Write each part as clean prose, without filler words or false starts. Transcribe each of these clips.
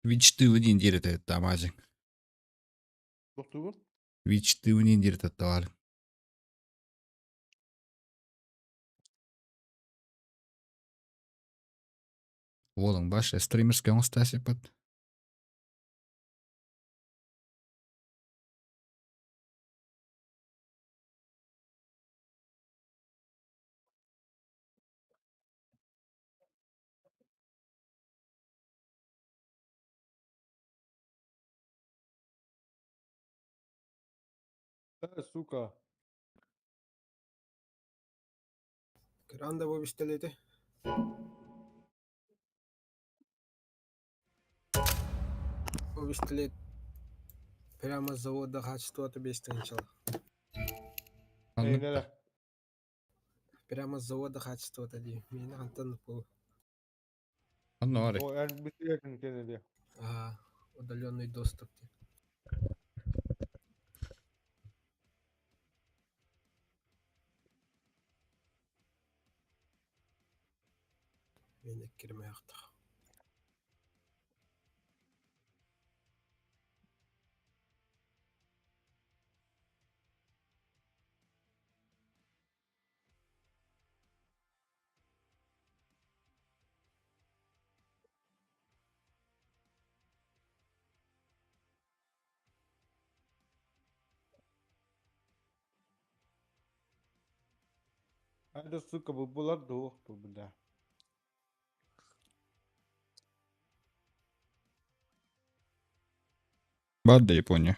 Вичтыыбын диир этэ Тамазин. Тохтуубун? Вичтыыбын диир этэ баар. Уолуҥ баш стримерскэй оҥостаасыппыт. Э, сука. Кран да бу пистолеты. Бу пистолет прямо с завода качествота бестенчал. Ханнык Эйнеле. Прямо с завода качествота дии. Миэнэ хантан бу Ханна баарый? О, эн бүтүөтүн кэнэди. а, удаленный доступ дии. Миэнэ киримэхтах. Это, сука, булар дуох бля. Баар да Япония.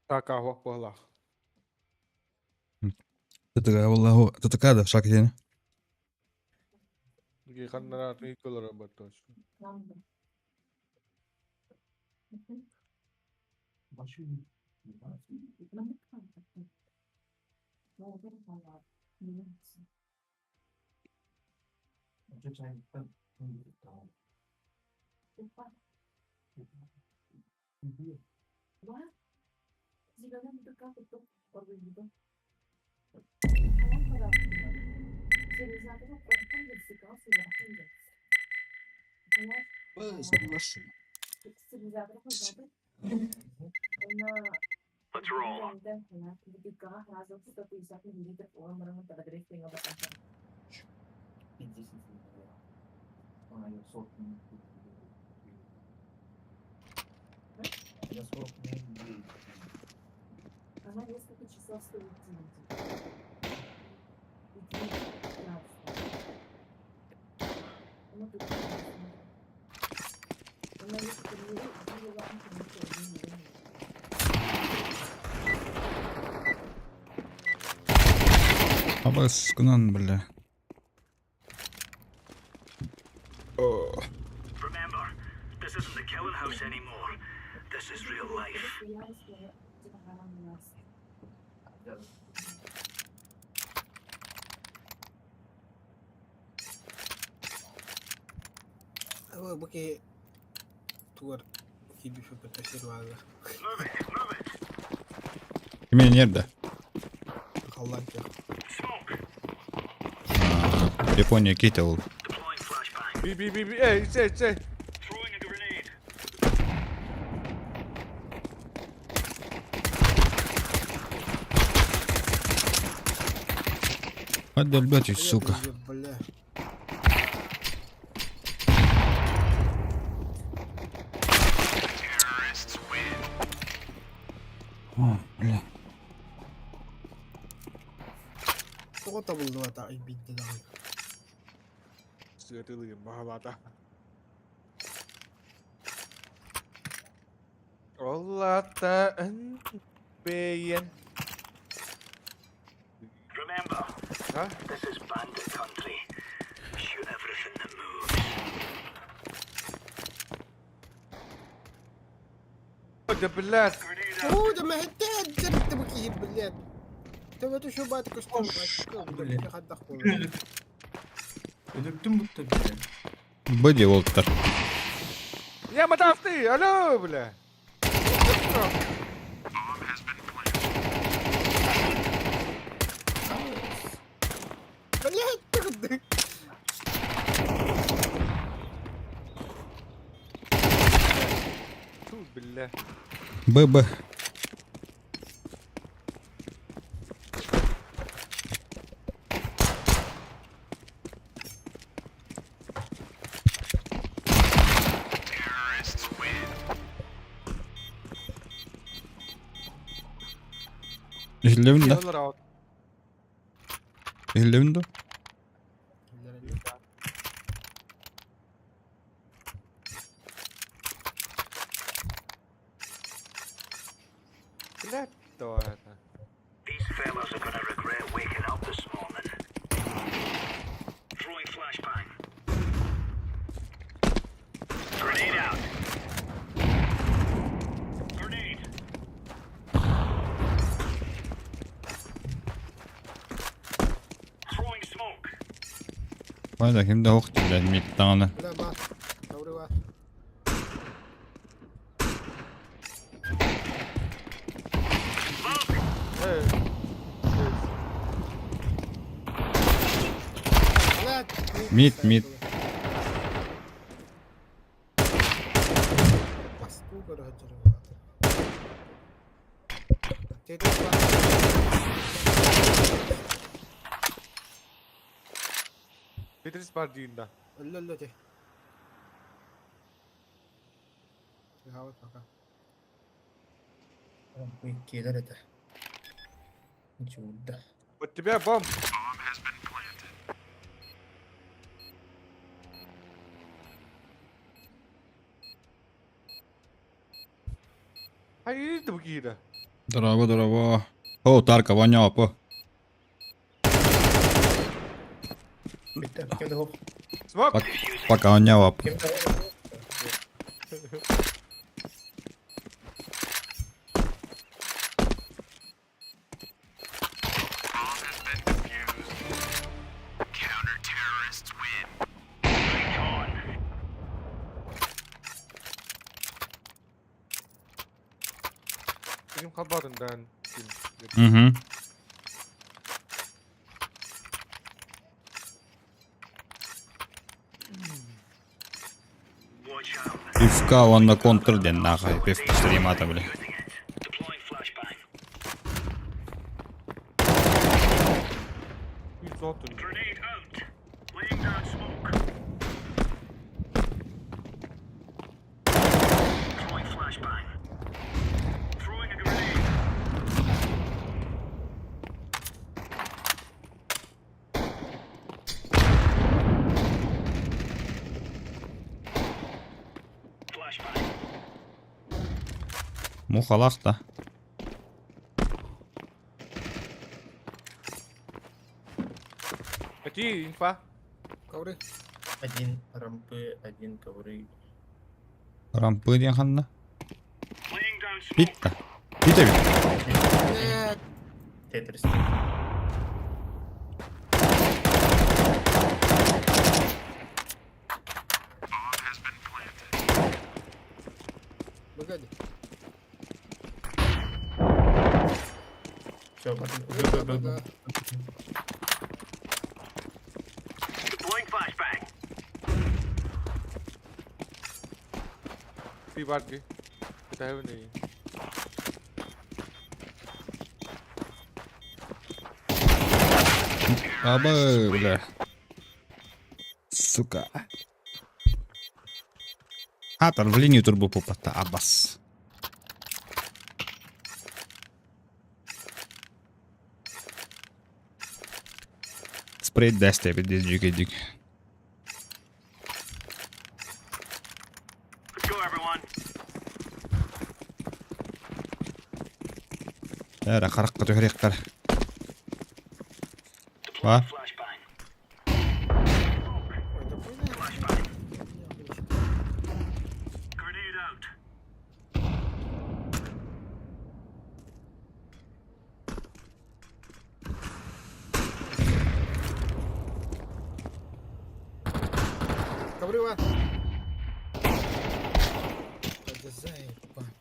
Так, ахуах буоллах. ТТК да шаг диэн. Ханнара колора точно. Абас гынан бля. Remember, this isn't the killing house anymore. This is real life. Ой, бу киһи тугар киирбиппит сир бааллар. Move it, move it. Кимиэн нерде? Халлаан киэх. Smoke. Япония ките ол. Deploying flashbang. Би би би би эй, сей, сей. Throwing a grenade. Отдолбетесь, сука. Бля. О, бля. Тоҕо табыллыбата биирдэ даҕаны. Сыатылыым баҕалаата. Оллата бэйэн. Remember, А? this is bandit country. Shoot everything that moves. Да блядь. Grenade out. Оо, да мэһэттэ бу киһи блядь. Төбөтө шо баат көстөн Блин. хайдах буолар. Өлүктүм бутта бile. Быди олтар. Я мотав ты, алло, бля. Блядь, ты куда? Ту, бля. Б, Б. Иһиллэбин да? Доллар аут. Иһиллэбин да? Блядь, кто это? These fellas are gonna regret waking up this morning. Throwing flashbang. Grenade out. Grenade. Throwing smoke. Вайда ким да ох, блядь, мид даҕаны. Бля, баар. Ковры баар. Smoke. Эй, эй. Блядь. Мид, мид. Пасту, короче, Тетрис баар. Тетрис бар диин да. Өллө өллө те. Хават пока. Киэлэр этэ. Чууда. Вот тебя бомб. Ай, это букида. Дорообо, дорообо. О, Тарка, вонял, по. Бүттэ ким да суох. Smoke. Пока вонял, Ким да суох. Right on. Ким хабарын дан. Угу. Watch out. Пивка он на контр ден нахуй. Пивка стримата, бля. Using it. Deploying flashbang. Grenade out. Laying down smoke. Throwing flashbang. Throwing a grenade. Flashbang. Мухалах да. Какие инфа? Ковры. Один рампы, один ковры. Рампы диэн ханна. Laying down smoke. Питта. Пита бит. Блядь. Тетрис. Погоди. Все, Б, Б, Б. Deploying flashbang. Ты барки. Это не. Аба, бля. Сука. Хатар в линию турбо попата, абас. Спрей десте, бит дик дик. Let's go, everyone. Эра харакка түһүрүөхтэр. Deploying Ва? flashbang. Ой, да хуйня. Flashbang. Grenade out. Ковры баар. Да заебать.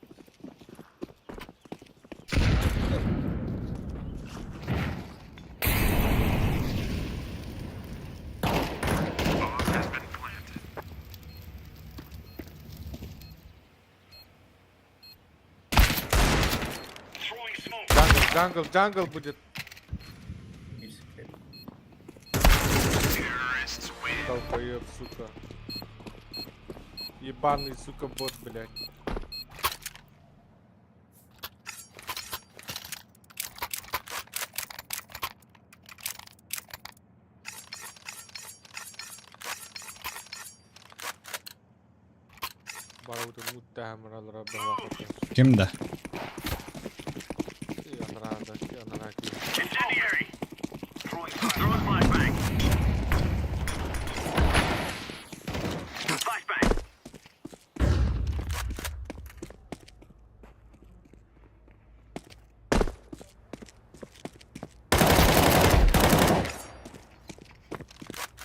Jungle, jungle будет. Биир секрет. Долбоеб, сука. Ебаный, сука, бот, блядь. Барыбытын муттаһамыралара баҕа Ким да? Анараа киһи. Incendiary. Throwing throwing flashbang. Flashbang.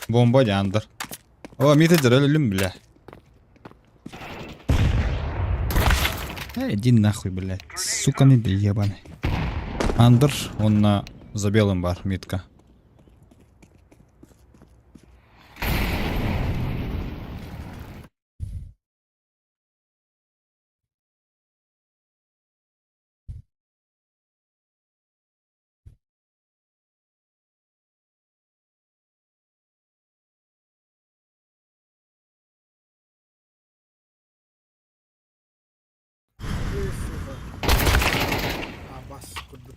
Бомба дьаандыр. О, миитэ дьэрэл өлүм бля. Эй, иди нахуй, блядь. Сука, не ебаный. Андер, он на за белым бар, митка. Ой, сука. А, бас курдук.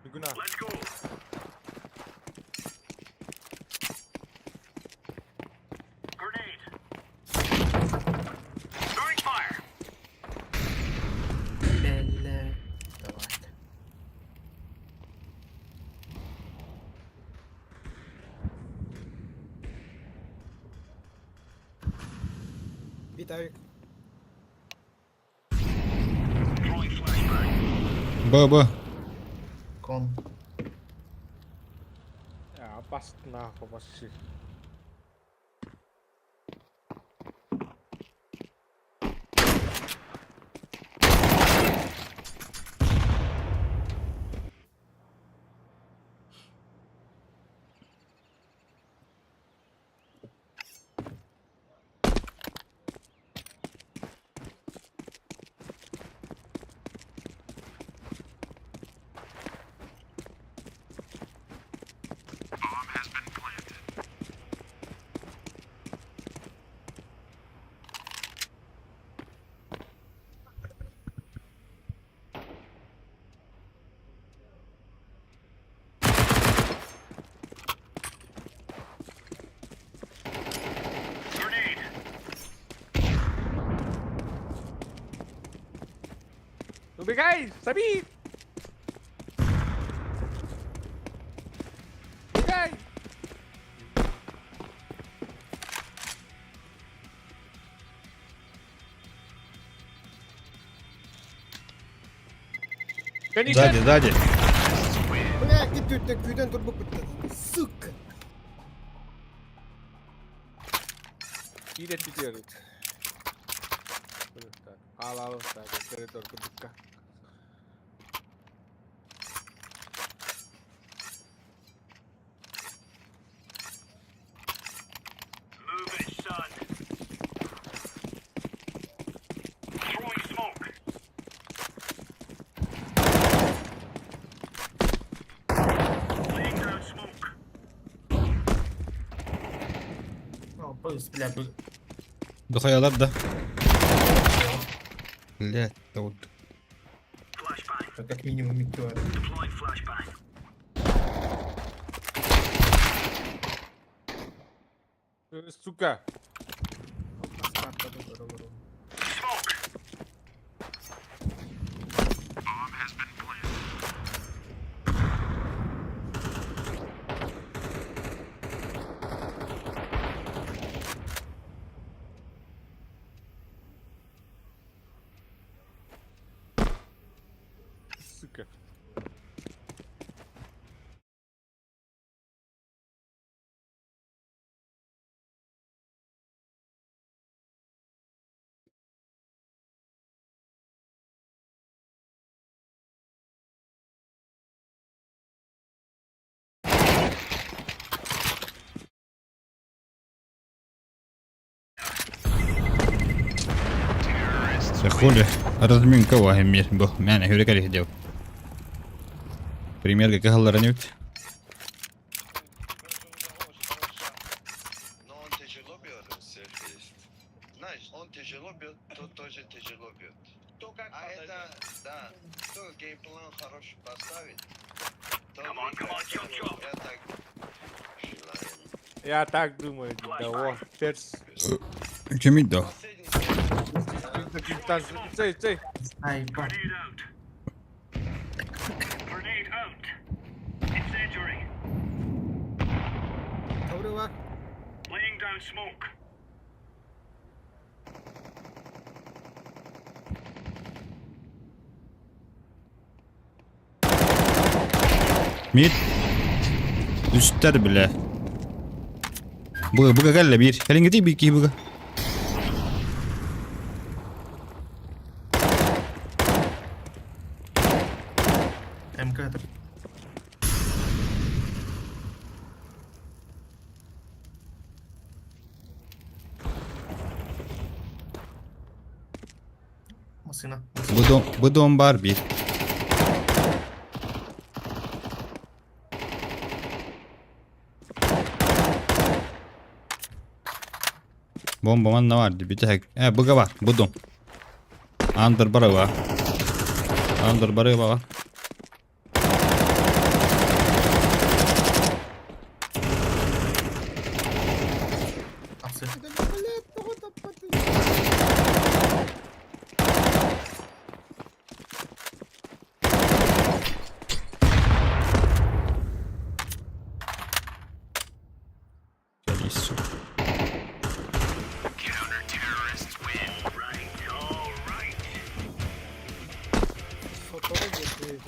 Бегуна. Let's go. Grenade. Throwing fire. Бля. Давай. Виталик. Throwing flashbang. Б, Б. Кон. Бас нахуй вообще. Grenade. Убегай! Сабир! Убегай! Сзади, сзади. Бля, кит күйден турбук бітті. Сука. Иде теперь. Ал, ал, так, коридор, кудукка. Move it, son. Throwing smoke. Laying down smoke. О, быс, бля, быс. Духаялар да. Блядь, да вот. Flashbang. Как минимум метеор. Deploying flashbang. Сука! Smoke. Сука. Хули, разминка вахимир бу мээнэ хүрэ кэлиһи диэбит. Примерга кыһалларын эбит. Но он тяжело бьет, Знаешь, он тяжело бьет, тот тоже тяжело бьет. А это, да, кто геймплан хороший поставит, тот Come on, come on, выиграет. chop, chop. Я так желаю. Я так думаю, да, о, терс. Кимий да? Последний Цей, цей. Ай, ба. Grenade out. Grenade out. Incendiary. Тавры бар. Laying down smoke. Мид. Үстэр бile. Буга буга кэллэ биир. Кэлиҥҥитий биир киһи буга. МК Массыына. Бу дом, бу дом бар биир. Бомба манна бар дии бүтэһик. Э, буга бар, бу дом. Андыр барыба. Андыр барыба. Тахсыы. Блядь, тоҕо таппатый? Сука. Counter-terrorists win. Right, all right. Сотору диэн.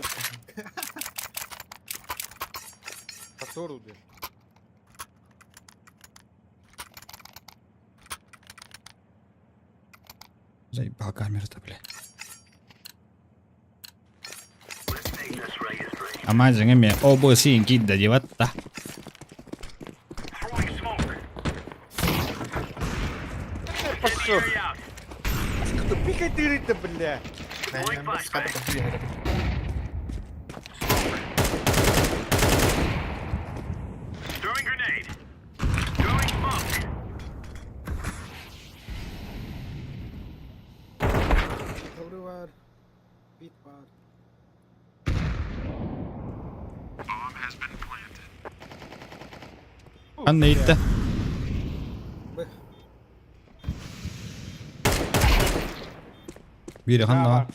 Сотору диэн. Заебал камера-то, бля. Let's make this right as rain. Ама дьиҥэ обосин киирдэ диэбэт да. Throwing smoke. Пошел. Incendiary out. Кто пикает дыры-то, бля? Хата тахсыы. Throwing grenade. Throwing smoke. Тавры бар. Бит бар. Ханна иттэ? Б. Биир ханна?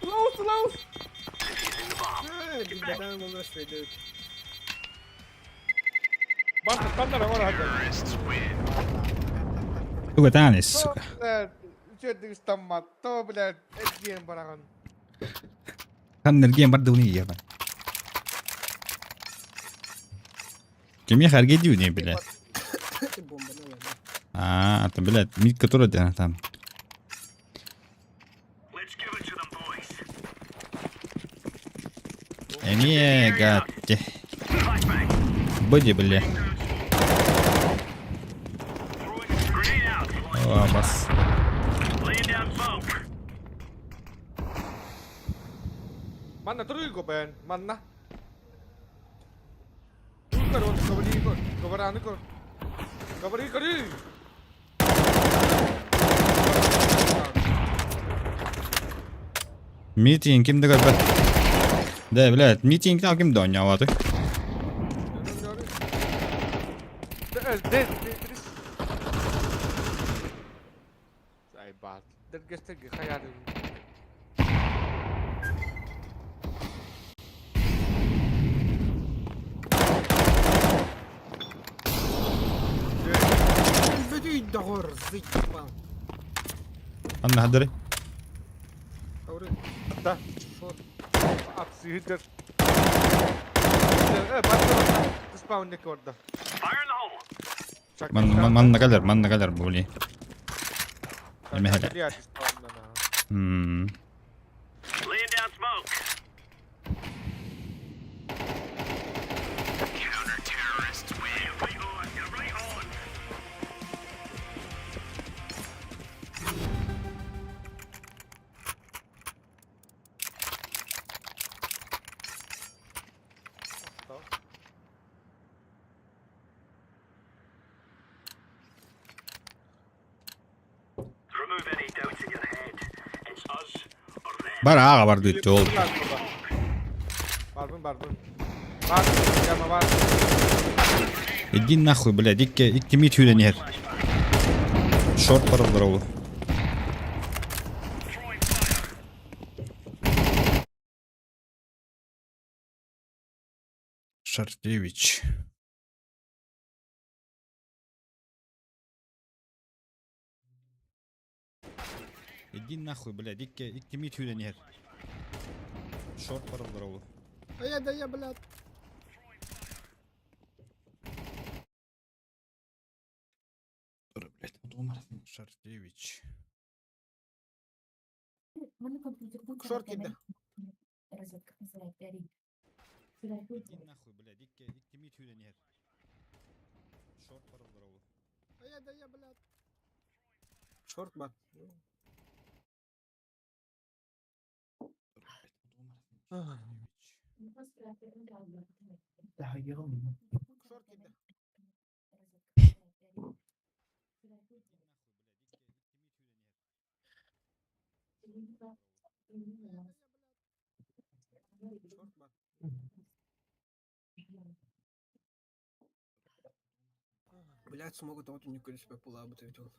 Лаус, лаус. Э, билбэтэн буолла швейдер. Банна, банна, бар хата. Туга таанис, сука. Блядь, че ты там мато, блядь, эргиэн бараҕын. Ханна эргиэн бардыбыный ебан. Кимиэхэ эргийдиибиний, блядь? Бомбаны ылла. А, это, блядь, мид который где там. Let's give it to them, boys. Эмиэ, гатти. Flashbang. Боди, бля. Throwing grenade out. О, бас. Laying down smoke. Манна туруйго бэн, манна. Тур он кабри кор, кабараны кор. Кабри кори. Митинг ким да көрбөт. Да, блядь, митинг ким да оонньообатый? Де, де, Айбат. Дергестеги хаяры. Бүтүй доҕор, зыйпал. Ханна хадырый? Тавры. Да. Шот. Апсыдыр. Э, баттыр. Респаун диэки барда. Манна кэлэр, манна кэлэр були. Эмэһэлэ. Мм. Бар ааҕа бардыт ол. Барбын барбын. Бар, яма бар. Иди нахуй, блядь, икки икки мид сүүрэн иһэр. Шорт бараллар ол. Шартевич. Иди нахуй, блядь, икки икки мид сүүрэн иһэр. Шорт бараллар ол. А да я, блядь. Блядь, Шартевич. Шорт киирдэ. Иди нахуй, блядь, икки икки мид сүүрэн иһэр. Шорт бараллар ол. А да я, блядь. Шорт бар. Шорт киирдэ. Шорт бар. Блядь, смогут вот не көрүспэт буолаабыт эбит ол.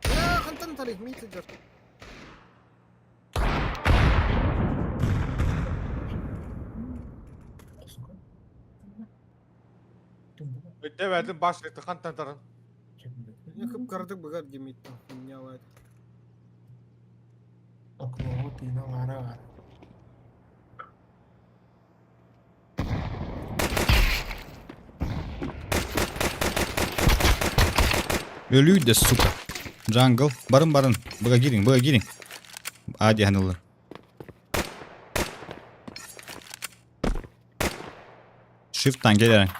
Ээ, хантан тарих мин сылдьар. Өйдөбөтүм бас хантан таран. Кып-кыратык быгар димиттен хуйня Өлүү да сука. Jungle. Барын барын. Быга кириҥ, быга кириҥ. А диэн ылар. Shift'тан кэлэрин.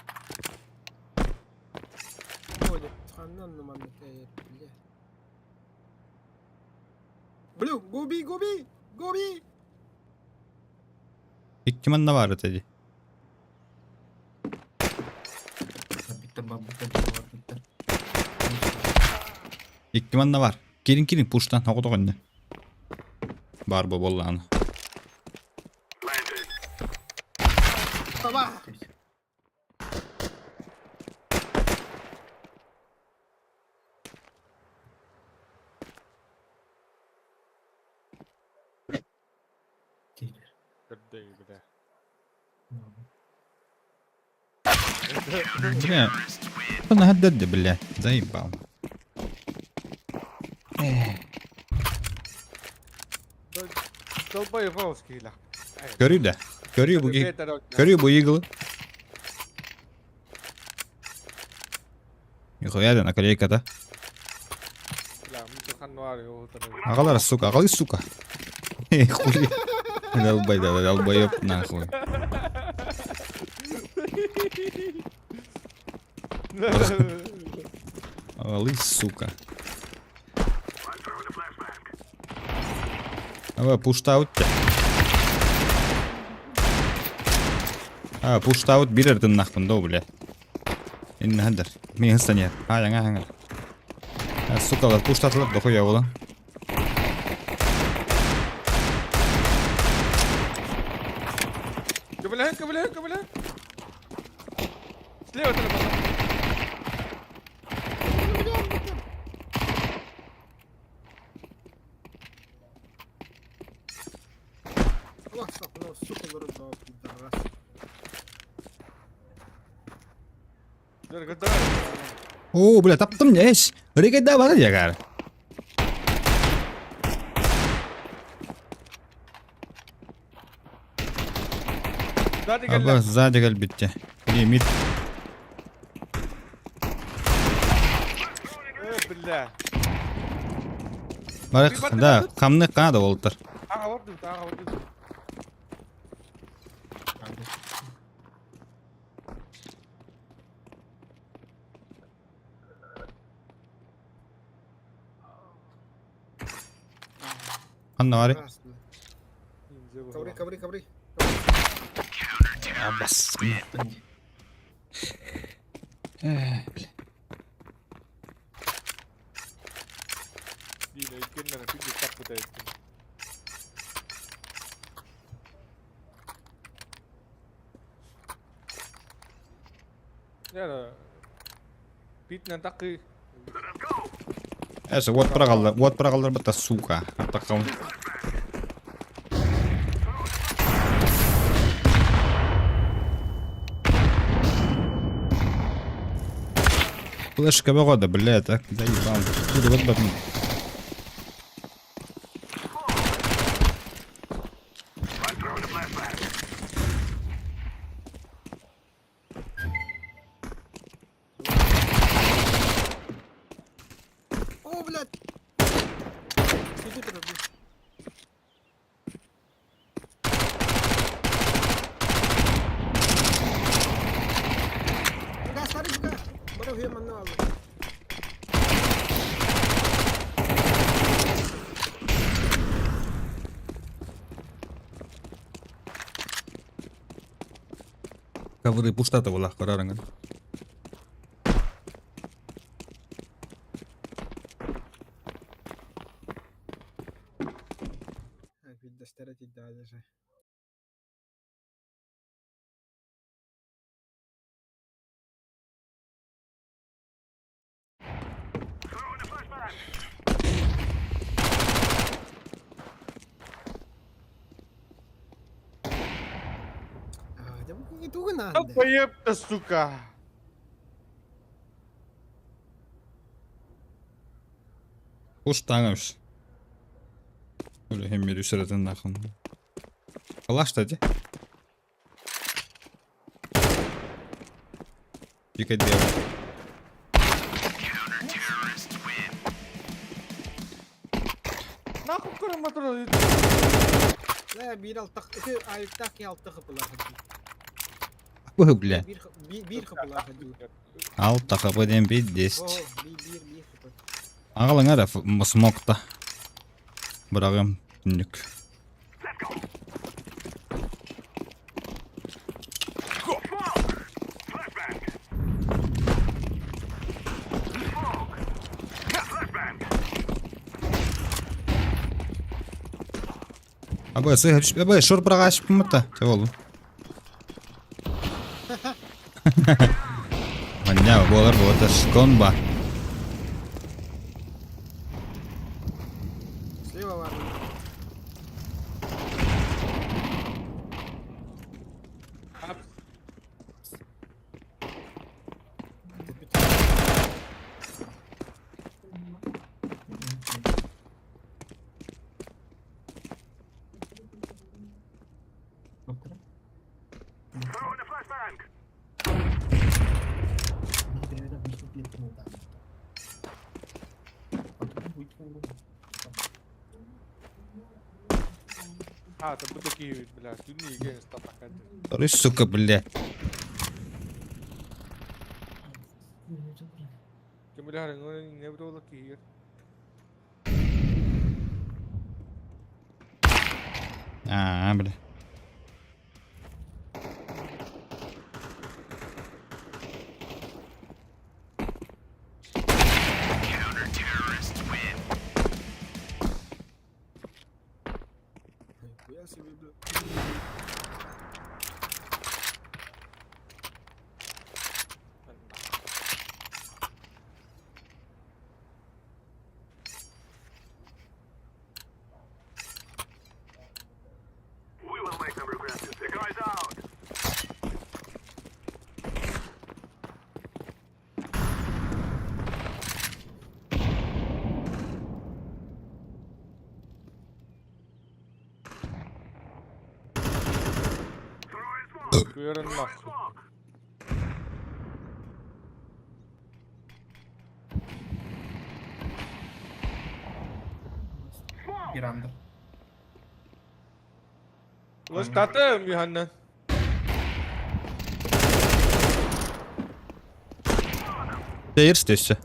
Блю, губи, губи, губи! Икки манна баар этэ дии. Икки манна баар. Кириҥ кириҥ пуштан оҕотох иннэ. Баар бу буоллаҕына. Таба! Бля, наһаа бля, заебал. Көрүү да. Көрүү бу Көрүү бу иглы. Нихуя да наклейка да. Агалар, сука, агалы, сука. Эй, хули. Долбай, да, долбоеб нахуй. Агалы, сука. Давай, пуштаут. А, пуштаут бирердин нахпын да, бля. Инна хандар. Мен хыстанер. А, яңа хаңар. Сукалар пуштатылар дохуя буолан. Көбүлэһин, көбүлэһин, көбүлэһин. Слева телефон. Олох сука олорон баа пидорас. О, бля, таптым эш. Регеда бар ягар. Аба, сзади кэлбитте. Мид. Бля. Барык, да, камны каада болтар. Ханна бары? Коври, коври, коври. Абас. Э, бля. Эс, вот прогаллар, вот прогаллар бата, сука. Атакам. Флешка бөҕө да, бля, так, да ебал. Буду вот батын. О, блядь! Сиди тут, блядь. Бля, старый, бля. Баров я манал. Ковры пустата була, көрөрүҥ. Виддастара тиддааласа. Тугун аанда. Поеб-то, сука! Пуштаҥабыс. Үлэһин мир үсэрэтин нахын. Калаш дии. Дикадел. Нахуй көрө Лээ биир алтах ити айыктаах киһи алта хапылаах дии. Бу бля. Биир биир хапылаах дии. Алта хп диэн бит Оо, 10. биир биир биир хапы. Аҕалыҥ эрэ смокта. Быраҕым түннүк. Абы, абы, шор быраҕаашпыммыта. Чэ буоллун. Манньа буолар буолар шконба. Слева бар. А, там такие, бля, Второй, сука, бля. А, бля. Хуя себе, бля. Кыырын нахуй. Bir anda. Лыстатым Юханнан. Stairs өссө.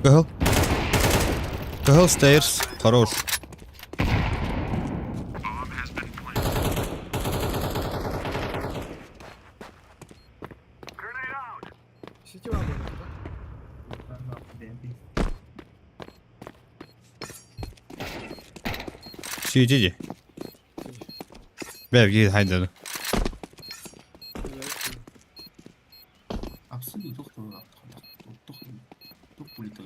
Кыһыл. Кыһыл stairs. Хорош. Сити бар буолла. Сүүтэ дии. Бэбги хайдады. Абсолютно туох тыллаах туох туох политика.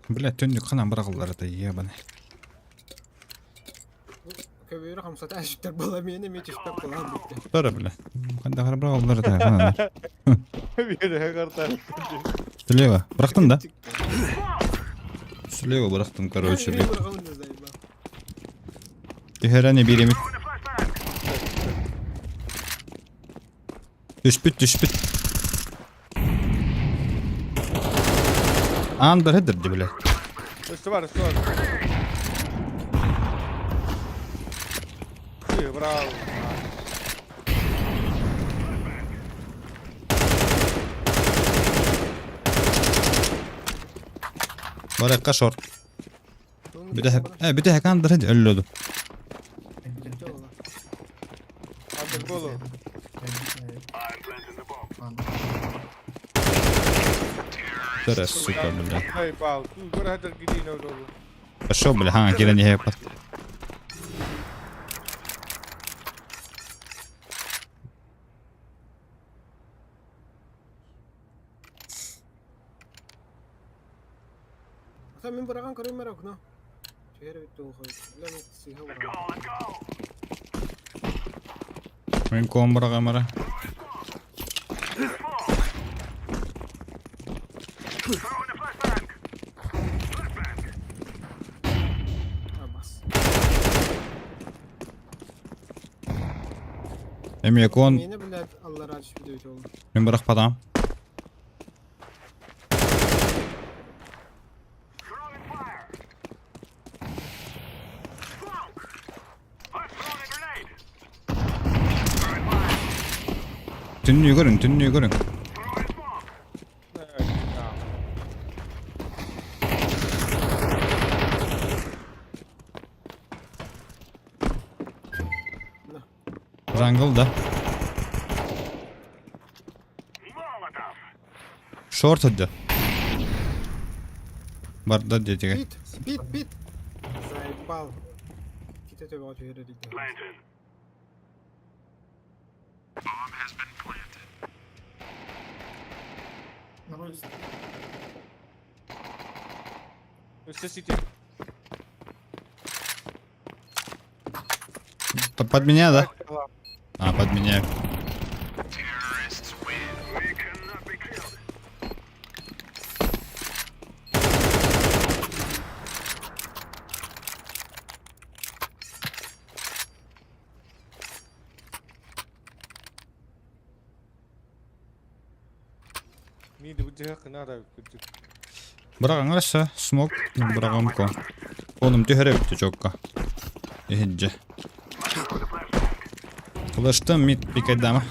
Бля, түннүк ханан быраҕыллар это ебаный. Көбүөрү хамсата түстэр буола миэнэ эмиэ түспэт буолан бүттэ. Тора, бля. Ханна быраҕыллар это ханан. Биэрэһэ картар. Слева. Бырахтым да? Слева бырахтым, короче, бля. Түһэрэн бииремит. Түспүт, түспүт. Андер хедерди, бля. Өссө бар, өссө бар. Эй, браво. Баракка шорт. Бүтэһик, бүтэһик андер хед өллөдү. Андер болу. Тора, сука, бля. Эй, пал. Тугар хедер гидин олу. Пошел, бля, ха, кирен не пат. Мин быраҕан көрүм эрэ окно. Түһэр эбит дуу, Бля, мин сыыһа быраҕан. Мен ком быраҕамара. Абас. Эмиэ кон Миэнэ, блядь, аллараа түспүт эбит ол. мин бырахпатам. Түннүү көрүҥ, түннүү көрүҥ. Jungle да. Short hadi. Барда диэтигэ. Пит, пит, пит. Заебал. Ките төбөҕө түһэр эрийдэ. Өссө сити. Под меня, да? А, под меня. Миди бу жыһа кына күчүк. Быраҕаҥ эрэ смок. Быраҕам ко. Онум түһэрэ бүттэ чокка. Иһиджэ. Флештан мид пикайдама.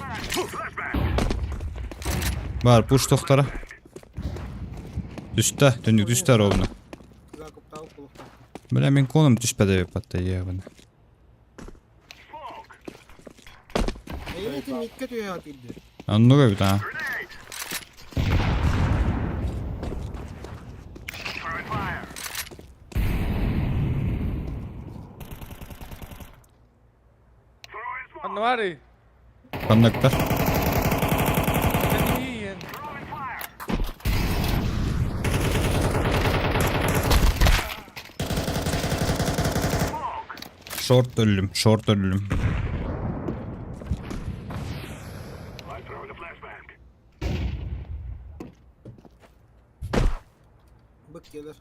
Бар, пуш тохтара. Түстэ, түннүк түстэ ровно. Закуптаабыт буолуохтаах. Бля, мин конум түспэдэ патта ебаный. Эйин ити миккэ түһэ атыырды. Оннук эбит а. Ханна баарый? Ханныктар. Кэнниин. Шорт өллүм, шорт өллүм. Бык кэлэр.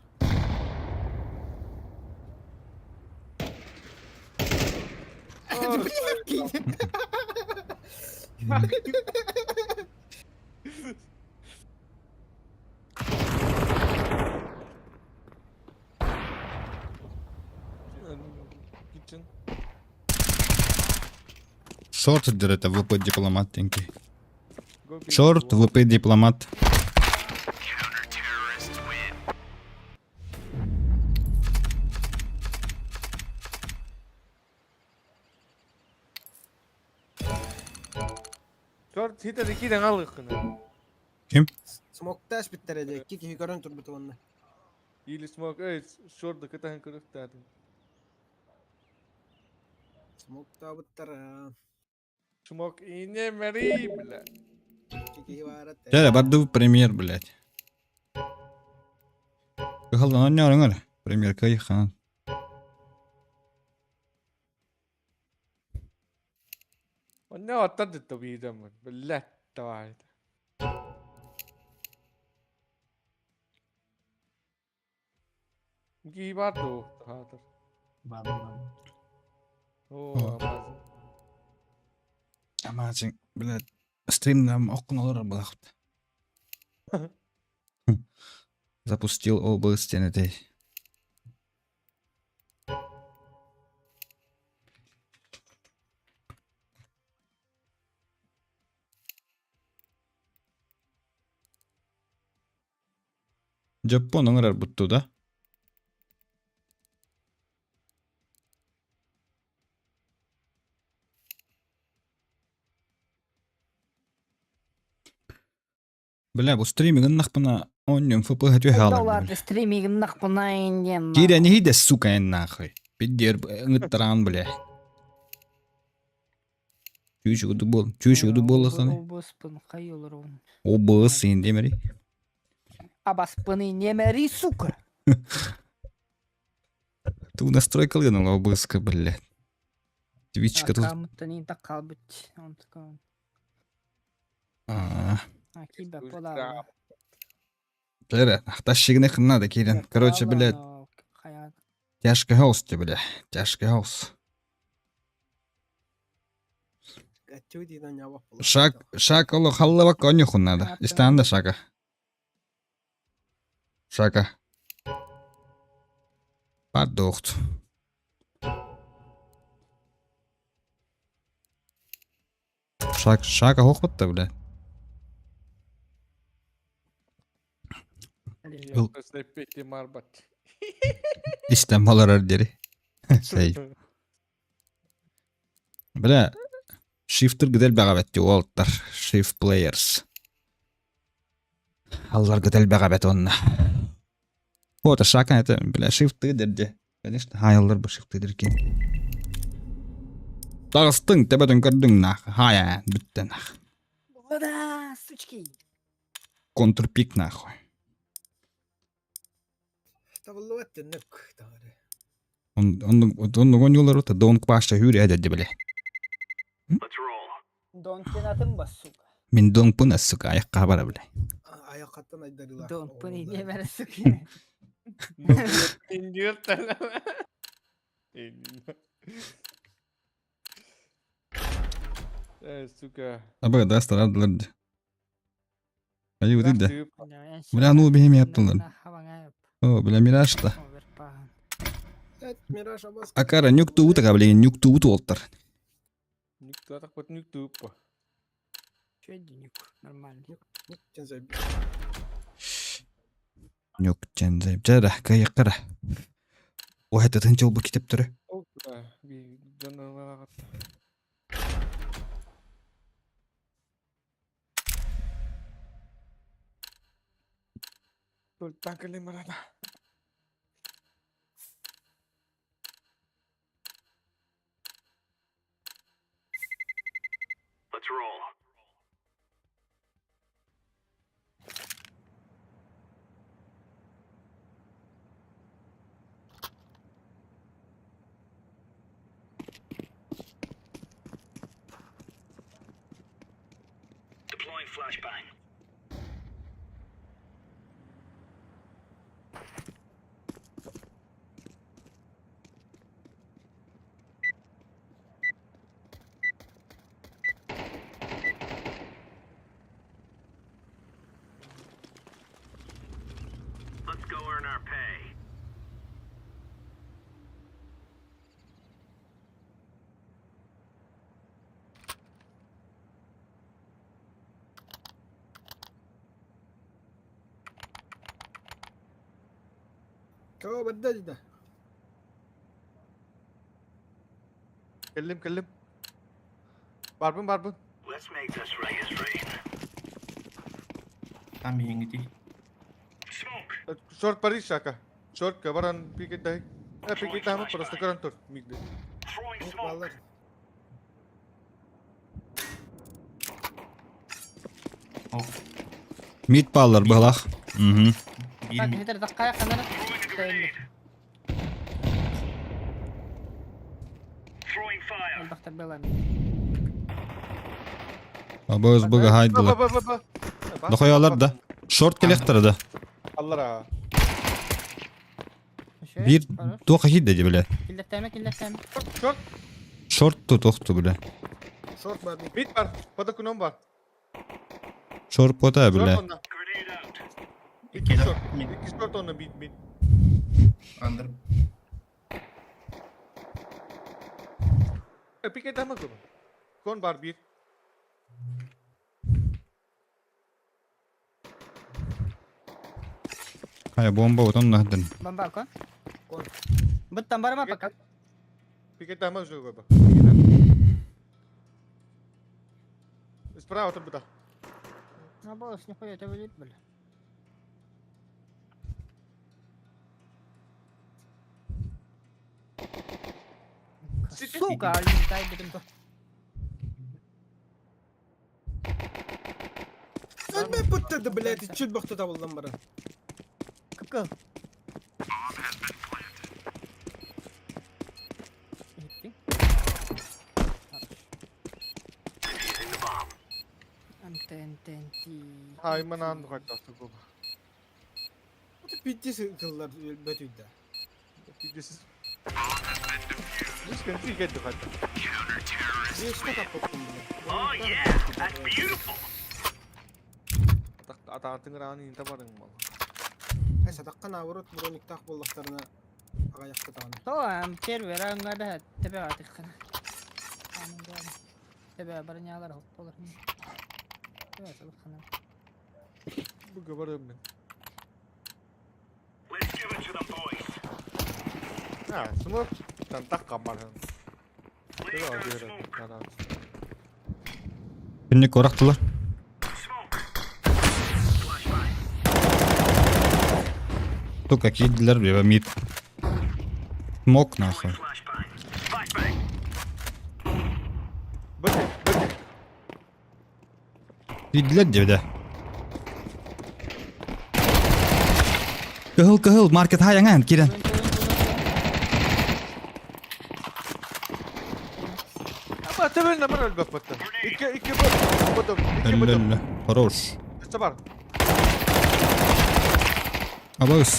Kitchen. Шорт дэр это ВП дипломат тенки. Go B. Шорт ВП дипломат. Short хитер икки аҥалыаххына. Ким? Смоктааш бүттэрэ дии. Икки киһи көрөн турбут уонна. Или смок, эй, шорт да кытаһын көрүөхтаатым. Смоктаабыттара. Смок ине мэри, бля. Икки киһи баара. Дьэ, барды премьер, блядь. Кыһаллан оонньоорун эрэ. Премьер кыайыхханан. Онно оттор дитто биирдэммин. Биллэ, давай. Киһи баар дуо хаатар? Баар баар. Оо, амазин. Амазин, блядь, стримнам оккун олорор буолахпыт. Запустил OBS диэн этэй. Дьоппуон ыҥырарбыт дуу да? Бля, бу стриминг гыннахпына оонньуом ФПХ түһэ хаалар. Доллар стриминг гыннахпына диэн. Киирэн иһий да сука эн нахуй. Пиддиэр ыҥыттараан бля. Чүүс уду буол, чүүс уду буоллаххына. Обуспун хай олорун. Обыс син демери. Абаспыны немери, сука. Ту настройка гынала обыска, бля. Твичка тут. Акамыттан инта калбыт. Он такой. Аа. Акиба пола. Бля, тащигне надо, Кирин. Короче, блядь, тяжкий хаус тебе, бля. Тяжкий хаус. Шаг, шаг, оло халлава конюху надо. Истанда шага. Шага. Бардохт. Шаг, шага хохотта, бля. Ыл. Истэн баларар диэри. Сэй. Бля, шифтер гыдел бэҕэбэт уолтар. Shift players. Аллар гыдел бэҕэбэт онна. Вот, шака это, бля, shift дерде. Конечно, хаяллар бу shift деркен. Таҕыстыҥ, төбөтүн көрдүҥ нах. Хая, бүттэ нах. Да, сучки. Контрпик нахуй. Табыллыбат төннөк таҕары. Он оннук ота Дон Кваша хүрэ деді бile. Дон кенатын бас, сука. Мин Дон пуна сука аяққа бара бile. Аяқаттан айдарылар. Дон пуни не бара, сука. Э, сука. Аба да старадылар. Айы өтүдэ. Бля, ну бихем яптылар. О, бля, Мираж та. Мираж абас. Акара нюк туутага, бля, нюк туут уолтар. Нюк туатах бот нюк тууппа. Че нюк? Нормально. Нюк чензай. Нюк чензай. Жара, кайыккара. Уһата тынчыл бу китептері. О, бля, би жанналаҕат. Тултан марата. Let's roll. flashbang. Let's go earn our pay. Кого баддадида? Кэллим, кэллим. Баарбын, баарбын. Let's make this right as rain. Там иһиҥҥитий. Smoke. Шорт париж шака. Шорт баран пикет Пикет таһымы просто көрөн тур. Мигде. Throwing Yok smoke. баллар. Ох, Мид бааллар быһылах. Мгм. биир Так, ми- хитер таккая канара. Throwing a grenade. Throwing fire. Элбахтар белами. Абыз быга Ба хайдылар. ба ба ба. Дохоялар да. Шорт келехтер да. Аллара. Биир туох хидде ди бля. Киллеттеме, киллеттеме. Шорт. Шорт тутухту бля. Шорт бар. Мид бар. Подокуном бар. Шорт пота Шорт бля. онна. Grenade out. Икки шорт. Мид. Икки шорт онна мид мид. Андер. Пикет таһымы көр. Кон бар бир. Хай бомба отон нахдын. Бомба кон. Кон. Буттан барма пока. Пикет таһымы жуга ба. Справа там буда. Ну, голос нихуя, это вылет, бля. Сука, дай будем. Ölme быттады, блядь, чүл бакты табылдан бара. Кыпкыл. Defusing the bomb. Антен-тен-ти. Хайман хайта губа. Питти сыллар бөтүйдә. Пидесиз. Үскен пикет хайта. Беште тапыптым, блядь. Oh yeah, that's beautiful. Атаатын раны инта барын мал. Ай садакка наоборот брониктах боллахтарына ага якта тагына. То, ам первый раунд бәһәт, тебе атык. Тебе барнялар хоп болар. Тебе салык. Буга барым мен. Let's give it to them, boys. А, смок там так камар. Laying down smoke. Күннүк орактылар. Smoke. Flashbang. Тука киддилер бля мид. Мок нахуй. Flashbang. Flashbang. Бөте, бөте. Киддилер ди бля. Кыһыл кыһыл маркет хайаңан кирен. Аба тебелне бар өлбөк бөттө. Икки икки бөт. Бөтөм, икки Өллө бөтөм. өллө. Хорош. Өстө бар. Абыз.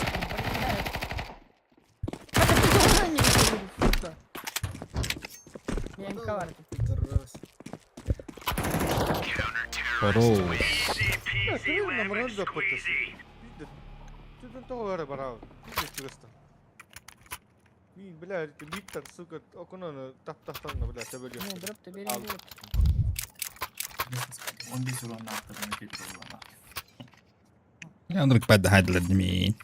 Раз. Хорош. Easy peasy, Тебелне бар lemon өлбөк бөттө. squeezy. Түдөн тогары бар. Бир чыгыста. Мин бля, Виктор, сука, окунаны тап-таптан бля, тебеле. Не, дроп ты бери. Ал. 15 уран аттырын кетип олар. Ja on päätä häidellä nimiin.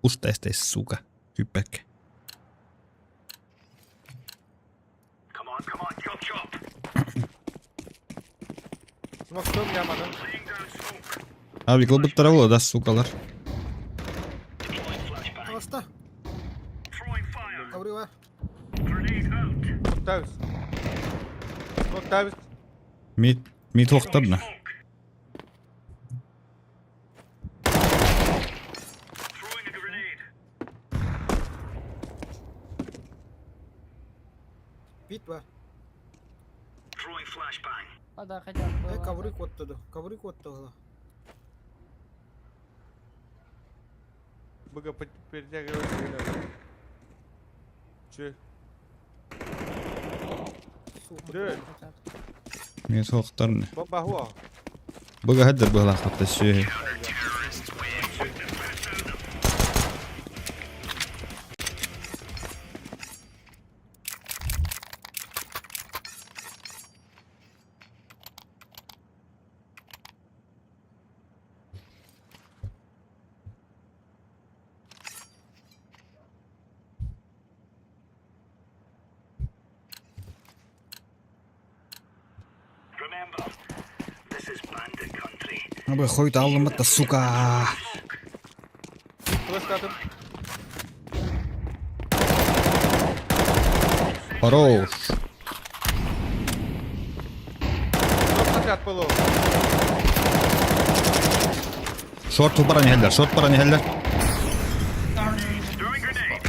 Usteiste suka. Hypäkkä. Come on, come on, chop chop. Смок том яманы. Laying down smoke. Abi kılbıttara була да сукалар. Deploying flashbang. Аста, Throwing fire. кабри бар. Grenade out. Тавис. Смок тавис. Мид мид Throwing тоқтабна. smoke. Throwing a grenade. Бит бар. Throwing flashbang. Да, хотя бы. Э, ковры куоттаду. Ковры куоттаҕына. Быга перетягивай. Че? Дэ. Мен соқтарын. Бомба хуа. Быга хаддар быһалаахпатта сүөһү. Remember, this is bandit country. Абы хойут аллымат да сука. Флешкатым. Хорош. Хотят было. Шорт баран иһэллэр, шорт баран иһэллэр. Throwing grenade.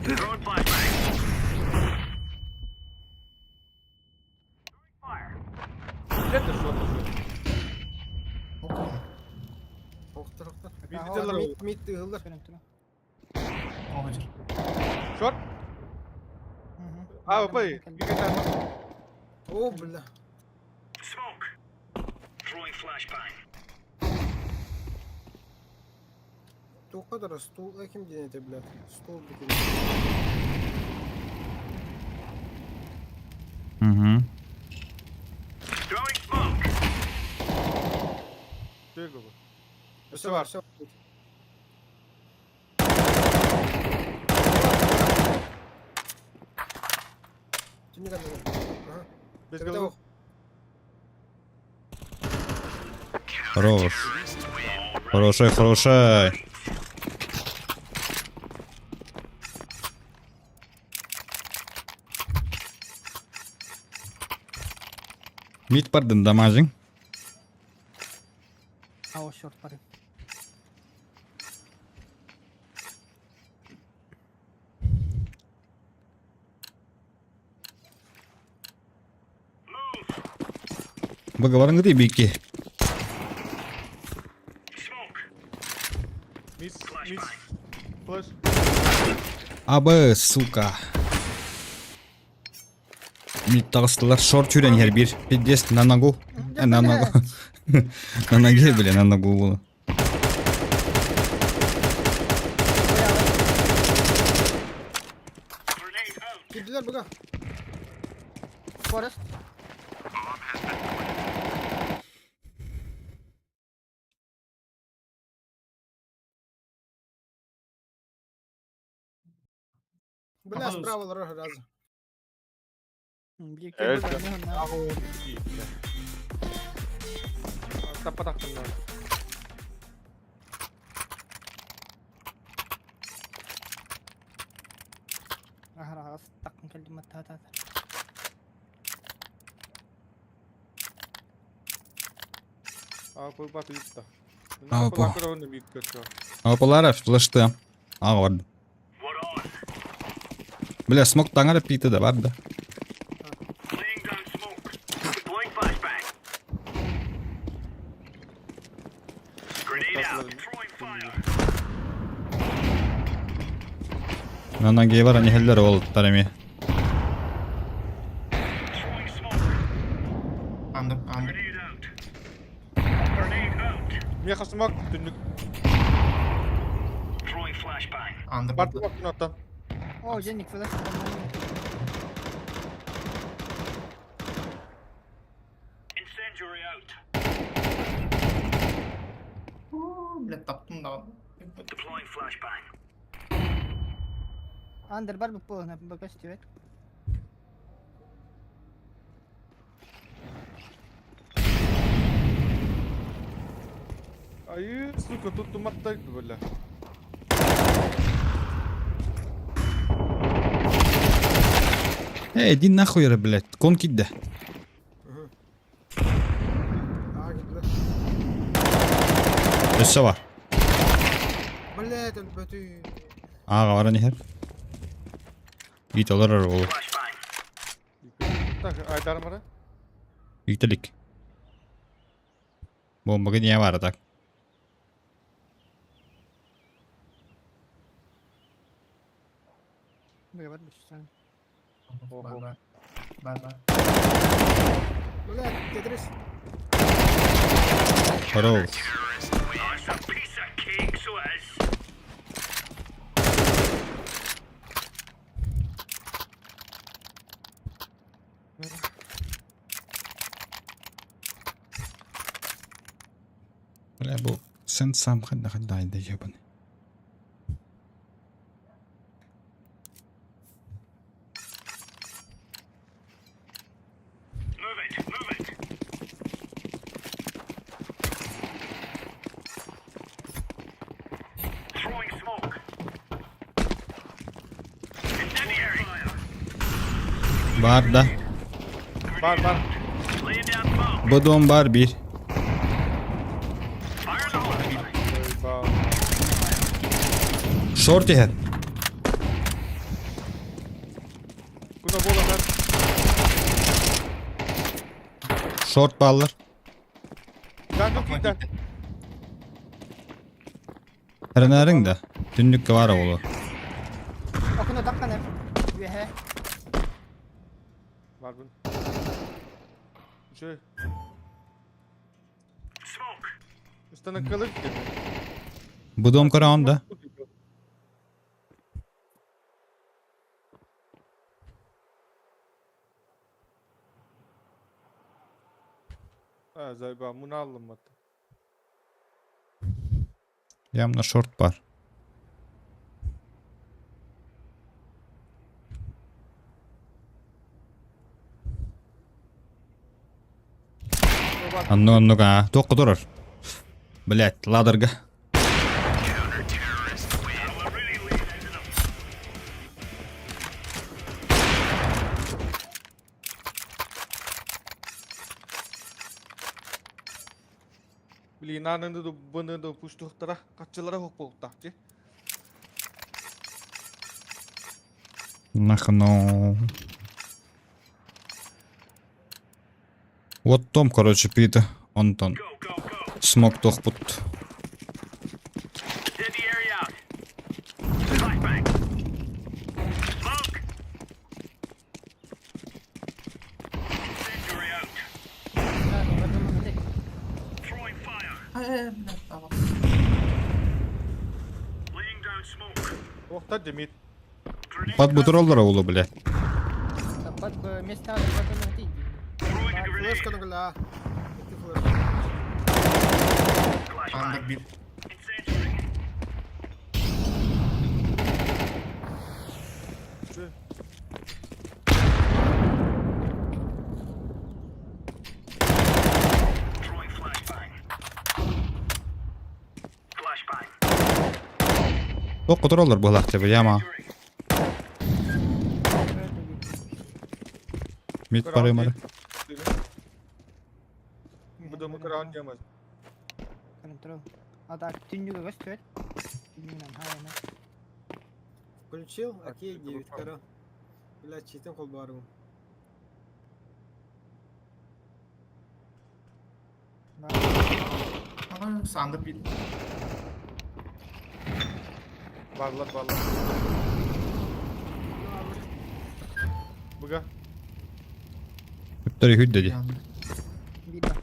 Throwing flashbang. Fire. Это шорт уже. Охтор охтор. Видите, Мид мид тыһыллар. Оҕо Шорт. А, бай. О, бля. Smoke. Throwing flashbang. Туохха да стул ким диэн этэ, блядь. Стул бүтүн. Угу. Throwing smoke. Өссө бар, өссө бар. Түннүк анныгар. Аха. Без Төбөтө головы. ох. Хорош. Хороший, хороший. Мид бардын дамажың. А, о, черт, пары. Быга барыңгы бики. Smoke. Мисс, мисс. Флеш. Абы, сука. Мид тағыстылар шорт жүрен ер бир. Пиздец, на ногу. Э, на ногу. На ноге, бля, на ногу было. Grenade out. Киирдилэр быга. Форест. Бля, справа лорор раза. Бики, Таппатахтым. Ага, тақын келдім та та. А, бат ыйтта. А, по. Апалара флешты. А, барды. We're on. Бля, смок таңара питі да бар да. Laying down smoke. Deploying flashbang. Grenade out. Throwing fire. На ноге бар, они хеллер ол тарами. Throwing smoke. Under, under. Grenade out. Grenade out. Меха смок түннүк. Throwing flashbang. Under Бар булла. оттан. О, Женик, флеш. Incendiary out. Оо, Бля, таптым даҕаны. Deploying flashbang. Андер бар бұл, бөкөс тебе. Ай, сука, тут туматтай, бля. Эй, иди нахуй, блядь. Кон кидде. Аа, киирдилэр. Өссө бар. Блядь, өлбөтүй. Ааҕа баран иһэр. Иит олорор уолу. Так, айдармара. Иитэлик. Бомбага не баар так. Быгабар бүссән. Бар бар. Бар бар. Блядь, Тетрис. Хорош. That's a piece of cake, so it is. Бля, бу сен сам ханна ханна да ебаный. Move it, move it. Throwing smoke. Incendiary. Бар да. Бар бар. Laying down smoke. Бодом бар биир. Fire in the hole. Ба. Шорт иһэр. Куда болар? Шорт бааллар. Жан киирдэ. Эрэнээриҥ да. Түннүккэ баар оҕолор. Окуна таққан Үөһэ. Барбын. Үчүгэй. Smoke. Ыстаныккалык. Бу дом көрөҕүн да. А, заеба, муналлым мат. Явно шорт баар. Оннук оннук аа. Туохха турар? Блять, ладерга. We're really laying into them. Блин, анынды да быны да пуштуқтара, қатчылара хоқ болуқтақ, же. Нахно. Вот том, короче, Пита. Онтон. Go, go, go. Смок тохпут. Incendiary out. Flashbang. Smoke. Incendiary out. Throwing fire. Э, блядь, давай. Laying down smoke. Оқтар демейді. Grenade. Под бутероллара улу, блядь. Под место под Throwing a grenade. Флешка нагла. Икки флешка. Flashbang. Андер биир. Incendiary. Үчүгэй. Throwing flashbang. Flashbang. Туох бутероллар буолаах тебе, яма. Мид барымары. Бұдымы кран жамаз. Контрол. А так, түннүгө көстүбөт. Түннүгүнөн хайана. Включил, Так, окей, это 9 попал. кара. Блядь, читен холбарым. Андер биир. Барлар, барлар. Бұға. Үптері хүд dedi. Андер. Биир бар.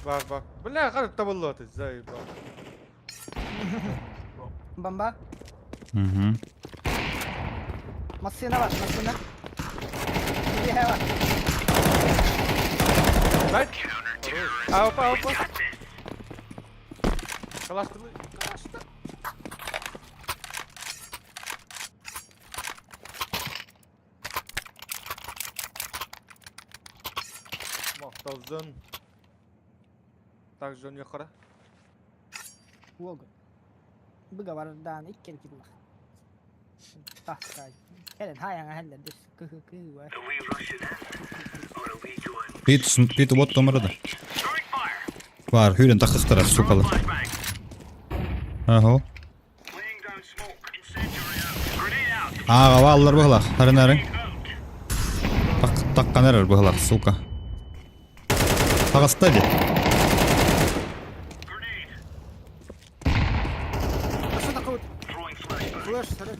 Бар, бар. Бля, қарап табылды аты, заеба. Бомба. Угу. Массыына бар, массыына. Үөһэ бар. Найт. Опа, опа. Калаштылы. Калашты. Мақталзын. Так, жөн яқара. Уолгу. Быгабардаан иккер киллах. Тахтай. Хелен хайаңа хеллен дис кы кы ва. Are we rushing in? Or are we going? Пит, пит вот томырды. Throwing fire. Баар, сүүрэн тахсыстара, сукалар. Аһо. Ааҕаба аллар быһылах, харынарыҥ. Так таккан эрэр быһылах, сука. Таҕыста дии. Флеш, сарай.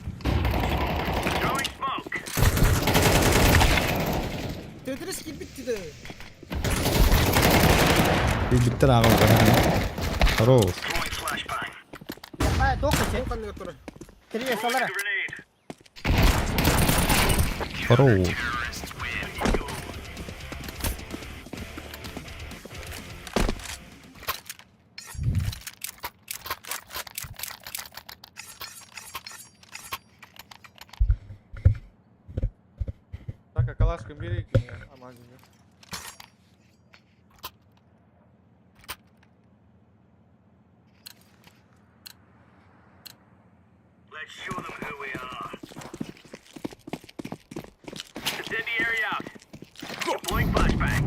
Тетрис киирбит дии. Билбиттэр ааҕаллар. Хорош. А, туох Ол ханныгар турар? Три салара. Хорош. Так, а калашком бери, амазин. Let's show them who we are. Incendiary out. Deploying flashbang.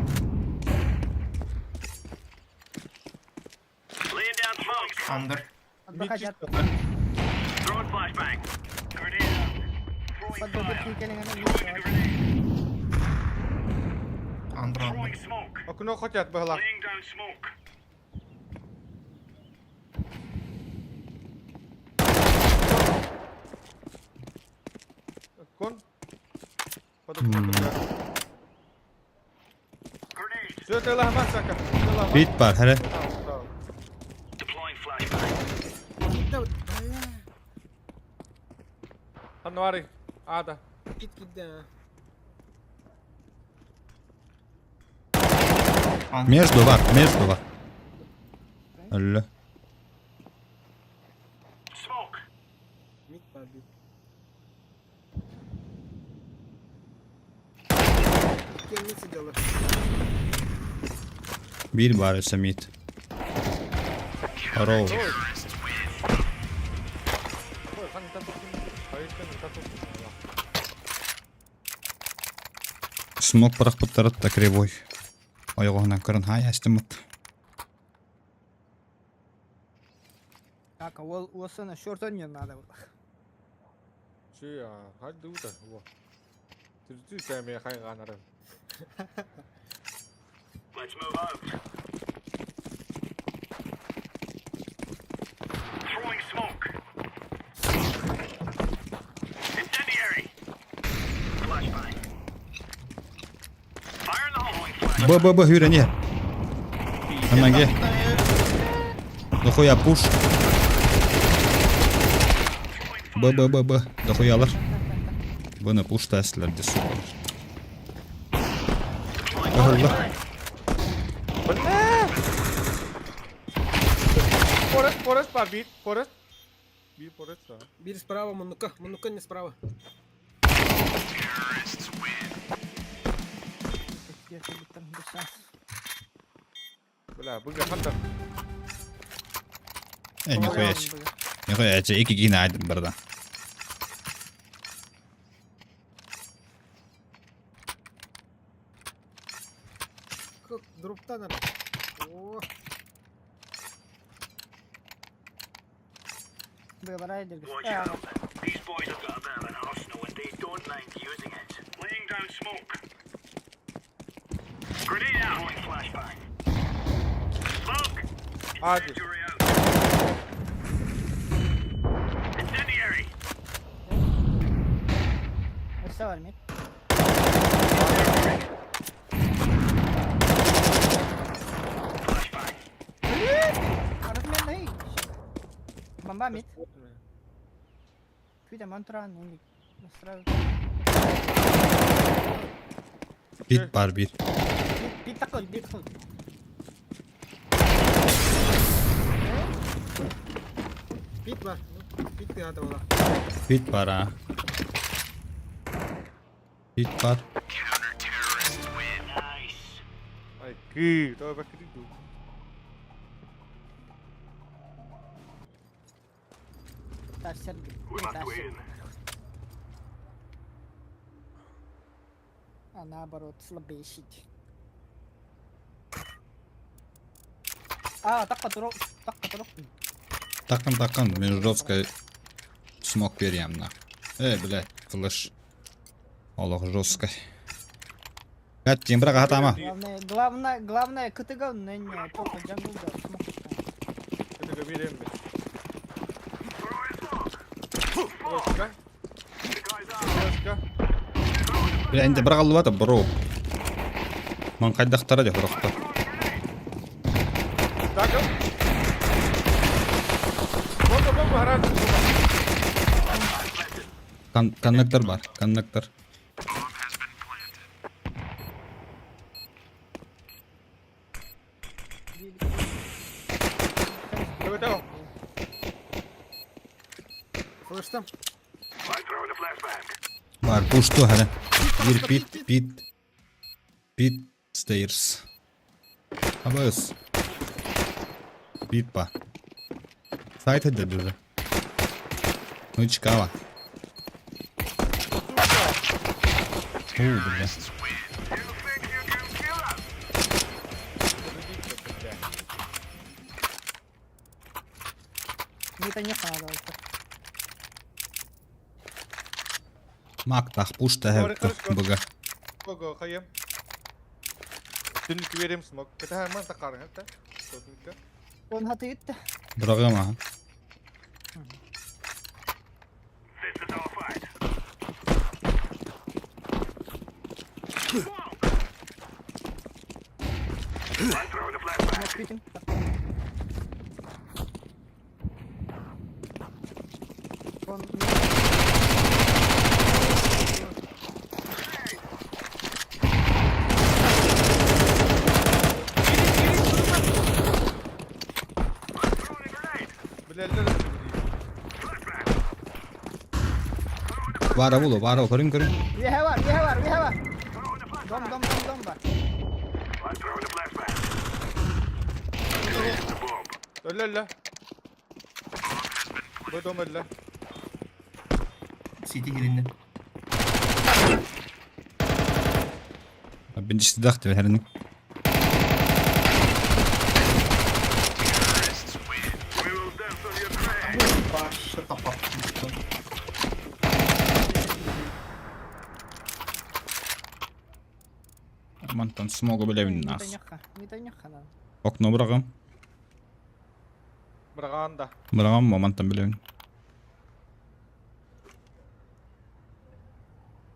Laying down smoke. Under. Хотят. Throwing flashbang. Grenade out. Throwing Подобрать fire. килинген. Grenade. Under under. Throwing smoke. Окно хотят быһылах. Laying down smoke. Кон. Подо- Grenade. Все, ты лагман, Сака. Ты лагман. Бит бар, хәрэ. Deploying flashbang. Киирдэ. Анвари. Ада. Кит киирдэ. Under. Между бар, между бар. Өллө. Smoke. Мид бар бит. Кем мид сидела? Биир баар өссө мид. Хорош. Ой, хан тату. Смок бырахпыттарытта кривой. Ойоҕоһунан көрөн хай астыммыт. Так, а ол осыны шортон не надо было. Чи, а, хай дута. Во. Ты ты сами хай ганары. Let's move out. Throwing smoke. Incendiary. Flashbang. Fire in the hole. Flashbang. Б, Б, Б, Юря, не. На ноге. Дохуя пуш. Б, Б, Б, Б. Дохуялар. Б на пуш тәслер де сука. Ылла. Бля! Форест, форест, бар, бит, форест. Бит, форест, да. Бир справа, муннука. Муннука не справа. Там без шанс. Бля, быга ханта. Э, нихуя себе. Нихуя себе, ики гина барда. Как дроптан. О, Бывает, Watch out. These boys have got a bit of an arsenal and they don't mind using it. Laying down smoke. Grenade out. Throwing flashbang. Smoke. Ади. Incendiary out. Incendiary. Өссө бар мид. Flashbang. Арат мен Бомба мид. Күйде монтран или сразу. Бит бар, бит. Бит бит такой, бит такой. бит бар. Бит надо было. Бит бар, а. Бит бар. Nice. Ай, кы, давай бакриду. Ташер. We must win. А наоборот, слабейший. А, такка турук, такка турук. Такын такын, мен жесткой смог берем на. Эй, блядь, флеш. Олох жесткой. Кат, тем брага хатама. Главное, главное, главное, КТГ, не, не, только джангл да, смог. Это берем. Флешка. Флешка. Бля, инде бір қалып ата, бро. Ман қайдақтара деп ұрықты. Так. Бомба, бомба, гараж. Коннектор бар, коннектор. Давай, давай. Флештам. Бар, пушту хәрі. Bir pit, pit. Pit stairs. Абыз. Pit па. Сайт эдде дуже. Ну чекава. О, бля. Мне это не надо вообще. Мактах пушта хәп буга. Го, хаем. Түнлүк берем смок. Это ман такарын, это. Сотника. Он хатыйт. Брагама. Смог питинг. Он Бля, лер. Бара булу, бара, көрүн көрүн. We have one, we have one, we have one. Дом, дом, дом, дом бар. Өлө, өлө. Бу дом өлө. Сити киринне. Бинчи дахты хәрин. Башы тапап. Мантан смогу билебин нас. Не надо. Окно брагам. Браганда. Брагам мамантан билебин.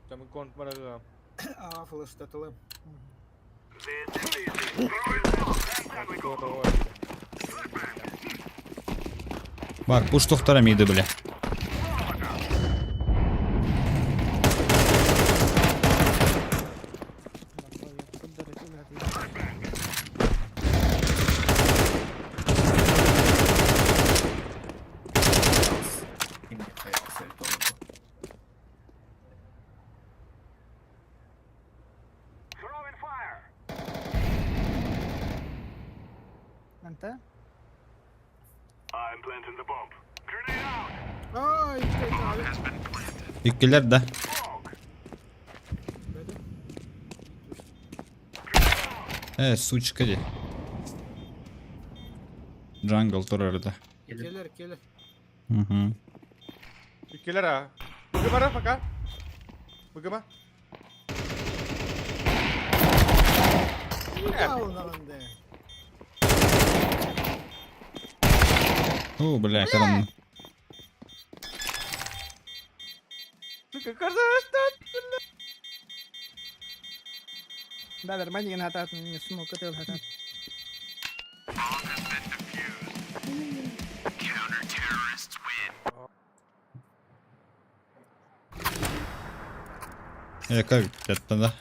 Там конт брагам. А, флештатылы. Бар, пуш тохтара миды бля. Ким кайсы толку. Анта? Ай, Иккилер да. Э, сучка ди. Джангл турар да. Келер, келер. Угу. Иккилер а. Буга бара пока. Буга О, бля, каран. Сука, кажется, Да, нормально хатат, не смог это хатат. Э, как это да?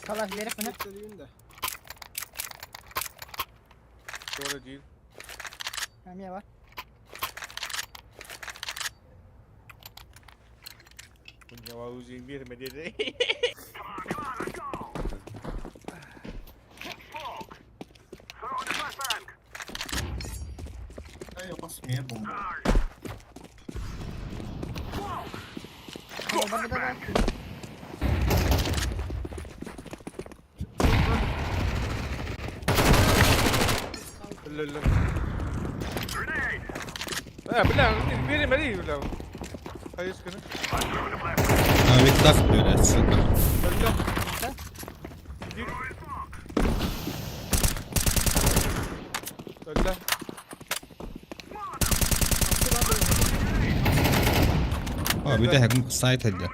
Калаш берек мене. Doğru değil. Эмне бар? Bunca uzun bir mi dedi. Ай, басмия бомба. Бар, бар, бар. Өллө. Э, бля, биэримэри, бля. Хайысканы. А ведь так, блядь, сука. Өллө. Өллө. О, бүтэһик сайт һэллэ.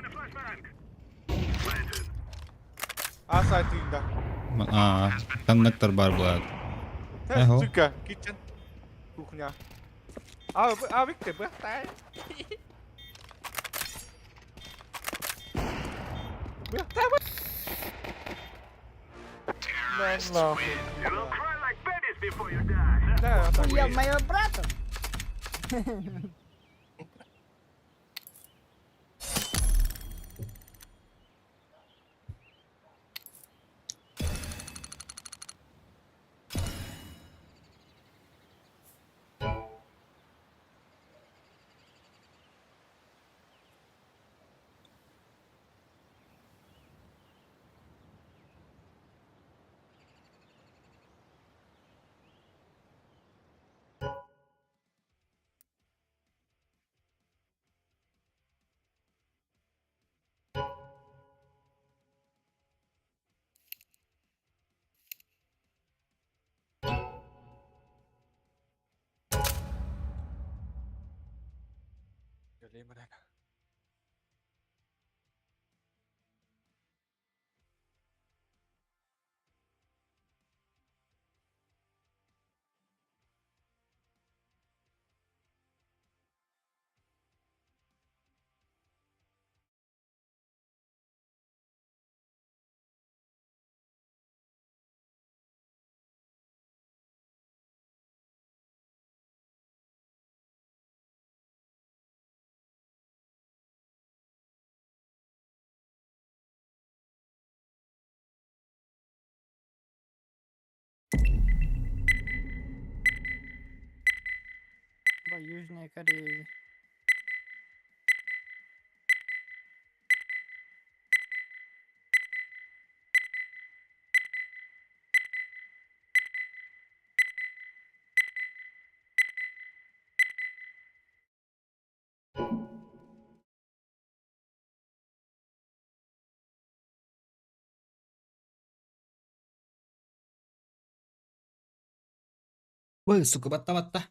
А сайтында. Аа, танныктар бар булар. Эхо. Сука, kitchen. Кухня. А, а Виктор, быстрее. Быстрее. Да нахуй. Да, так. Я моего брата. Ба, Южная Корея. Ой, сука, батта батта.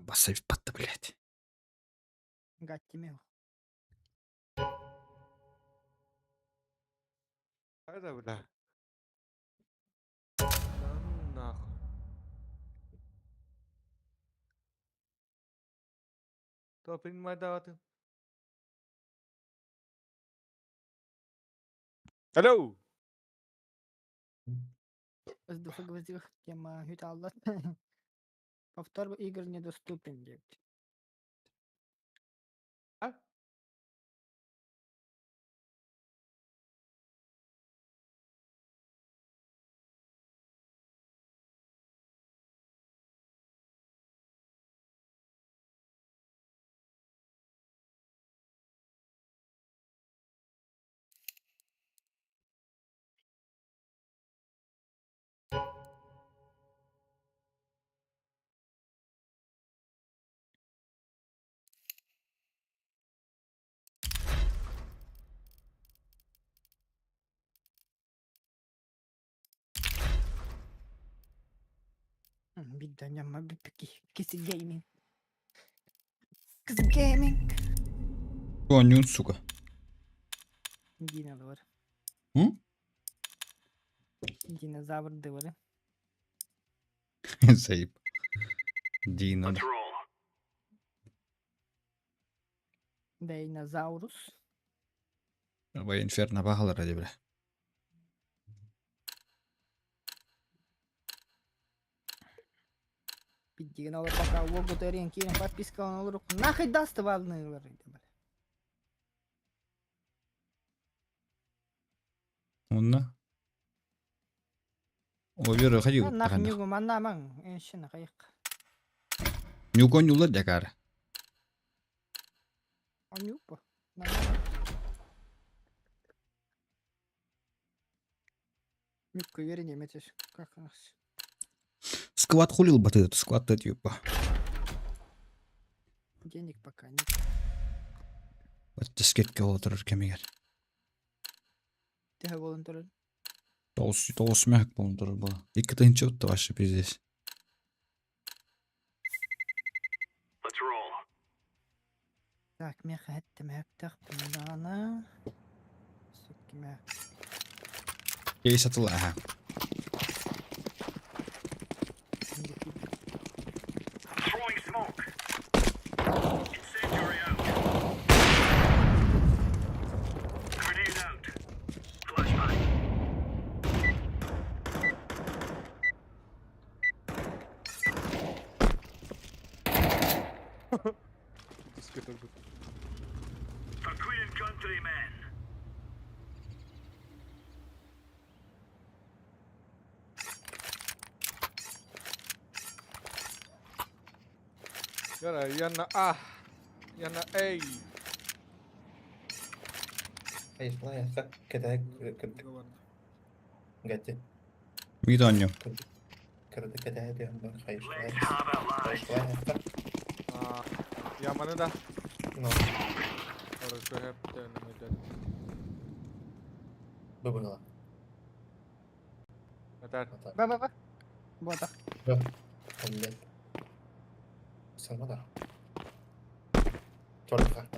Басайып батта, блядь. Гаттимео. Хайда, бля. Да ну нахуй. То принимай даваты. Алло! Воздуха гвоздевых тема Алла. Повтор игр недоступен, девять. А? Бидданя Киси гейминг. Киси гейминг. Онньуун, сука. Динозавр. М? Динозавр дывары. Заеб. Дино. Динозаврус. Абай инферно баһалара дии бля. Биддигин олор пока лого терен киирэн подписка олорук. Нахуй даст валнылар. Онно. Овер ходи. Нах нюгу маннамаң. Эншин кайык. Нюго нюлар дякар. Онюпа. Нюкка вере неметеш. Как у нас? Сквад хулил батыт, сквад типа. Денег пока нет. Дискетке олорор кэмигэр. Төһө буолан турар? Тоҕус мөһөк буолан турар буола. Икки тыһыынча утта вообще пиздец. Let's roll. Так, миэхэ эттэ мөһөктөөхпүн даҕаны. Сүккүмэ. Кейс атыла аха. Throwing smoke. Incendiary out. Grenade out. Flashbang. Дискет өлбүт. For Queen and country, men. Яра, я на А. Я на А. Мид оонньуу. Let's have it, lads. А, я маны да. Хорошо, хэп, Это Ба ба ба. Буотах.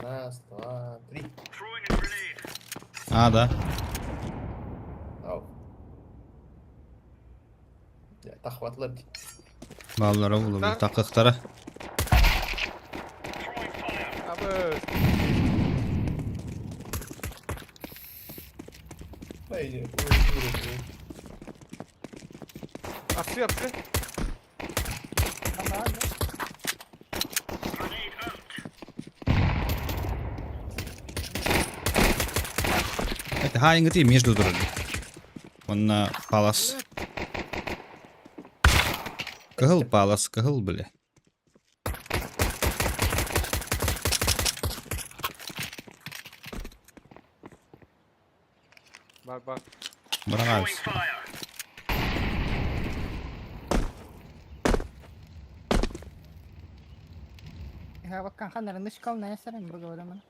Раз, два, три. Throwing a grenade. А, да. Ау. Тахватлар. Баллара булу такыктара. Throwing fire. Абы. Апсы, апсы. Ба ба. Grenade out. Это хаингати между турар. Онна палас. Кыһыл палас, кыһыл бile. Бар, бар. Throwing Браҕас. fire. Баккан ханнарын нышкал наясарын быгыбырамын.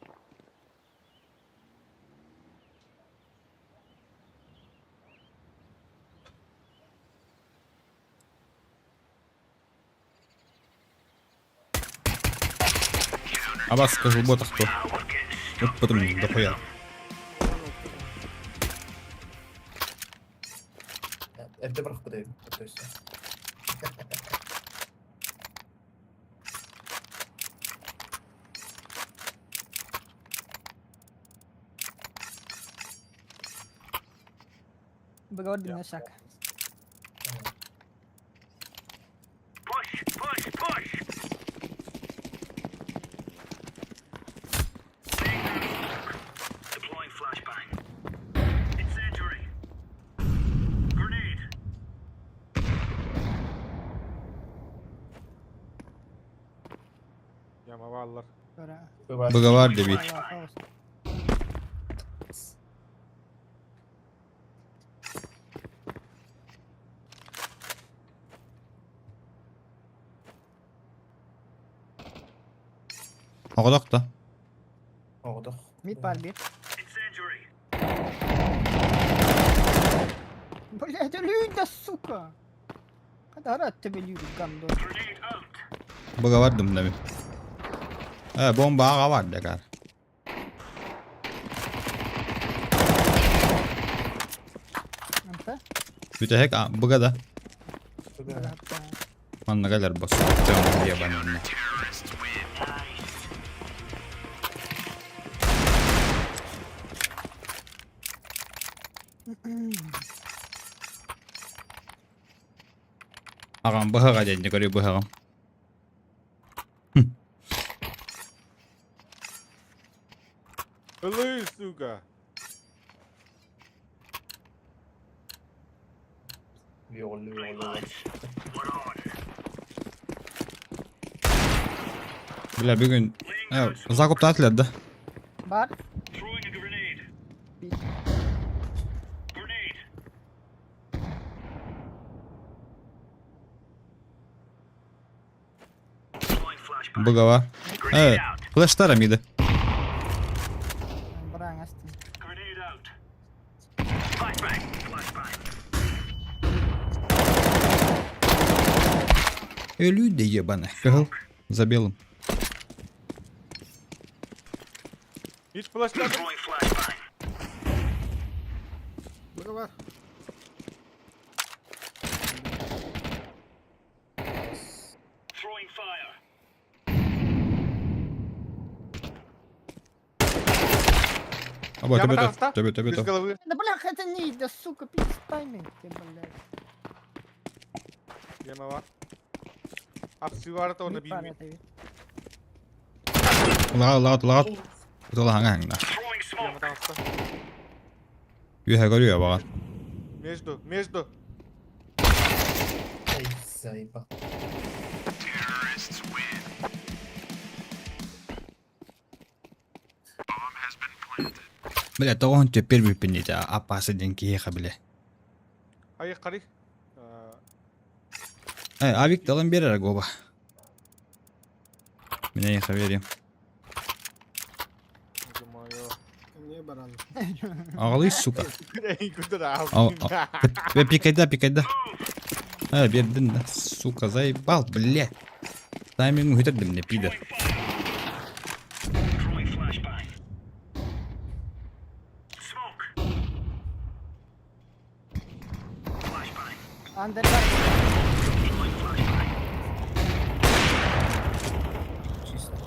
Абас кыһыл ботах то. Ыппытым дохуя. Эрдэ бырахпыт То есть. Быгыбыр шак. Push, push, push. Laying down smoke. Deploying flashbang. Incendiary. Grenade. Яма баллар. Быгавар дебит. Оҕодох да. Оҕодох. Мид бар бир. Incendiary. Блядь, люди, сука! Кадара тебе люди, гандон. Grenade out. Быгавардым да мин. Э, бомба аҕа бар декар. Анта? Бүтэһик быга да. Быга. Манна кэлэр бос. Ебаный. Аҕам быһаҕа диэн көрүү быһаҕым. Ылы, сука. Right, lads. We're on. Бля, бүгүн Laying э, down smoke. закуптаат да. Бар. Throwing a grenade. Бир. Grenade. Быгава. Э, флештара миды. Браң астын. Э, люди ебаные. Кыһыл. За белым. Hiç flashladın. Быга бар. Аба, Яма төбе, таҕыста. төбе, төбе, Без төбе. головы. Да блях, это не, да сука, пиздец тайминг ты, блядь. Яма var. Апсы var da onu Не пара bilmiyorum. это ведь. Лагат, лагат, лагат. Тула хаңа хаңна. Яма таҕыста. Үһэ көрүө бағар. Между, между. Эй, заебал. Бля, тоҕон төппер бүппин аппасы ден киһиэхэ биле. Айы қари. Э, авик далан берер гоба. Меня не хаверим. Эмне баран. Ағалый, сука. Ал, Бе, пикайда, пикайда. Э, бердин да, сука, заебал, бля. Тайминг үтер мне, пидор. Андер бар. Чисто.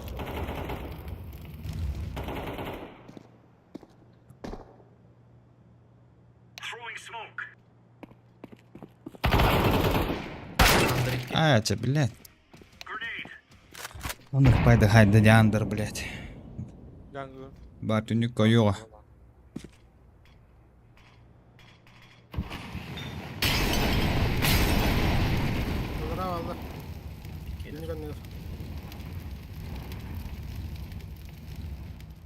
А, это, блядь. Он их пайда хайда диандр, блядь. Бар түнүк койуға. Быгара алла. Кини канныр.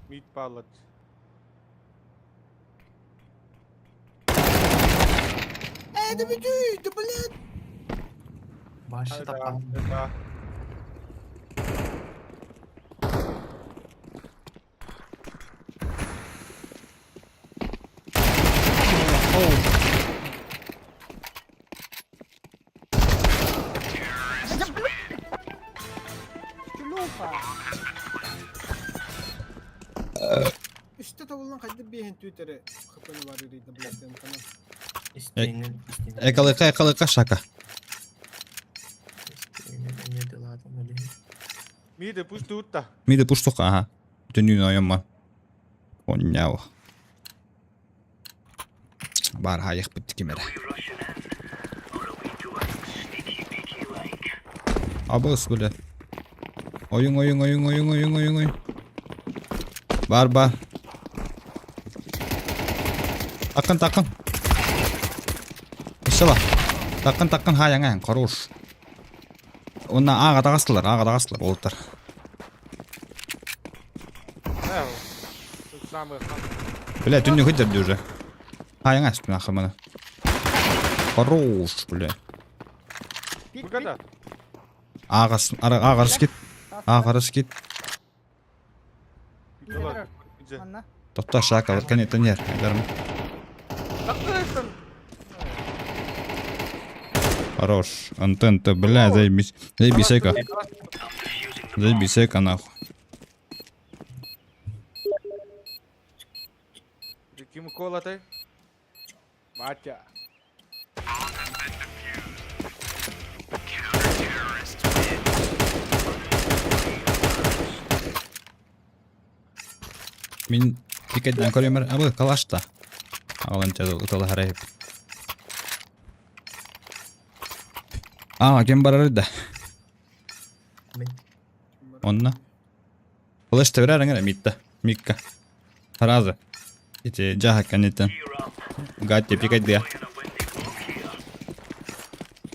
Mid bağlat. Э, да беги, да блядь. Башы тапқан. Да блядь! Шлюха! Үстэ табылдан кайда бейхин түтере хпны бар ири да блядь там. Истинен, истинен. Экалыка, экалыка, шака. Истинен, эмне деладым эле. Mid push tutta. Миді пуштуқа, ага. Түнүн ойымма. Онняу. Бар хайық бітті кемері. Абыс, бля. Ойын, ойын, ойын, ойын, ойын, ойын, ойын. Бар, бар. Тақын, тақын. Ишала. Тақын, тақын, хаяң, аяң, хорош. Онна аға тағастылар, аға тағастылар, олықтар. Самый Бля, түнне көтерді уже. Хаяң астын ақыманы. Хорош, бля. Пик, Bu kadar. Ағас, ағарыс кет. Ағарыс кет. Güzel. Анна. Тоқта шака, кәне төнер. Айдарым. Taktın. Хорош. Антен-то, бля, заебись. Заебись, эка. Заебись, эка, нахуй. Kim kolatay? Батя. Мен пикеттен көремір. Абы, калашта. Ағалан жазыл, ұталы харайып. А, кем барар да. Мен. Онна. Флеш тебірер аңыр, митта. Микка. Разы. Ити жаха кәнеттен. Гатти пикет дия.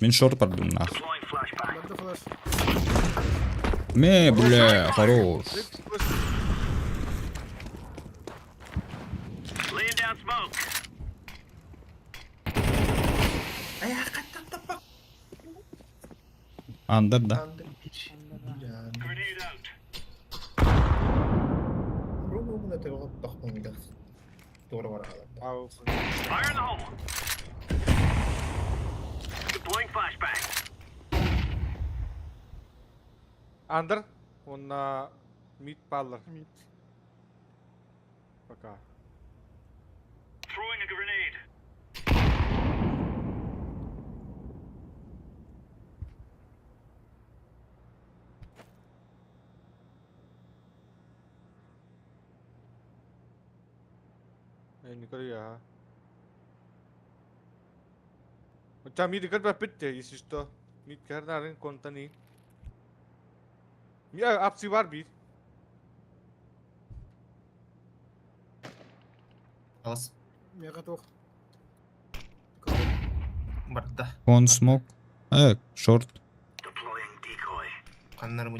Мен шорт бардым нах. Барда флеш. Ме, бля, хорош. Андыр да. Андыр бир. Бир андыр. Онда. Туора бараҕалар. Ау. Fire in the hole. Deploying flashbang. Андер, уонна мид бааллар. Мид. Пока. Throwing a grenade. निकल गया. अच्छा мид кэлбэппит если что. Мид кэрнарын контани. Я апси бар бир. Алас. Мега туох. Барда. Кон смок. Шорт. Deploying decoy. Ханнар бу.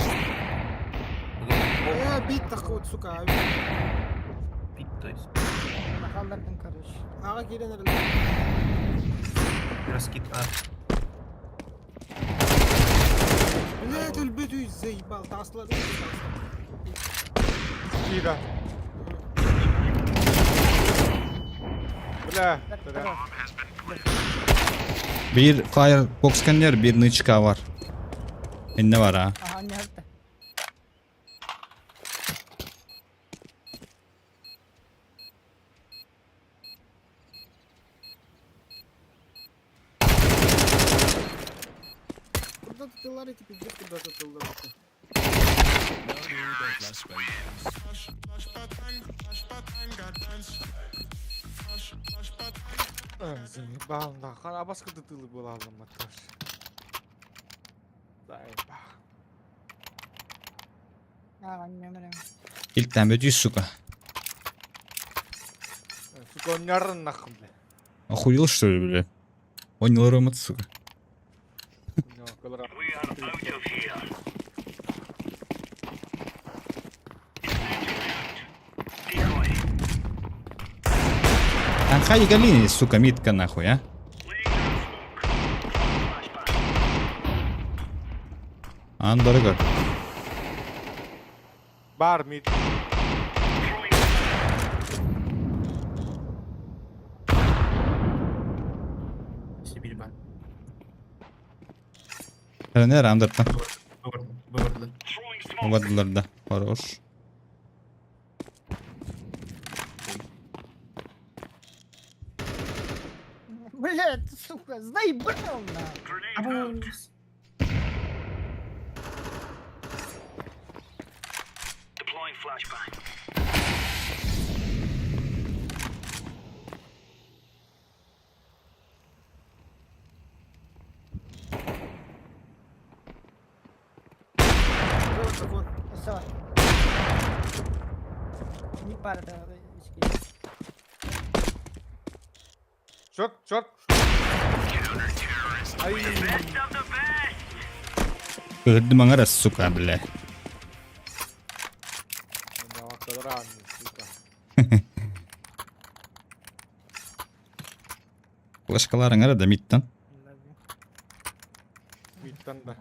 Э, бит таххыбыт, сука. Бит то есть. Хааллардым, короче. Аҕа киирэн эрэллэр. Раскид А. Блядь, өлбөт үй заебал. Таслады. Кира. Бля, бля. Bir firebox кэннигэр, bir нычка бар. Иннэ бар а. Аха, не харта. Куда-то тыллар эти пиздец, куда-то тыллар. Заебал нахуй. А баска ты тылы была матрош. Заебал. Аҕа, нөмірім. Илтэн бөтүй, сука. Сука, нярн нахуй, бля. Охуел, что ли, бля? Понял, Рома, сука. No, колора. We are out of here. Incendiary out. Decoy. Анхай Галини, сука, митка нахуй, а? Laying down smoke. Flashbang. Ан дорогой. Бар мид. Throwing Сибирь бар. Не рандертан. Быварды. throwing smoke. Убадылар да. Хорош. Блядь, сука, заебал на. Grenade out. Deploying flashbang. Вон, Все. Не пара, да, очки. Шорт, шорт. Ай, Best of the best. Көрдүм аңара, сука, бля. No, колора, сука. Флешкалар аңара да миттан. Мидтан да.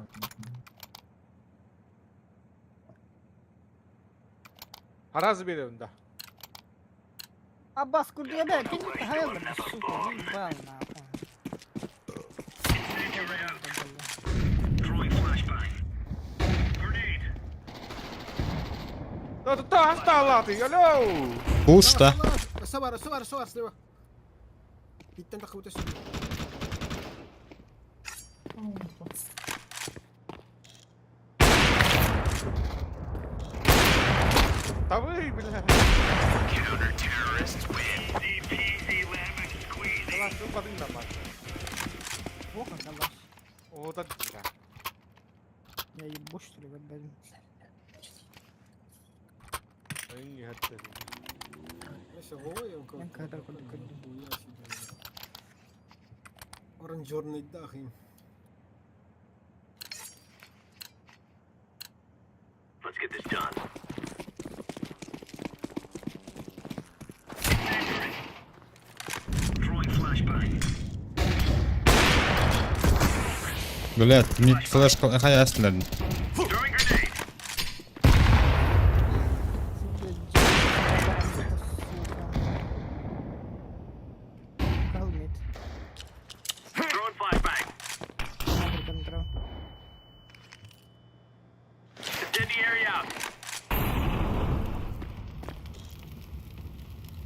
Харазы берем да. Аббас, куда я, кинь хаялдым, сука, заебал нахуй. Incendiary out. Throwing flashbang. Grenade. Да, да, да, асталаты, алло. Пушта. Сабар, сабар, сабар, слева. Биттен таххыбыт өссө. Тавы, бля. Counter-terrorists win. Easy peasy lemon squeezy. Калаш, упадын да мать. Плохо, калаш. О, да, бля. Я ебу, что ли, блин. Ай, не хотел. Мен кадр курдук көрдүм. Оранжерный дах им. Let's get this done. Incendiary. Throwing flashbang. Блядь, мид флешка хай аслан. Throwing grenade. area.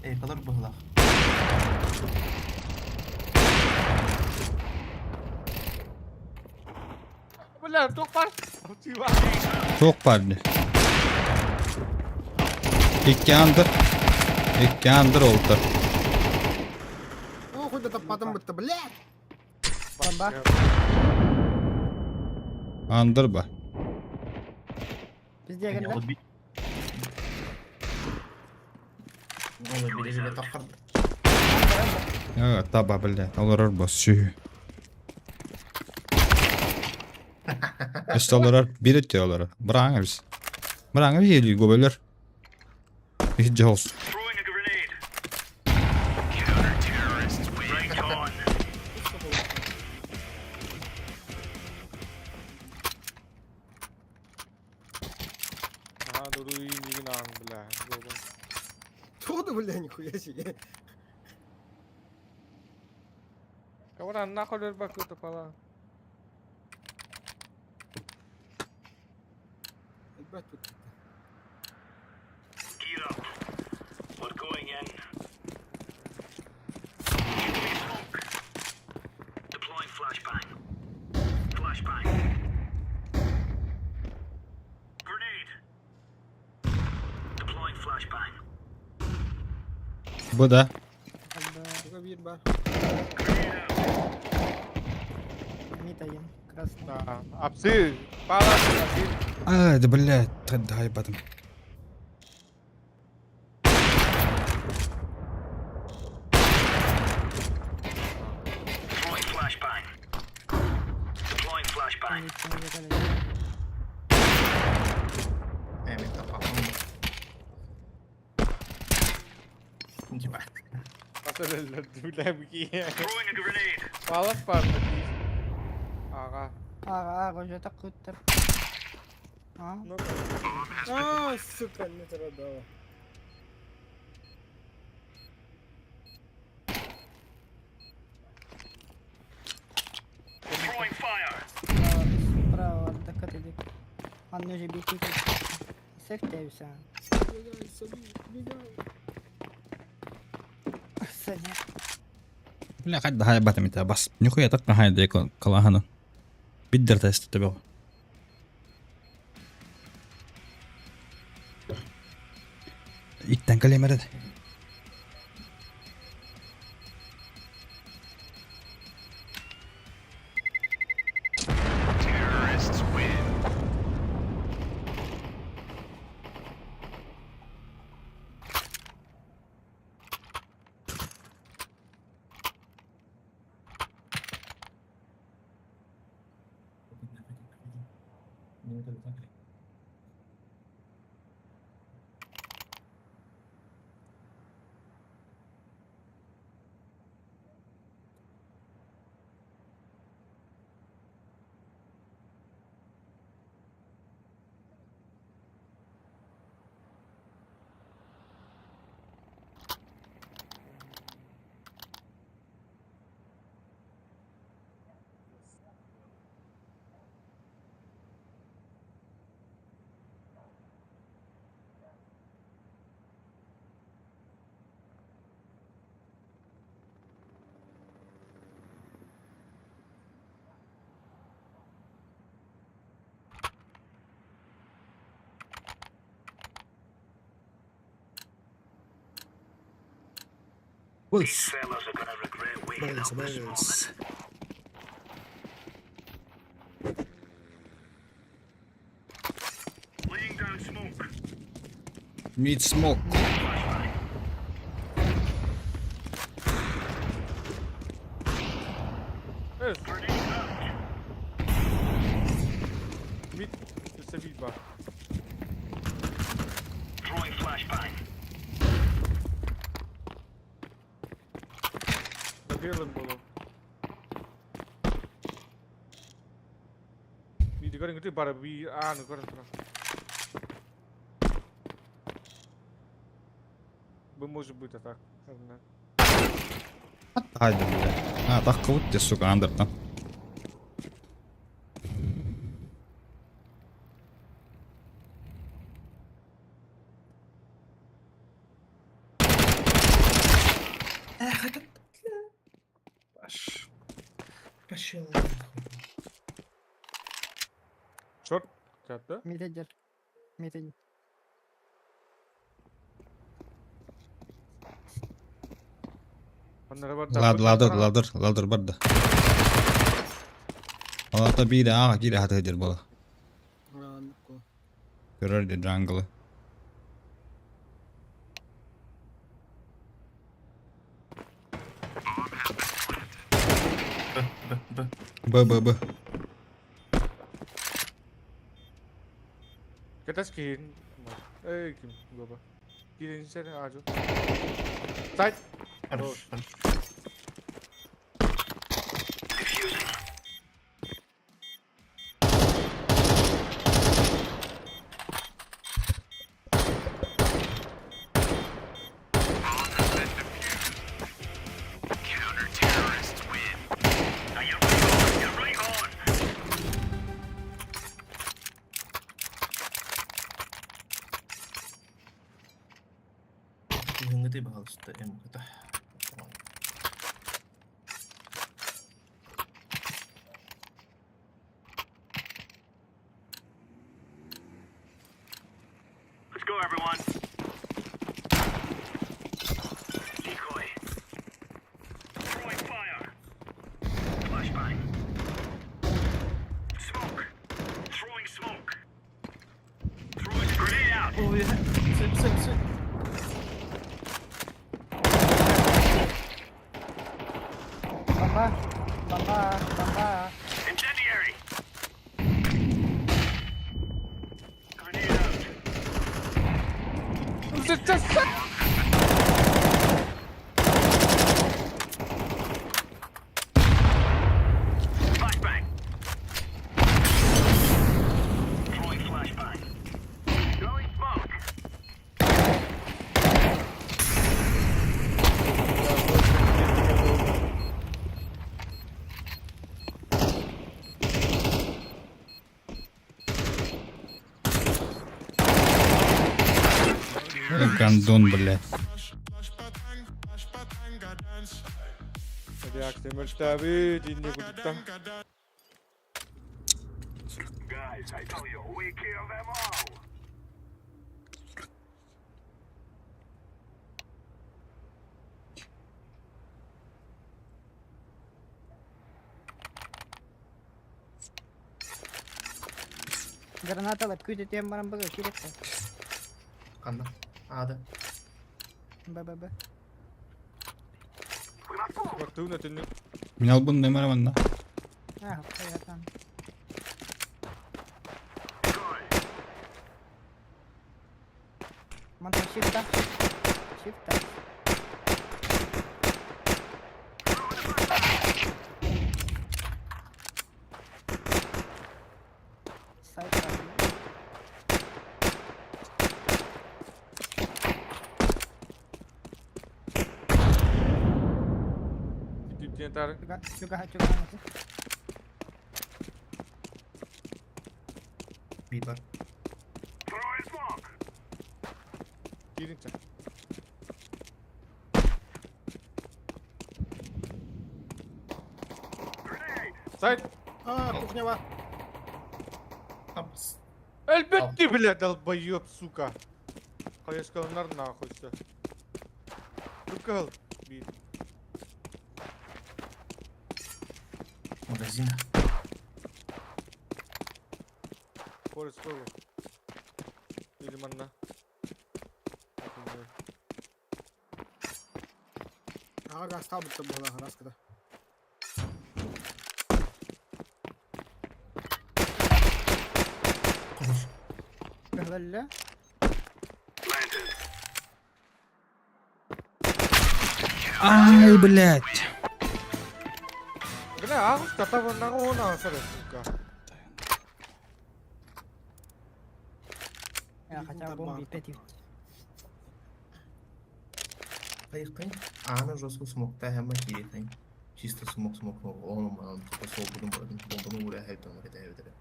Эйкалар быһылаах. Бля, туох баар? Туох баар дии. Икки андыр. Икки андыр олтар. О, хуй да таппатым бытта, блядь! Бомба. Андыр ба. Везде кэллэ. Ол би... Ол били-били таххар. Э, таба, блядь, олорор бо сүү. Өстө олорор, бир өттө олорор. Бырааҥа бис. Бырааҥа бис елүү гобөлөр. Их жолс. Throwing a grenade. Counter-terrorists win. Right on. Ага, дуруй мигин аан, бля. Долбан. Кто бля, нихуя себе. Кабран, нахуй лербак это пала. Ребят, тут Gear up. We're going in. Give me smoke. Deploying flashbang. Flashbang. Grenade. Deploying flashbang. Бу да. Только бир бар. Grenade out. Мид один. Красный. Да. Апсы, пала, апсы. А, да, блядь, дай батым. Throwing flashbang. Deploying flashbang. Э, мен таппаппын. Типа. Бля, бики. Throwing a grenade. Палас бар. Ага. Ага, ага, уже так куттар. А, Ну, А, сука, не традала. Throwing fire. справа, справа, так это Анны же бити. Сектевся. Убегай, Саби, убегай. Саня. Бля, хать да батым ите бас. Нихуя так на хайде калахана. Биддер тест тебе. Иттен калемеред. These fellas are gonna regret waking up this morning. Laying down smoke. Need smoke. Э, Grenade out. мид, Саби бар. Throwing flashbang. На белом было. Мид, көрін күті бар, би, а, ну көрін тұра. Бы может быть, а так. Одна. Хайде, бля. А, так кылыт те, сука, андыртан. Пошел нахуй. Шорт. Чатта. Митеджер. Митеджер. Ладыр, ладыр, ладыр барда. Алата биир аға кире хаты дер бола. Көрөр де джанглы. Б, Б, Б. Б, Б, Б. Кэтас киин. Эй, ким, гоба. Киирин сэр, ажу. Сайт. Хорош, хорош. Кыһыҥҥытый баһаалыста МК-та. Let's go, everyone. Decoy. Throwing fire. Flashbang. Smoke. Throwing smoke. Throwing grenade out. Ой, сөп, сөп, сөп. Бомба. Бомба. Бомба. Incendiary. Grenade out. Flashbang. Throwing flashbang. Throwing smoke. Гандон, блядь. Реакция мөлтәбит, инде күтүттэн. Guys, I tell you, we kill them all. Гранаталар күтетем баран быгы киректе. Ханна. Ада. Б Б Б. Бактыгына төннүк. Мин албын нөмер манна. А, хаятан. Мантан shift up. Shift up. Сайт бар. Диэн тары. Чуга, чуга, чуга. Би бар. Throwing smoke. Киирин ча. Grenade. Сайт. А, кухня бар. Апс. Әлбәттә, бля, долбоеб, сука. Хаешкалар нахуй все. Прикол. Бит. Магазин. Форест Форвард. Или манна. Ага, газ табыт була раскада. Хорош. Көһөллө. Planted. Ай, блядь. Бля, агыс татабаннагы он асыр, сука. Я хотя бы бомби пять. Хайыккын. Аны жестко смокта һәм киретин. Чисто смок смок оны манан типа сол будун барадын. Бомбаны ура хайдан кете бетере.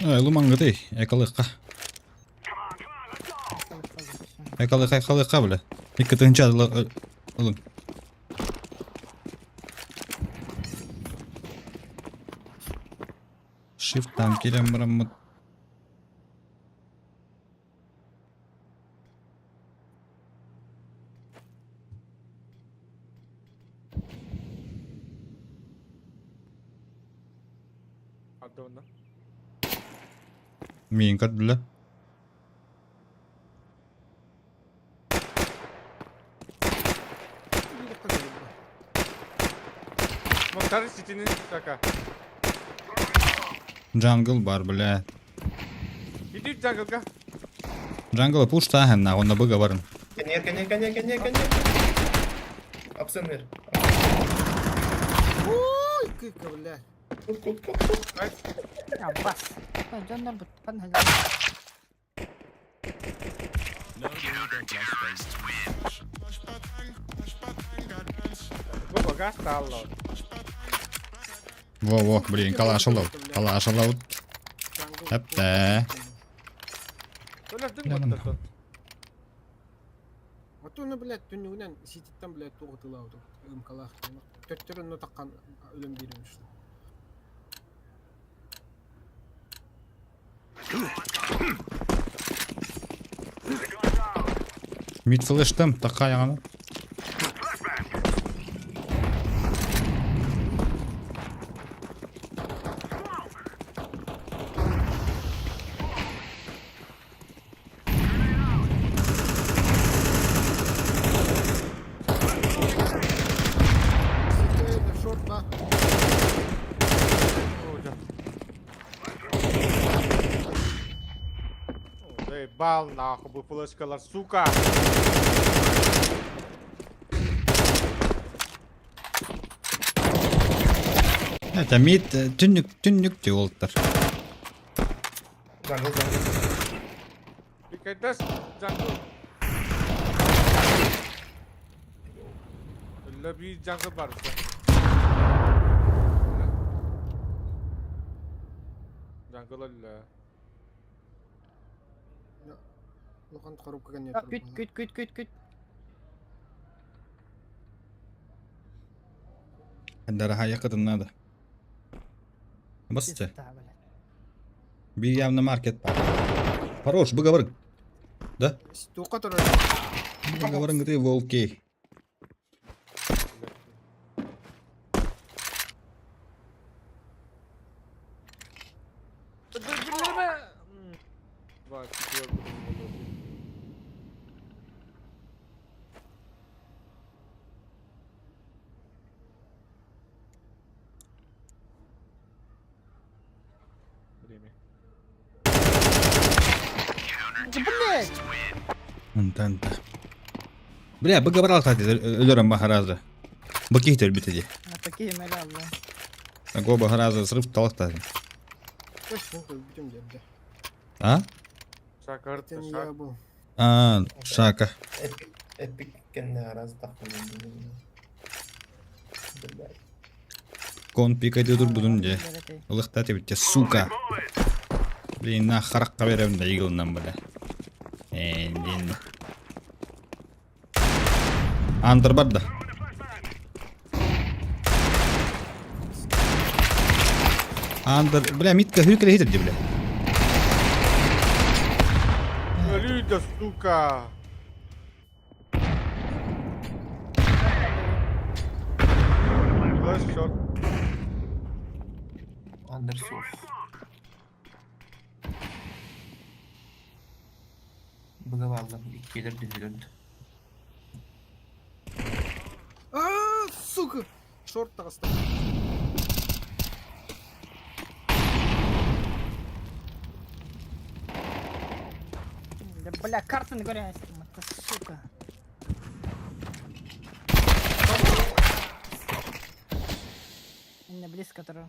Ай, лумангыты, экалыкка. Come on, come on, let's go. Экалыкка, экалыкка, бля. Икки тыһынча ылын. Shift-тан киирэн бараммыт. Ардыбында. Миин көрдүлэр. Motor ситини така. Jungle бар, бля. Иди джанглга. Jungle пуш тааһын на, онно быга барын. Кэннигэр, кэннигэр, кэннигэр, кэннигэр, кэннигэр. Апсынныр. Ой, кыка, бля. Кут, кут, кут, кут. Аббас. Дьоннор бут Во-во, блин, калаш алау. Калаш алау. Эптэ. Отуну, блядь, түннүгүнэн сититтэн, блядь, туох ытылаабыт ымкалаах. Төттөрү онно таххан өлөн биэрэн үстэ. Мид флештем, такая она. Заебал нахуй бу флешкалар, сука! Это мид түннүк түннүк диолтар. Jungle, jungle. Пикайдас jungle. Өлө биир jungle бар. Jungle өллө. Улахан коробка кэннэ Күт, күт, күт, күт, күт. Дорогая якытын надо. Басты. Bir явно маркет бар. Хорош, быгавырың. Да? Туохха турар. Быгавырың ты волки. Два, четвертый. Время. Блять! Антанта. Бля, быгавырал кстати, өлөрөн бахаразы. Быких өлбүтэ ди. Такие мэлялла. Го бахаразы срыв талахта. Бүтүм дерде. А? Шакар, Тен шак. я был. А, шака. Эпик, эпик кэннэ раз Блядь. Кон пикайды тур будун де. Ылықта тебітте, сука. Блин, на хараққа беремін да иглынан бля. Эндин. Андыр бар да. Андыр, бля, митка хүркеле хитер бля. Өлүү сука! Flash shot. Андер суох. Быгаваллам иккилер дүһүлүнд. А, сука! Шорт таҕыста. Да бля, карты на горе, это сука. Не близко которого.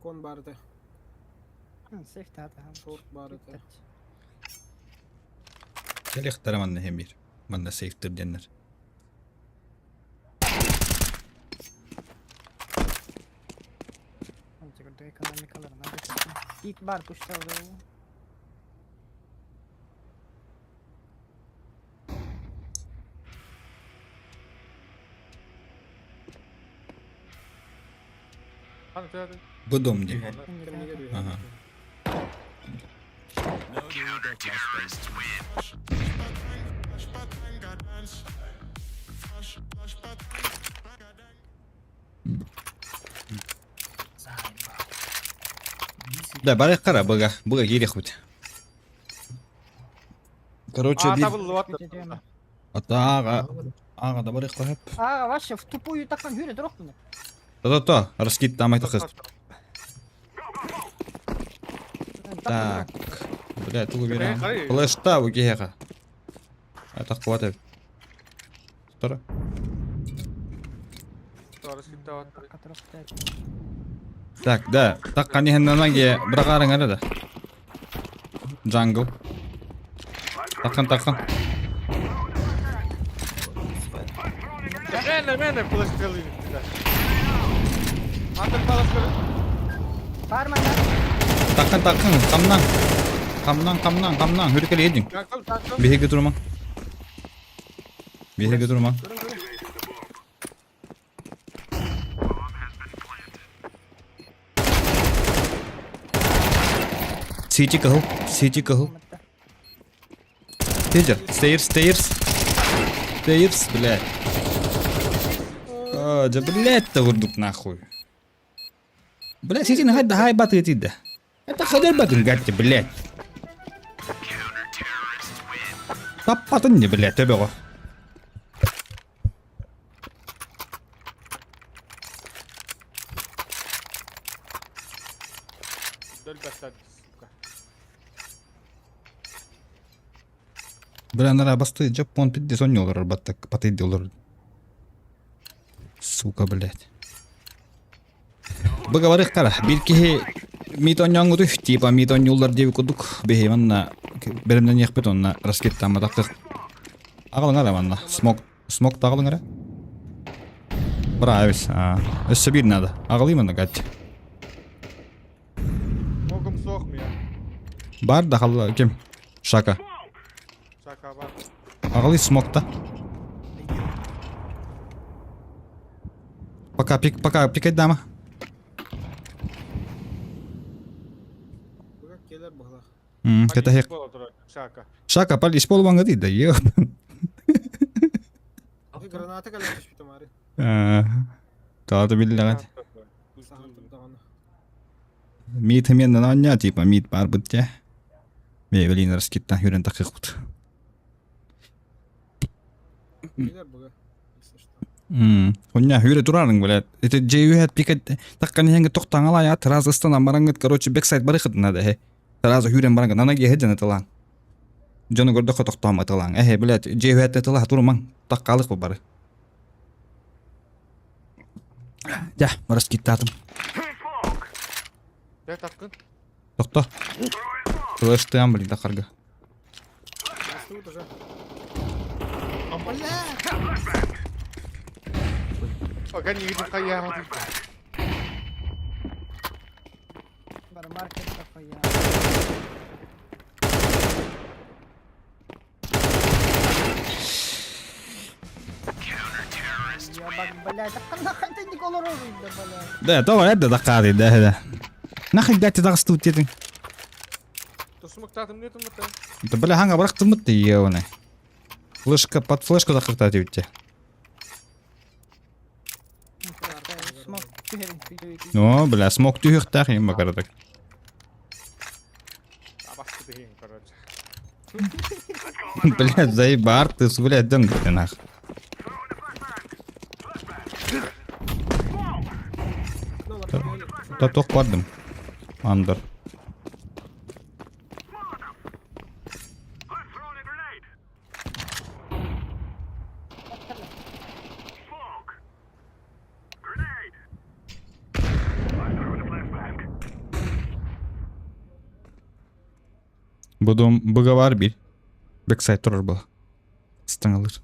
Кон барды. Сейф тата. Шорт барды. Келехтер манна хемир. Манна сейфтер деннер. Пик бар пушталды. Бу дом дии. Ага. Да, барыахха быга, быга киириэхпит. Короче, А, биир... табыллыбат. Ата аага, аага да барыахха сөп. А, вообще в тупую такан хүрэ дурохпуна. То-то-то, раскид там это хыс. Так. Бля, тугу берем. Флешта бу киһиэхэ. Атах куат эбит. Тора. Так, да. Так, қанихеннанан ге бырағарың әлі да. Джангл. Таққан, таққан. Мene, mene, flash стрелы. Антон палас Бар манна. Таққан, таққан, қамнан. Қамнан, қамнан, қамнан. Хүркелі едің. Jungle, jungle. Биһиги турумаҥ. Биһиги турумаҥ. Сити кыһыл, сити кыһыл. Тежер, stairs, stairs. Stairs, блядь. А, да, блядь, курдук нахуй. Блядь, сити нахай да хай баты да. Это хадер батын гатти, блядь. Таппатын не, блядь, төбөҕө. Сука. Бля, нара басты жапон пидде сонньо олорор баттак патыйды олорор. Сука, блядь. Быгаварых кара, бир киһи мит онньоҥҥутуй, типа мит онньууллар диэбит курдук, биһи манна бэлэмнэниэхпит онно раскеттаамматахтык. Аҕалыҥ эрэ манна, смок, смок таҕалыҥ эрэ. Браавис, өссө биир надо. Аҕалыы манна гать. Могум суох мия. Бар да халла ким? Шака. Шака бар. Аҕалыы смокта. Пока пик, пока пикать дама. Келер быһылах. Кэтэһиэх. Шака. Шака пал исполванга да ё. Граната кэлэн түспүтэ маары. Таата биллэҕит. Саһан турдаҕына. Мит мен нання типа мит бар бытте. Бе раскитта хүрен такыхут. Келер быга. Если что. Хуння хүрэ турарың блядь. Это жеюхет пикет таккан хенге токтаңала я сразу ыстана бараңыт короче бэксайд барыхыт надо хе. Сразу хүрен бараңыт нана ге хеджен тылаң. Жону көрдөккө токтома тылаң. Эхе блядь жеюхет тыла турмаң. Таккалык бу бары. Я, раскиттатым. Де таккын? Токто. Флештыам, блин, такарга. Растут уже. Пока не видим хая. Бар маркет такой я. Я бак, блядь, а нахуй ты не колорозый, да, блядь. Да, това это дакады, да, да. Нахуй дать дагыстуу дедиң. Тусмук татым не тумыты. Да бля ханга барактымыт ебаный. Флешка под флешку закрыта те. Смок түһэрин Ну, бля, смок түһүхтаах им бакарадак. Абасты деген, короче. Блядь, заебар ты, блядь, дем ты нах. Та тох бардым. Андер. Будум быга бар бир. Бэксайд турар была. Стаңалыр.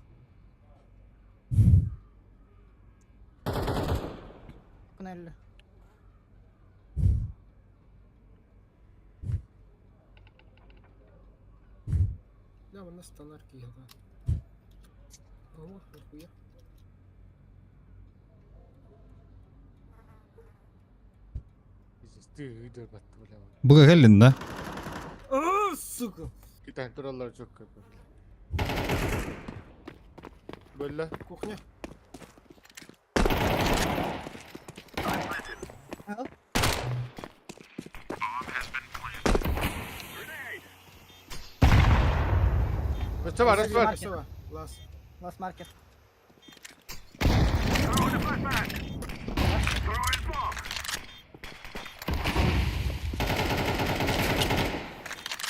Кунелли. Бля, манна станар киһи да. О, нихуя. Пиздец, ты ыйдыр батты, бля. Буга кэллин да? О, сука! Китайн тураллар çok kötü. Böyle. Кухня. Өссө бар, өссө бар. Всё, Лас. Лас маркет.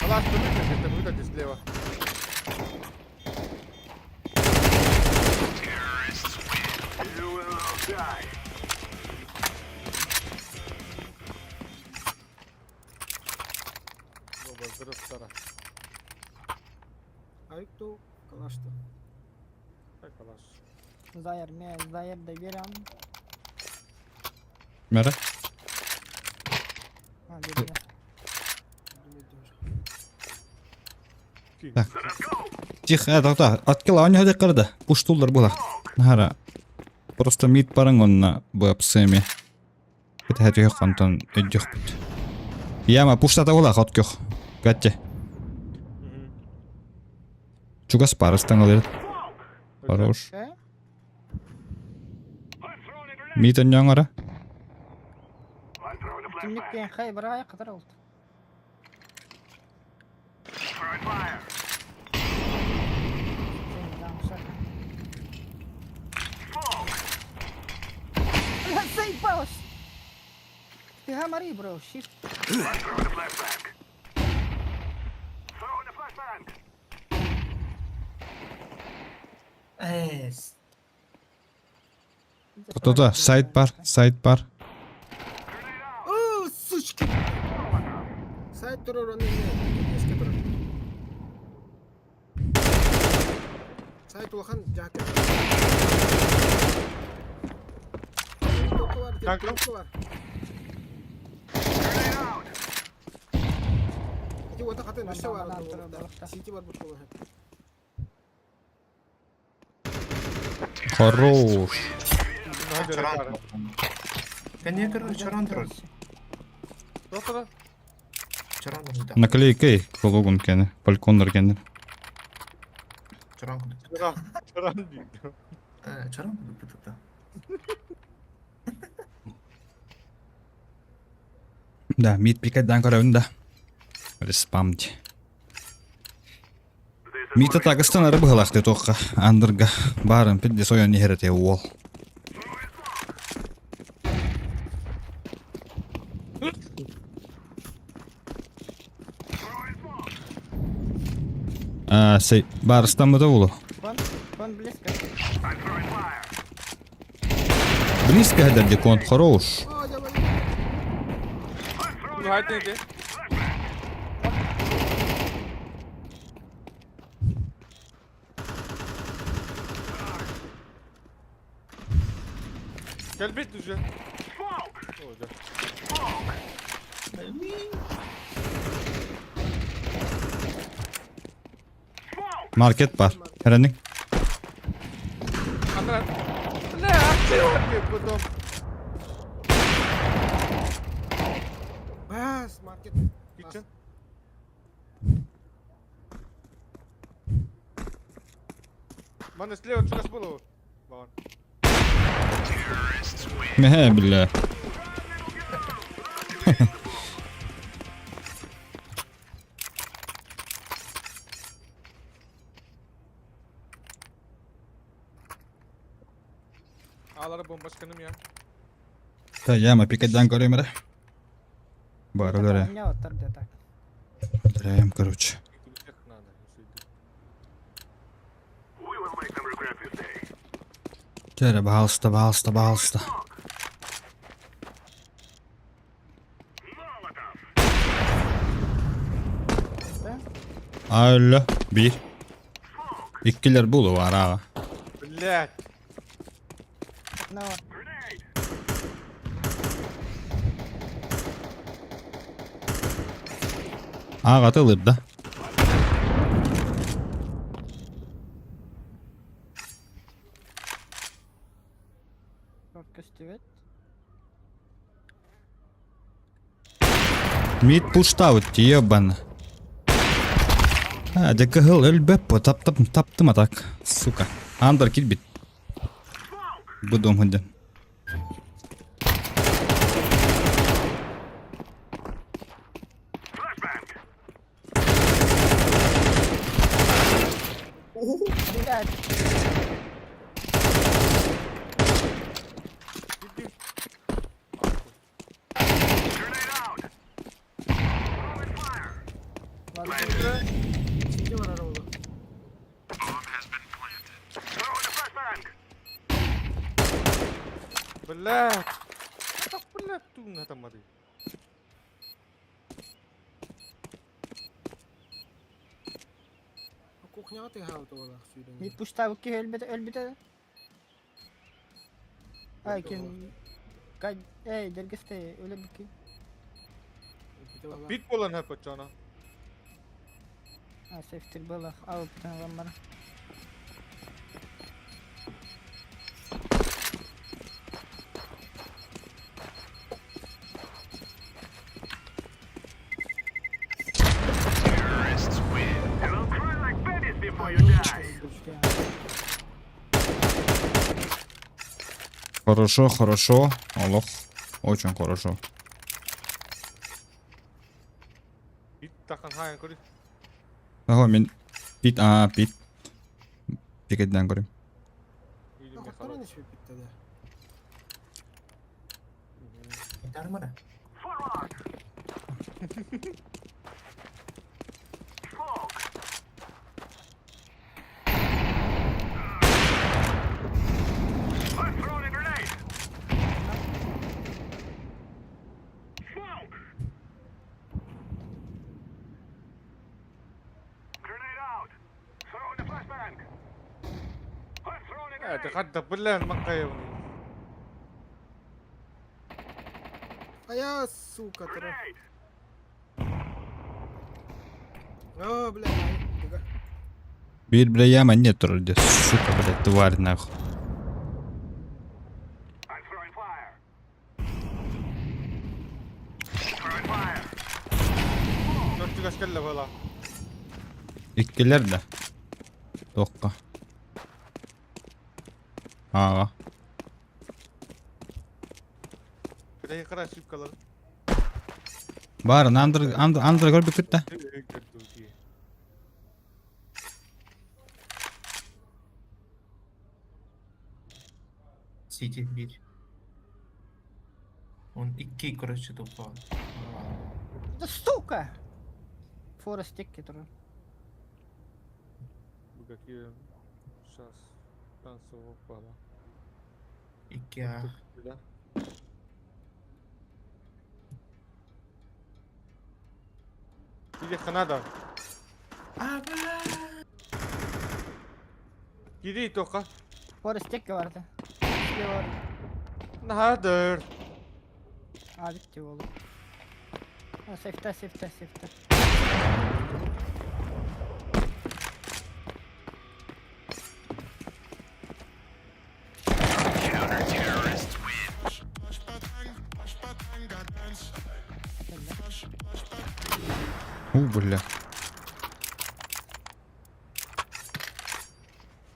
Алас, ты выйдешь, это выйдете слева. You will all die. Оба, взрыв Айкту, калашта. Так, калаш. Заер, ме, заер да берем. Мера. А, берем. Так. Тихо, э, так, откила, они ходи кырды. Пуштулдар була. Нахара. Просто мид барың онна бу апсэми. Это хәтү хантан өйдөх бит. Яма пуштата була хот көх. Гатте. Чугас парыстан алыр. Хорош. Э? Мид онняңара. Түннүк пен хай бір ай қатар oldu. Бля, заебалась! Ты гамари, бро, shift. Эс. То-то, сайт бар, сайт бар. О, сучки! Сайт турар, он не еске турар. Сайт улахан жака. Току бар, Так. току бар. Ити ота хатын өссө бар. Манан турар, балыкта. Сити бар бут болар. Хорош. Чоран. Кәне көр чоран турар. Доктора? Чоран да. Наклейкай кологун кene, балкондар кene. Чоран кудук. Чоран, чоран дейді. Э, чоран кудук бутта. Да, мид пикайдан көрөбүн да. Респамди. Мита тагыстан ары быһылахты туохха андырга баарын пидде сойон иһэрете уол. А, сей, барыстан быта улу. Кон, кон близко. Близко хәдәрде кон хорош. О, давай. Ну, haydi иди. Кэлбит уже. О, да. Маркет бар. Хәрәнең. Ана. Бля, активный потом. Бас, маркет. Kitchen. Мана слева чугас было. Бан. Мә, бля. Ağlara bombaşkanım ya. Та яма пикайдан көрөмөрө. Бар өлөрө. Меня вот торде так. Өлөрөм, короче. Всех надо. We will make them regret this day. Чәрэ, баалыста, баалыста, баалыста. Да? Алло, бир. Иккилер булу бар ага. Блять. Одного. Ага тылыр да. Мид пуштаут, ебан. А, дьэ кыһыл өлбөт по таптым таптым атак. Сука. Андер килбит. Бу дом хындын. Блядь. Сити барар оҕолор. Блядь. Так, блядь, туун хатамматый. Кухняҕа тыаһаабыт уолаах сүүрэн. Мид пуштаабыт киһи өлбүтэ өлбүтэ. Ай ким Кай эй дергесте өлө бики. Бит болан хөпөччөна. А сейфтер было ауптан ламмар. Хорошо, хорошо. Олох. Очень хорошо. Бит тахан хаан көрү. Аха мен пит а пит. Пикетден көрүм. Хотторон испиппиттэ да. Дармара. Хадда биллэн маккайыбын. А я, сука, тара. О, бля, ай, Биир бля яма нет турар дии, сука, блядь, тварь нахуй. Төртүгэс кэллэ буола. Иккилэр да. Туохха. Ааҕа. Бile кыра шипкалар. Баар, андыр, андыр, андыр көрбүккүт да. Сити 1. Он 2 короче тупо. Да сука! Форест текке турар. Бу какие сейчас танцевал пала. 2 А. Да. Иди ханада. Иди тока. Форест текке барда. Наадыр. А битти буолу. Сейфта, сейфта, сейфта. У, бля.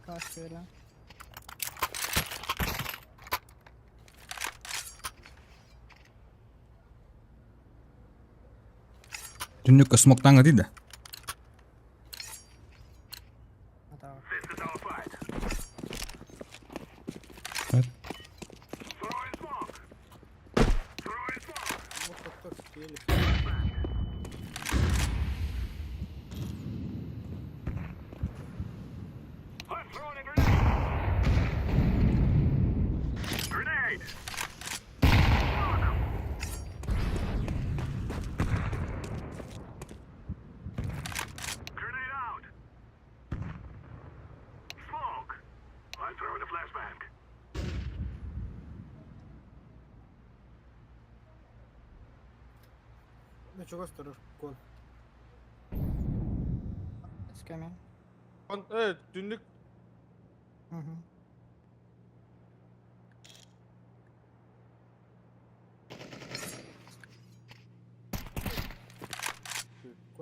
Каш көрө. Түннүккэ смоктаҥҥа дии да. Атаҕа. Хотто киэли. Ну чего сторож, кон. С кем? Он э түннүк Угу.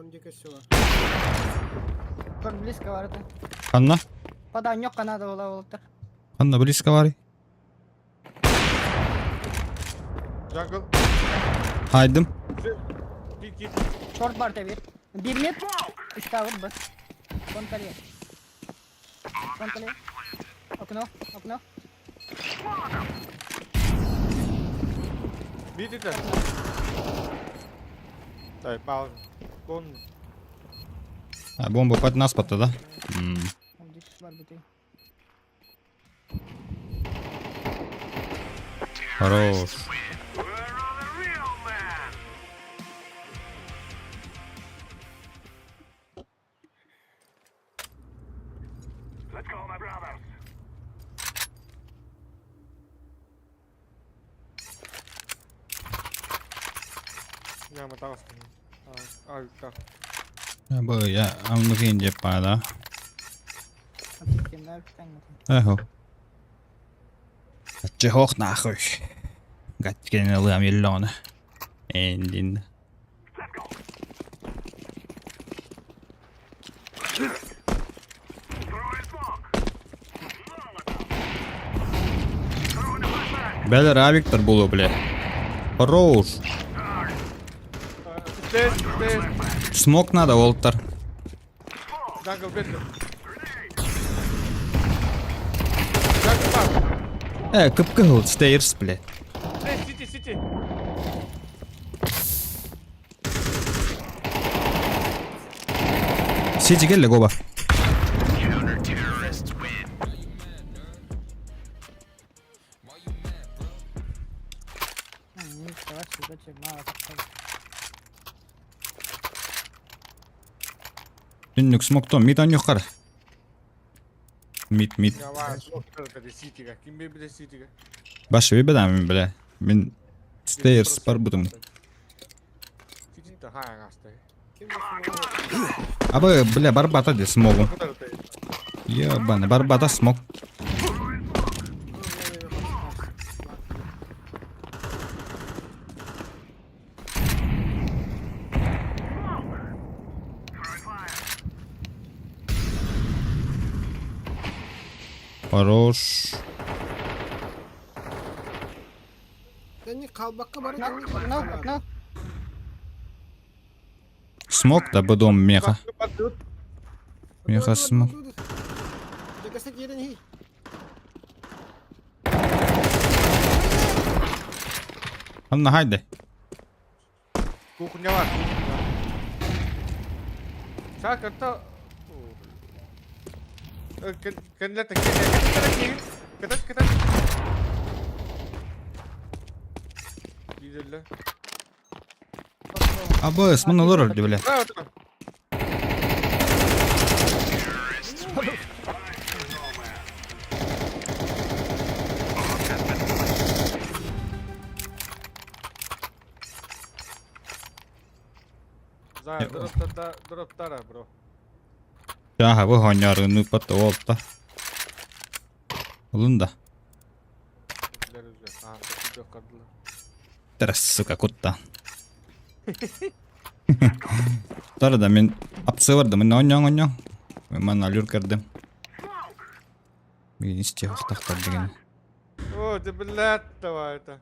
Кон диэки өссө бар. Кон близко бар это. Ханна? Поданьок Канада була болтар. Ханна близко бар. Jungle. Хайдым. Кит кит. Short бар табир. Бир мид. Үч тавыр б. Контроле. Контроле. Окно, окно. Мид это. Дай, пауза. Кон. А, бомба под нас потта, да? Бар бутый. Хорош. Яма таҕыстым. А, Бу я амнугин деп баада. Эхо. Чехох нахуй. Гаткен алам еллона. Эндин. Бәлер Виктор булу, бля. Хорош. Смок надо, Уолтер. Кып-кыһыл, stairs, бля. Сити, сити. Сити келле, гоба. Түннүк смоктон мид он юққар. Мид, мид. Башы бедам бля. Мен stairs бар бутум. Абы, бля, барбата де смогу. Ебаны, барбата смог. Хорош. Смог да быдом меха. Меха смог. Анна хайде. Кухня бар. Шакырта. Кенлер Кыташ, кыташ. Видели? Абы, сманалар өлді, бля. За, дроптара, бро. Jaha, выгоняр, ну потолта. Лунда. Терес, сука, кутта. Тарда мен апсы барды, мен оңоң оңоң. Мен алюр кірдім. Мен исте ақтақтар деген. О, ты, блядь, давай это.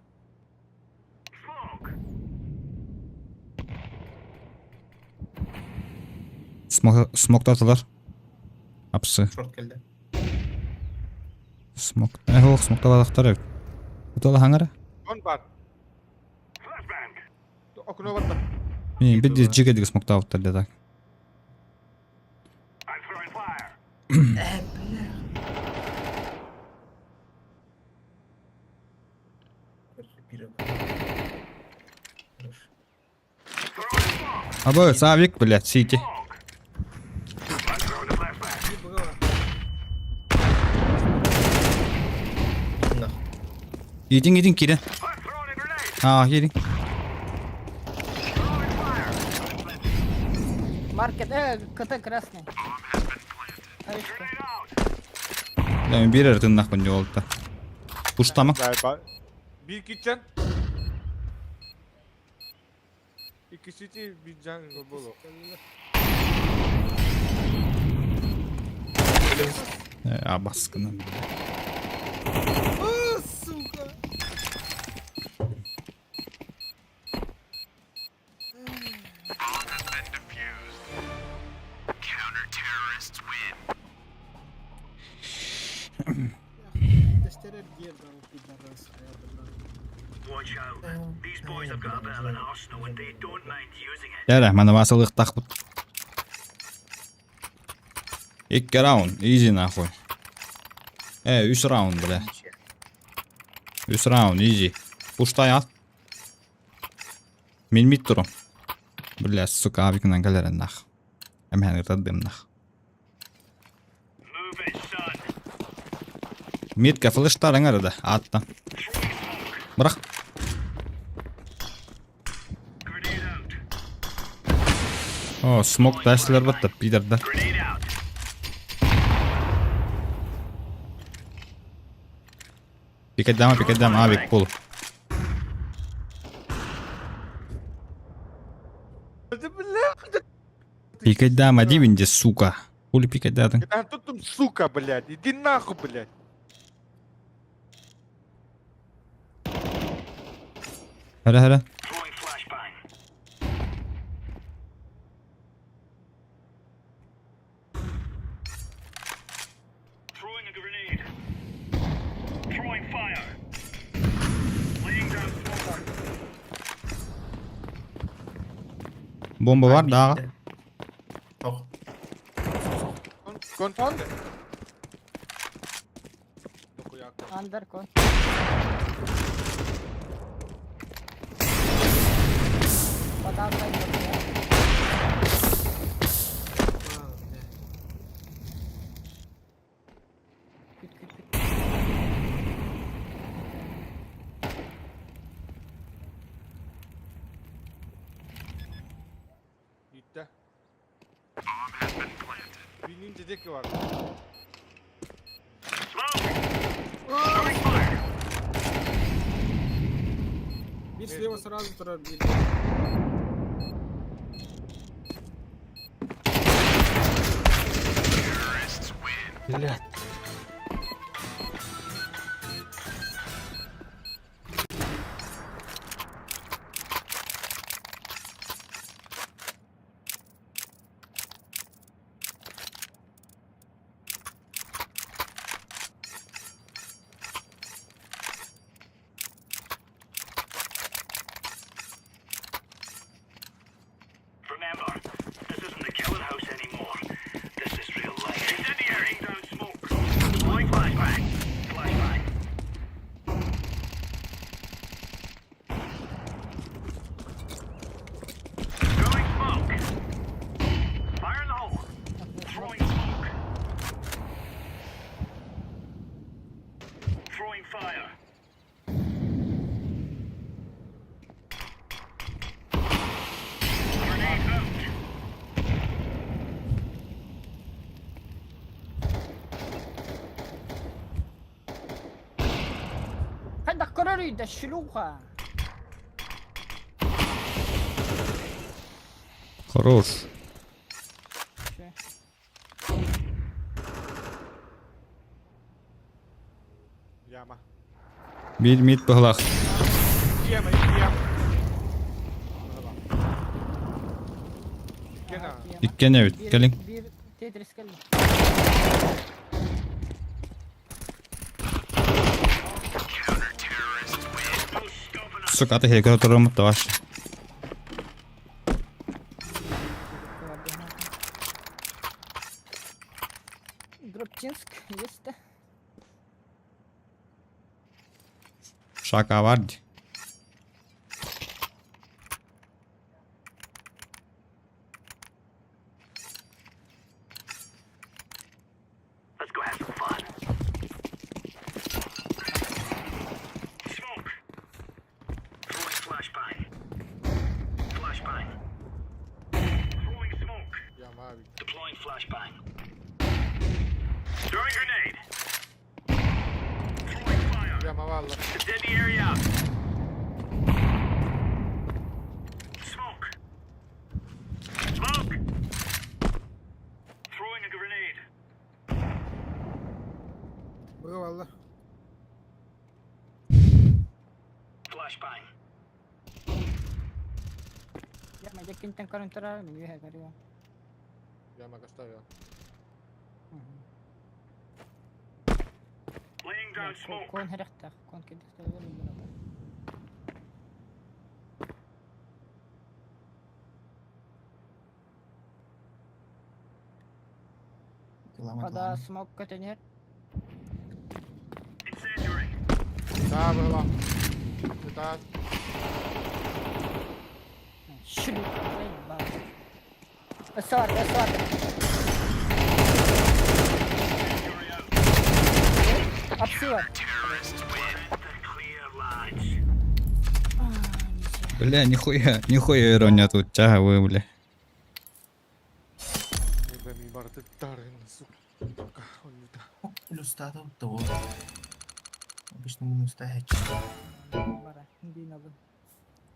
Смок, смоктатылар. Апсы. Шорт келді. Смок. Эх, смокталақтар. Утала хаңара? Он бар. Окно барда. Мен bir de жиге смокталықтар деді. Абы, Савик, блядь, сити. Идин, идин, кире. А, кирин. Маркет, КТ красный. Аришка. Я мен бир тыннақ күнде болды. Пуштама. Bir kitchen. Икки city, bir jungle боло. Э, баскынан. А, сука! Дэстэрэр гер дал пидорас, я бля. Watch out. These boys have got a bit of an arsenal and they don't mind using it. Дәрі, маны басылықтақ бұт. Икки раунд, easy нахуй. Э, үс раунд, бля. Үс раунд, easy. Пуштай ат. Мин мид турум. Бля, сука, авикынан кэлэрэн нах. Эмхэн ыртадым нах. Move it, son. Мидке флештарың арада, аттан. Бырақ. Grenade out. О, смок тәсілер бітті, пидордар. Grenade out. Пикадама, пикадама, авик, пол. Да бля, Пикадама, дивинде, сука. Хули пикададың. А тут там, сука, блядь, иди нахуй, блядь. Хәрі, хәрі. Throwing flashbang. Throwing a grenade. Throwing fire. Laying down smoke. Бомба бар, дағы. Ох. Кон, кон. Дохуя, кон. Under con. Пока А, бля. Күт күт күт. Gitti. Bir ninja deki var. Smoke. Throwing fire. Bir слева сразу турар, bir. Блядь. Remember, this isn't the killing house anymore. This is real life. Incendiary. Laying down smoke. Deploying flashbang. Flashbang. Throwing smoke. Fire in the hole. Throwing smoke. Throwing fire. Grenade out. Хайдах көрөрүй да шлюха. Хорош. Че? Яма. Мид, мид быһылах. Яма, яма. Gene. Иккен эбит, кэлиҥ. Bir Tetris келди. No stopping us. Сука, аты хекер турумут таваш. Дропчинск есть. Шака бар. Let's go have some fun. Smoke. Throwing flashbang. Flashbang. Throwing smoke. Yama abi. Deploying flashbang. Throwing grenade. Throwing fire. Yama valla. Incendiary out. Smoke. Flashbang. Яма дьэккинтэн көрөн турар, мин үөһэ көрүөм. Яма каставил. Laying down smoke. Кон хэрэхтэх, кон кэдэхтэх Лама Хада смок көтөнөр. Incendiary. Да, была. Это Шүл. Өссө бар, өссө бар. Incendiary out. Апсы бар. Terrorists win. The clear, lads. Бля, нихуя, нихуя ирония тут, тяга вы, бля. ми барты тарын, сука. Он не та. Плюс статов того. Обычно минус тахач. Бара, динабын.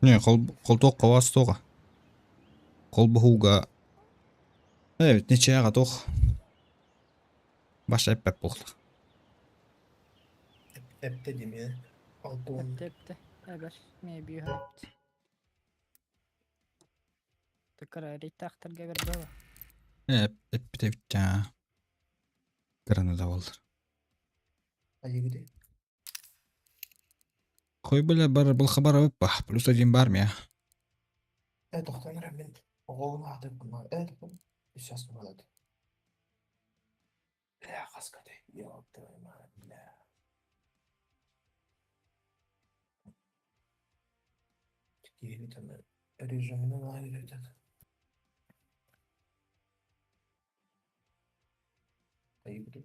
Не, кол колток кавас тоға. Кол бухуга. Evet, нече тох. Баш әппәп булды. Эпте деме. Алтон. Эпте, эпте. Эбер, ме бүйө эпте. Тыкара рейтахтарга бер бала. Эп, эп, эп, Грана да булды. Айгиде. Кой бля бар был хабар опа, плюс один бар мия. Э, тоқтан мен оғын атып бұна. Э, сейчас болады. Бля, қаскадай. Ёб твою мать, бля. Такие там режимы на этот. Айгиде.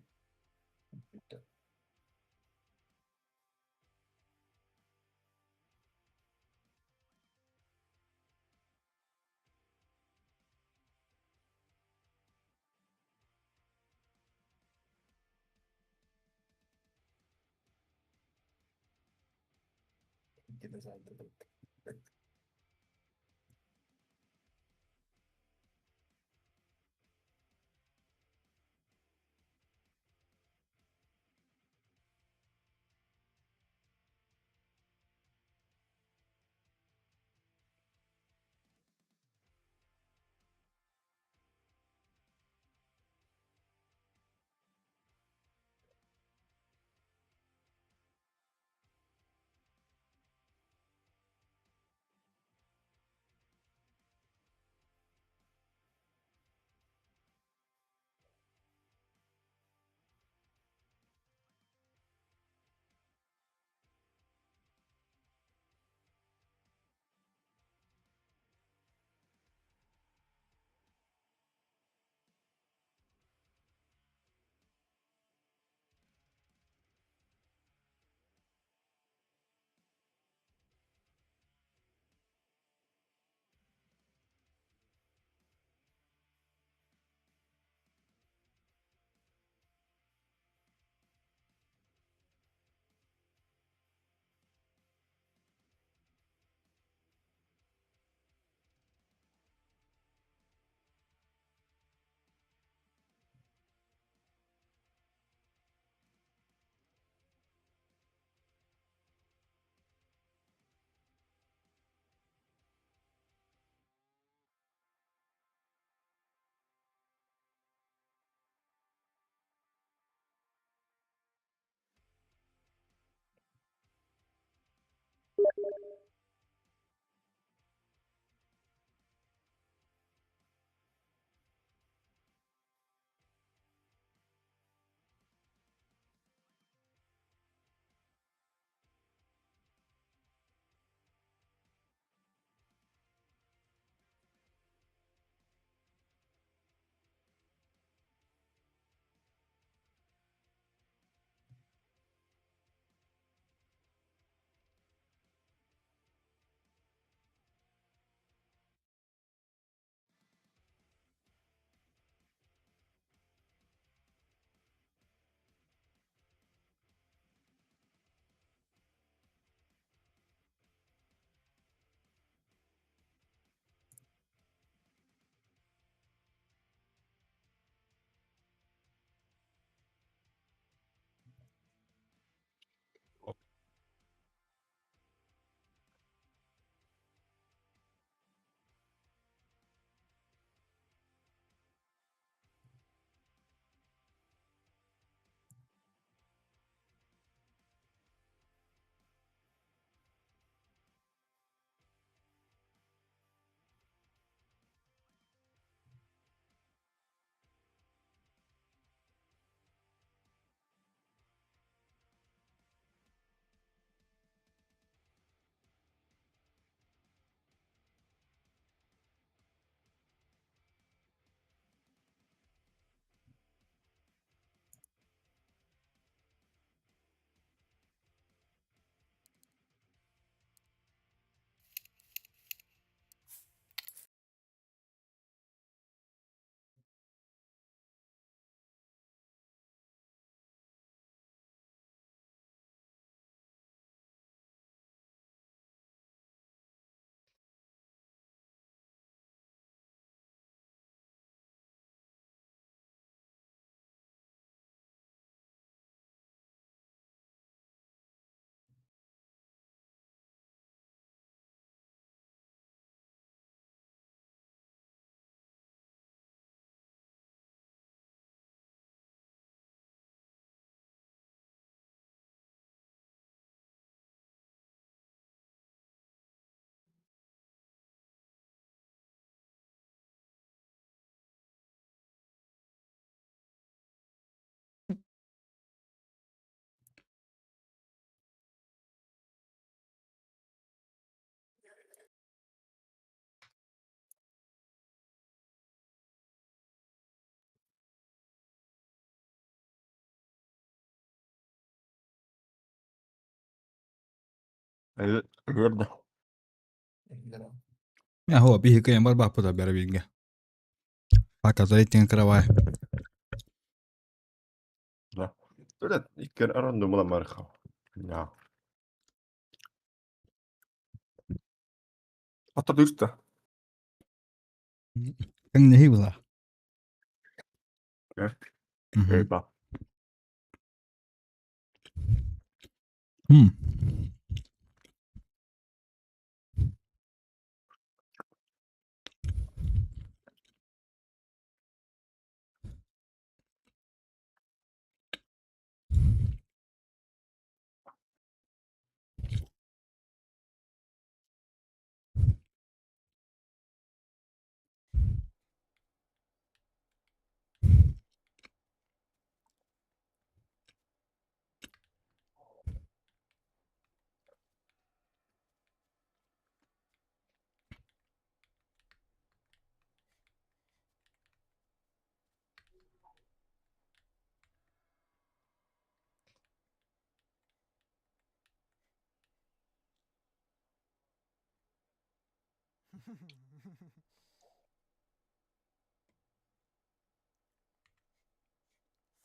Үөрдэ. Мя биһи кыйан барбаппыт бәрі бииргэ. Пока рейтинг кыравай. Да. Блядь, иккер аран думала марха. Да. Ата дырта. Кэҥнэһии была. Эйба.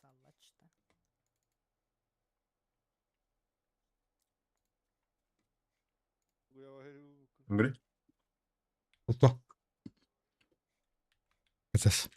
Саллачта. Андрей? Что? Сейчас.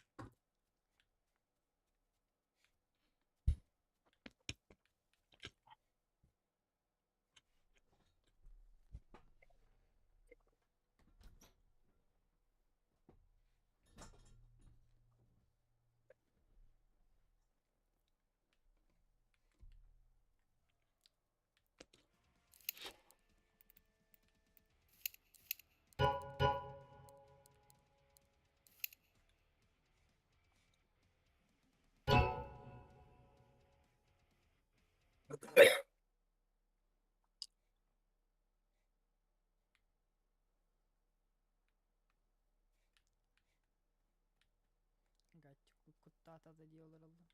Гатчик куттаата да дии олороллор.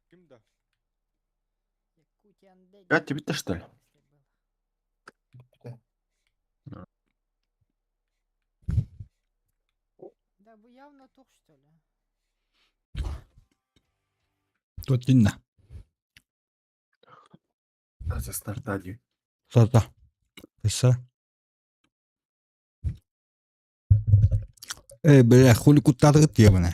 Ким да? Якутиан Дэдди. Я тебе что ли? Если было. Да, бу явно тух, что ли? Тут инна. За стартади. Сата. Писа. Эй, бля, хули куттаатыгыт диэбинэ.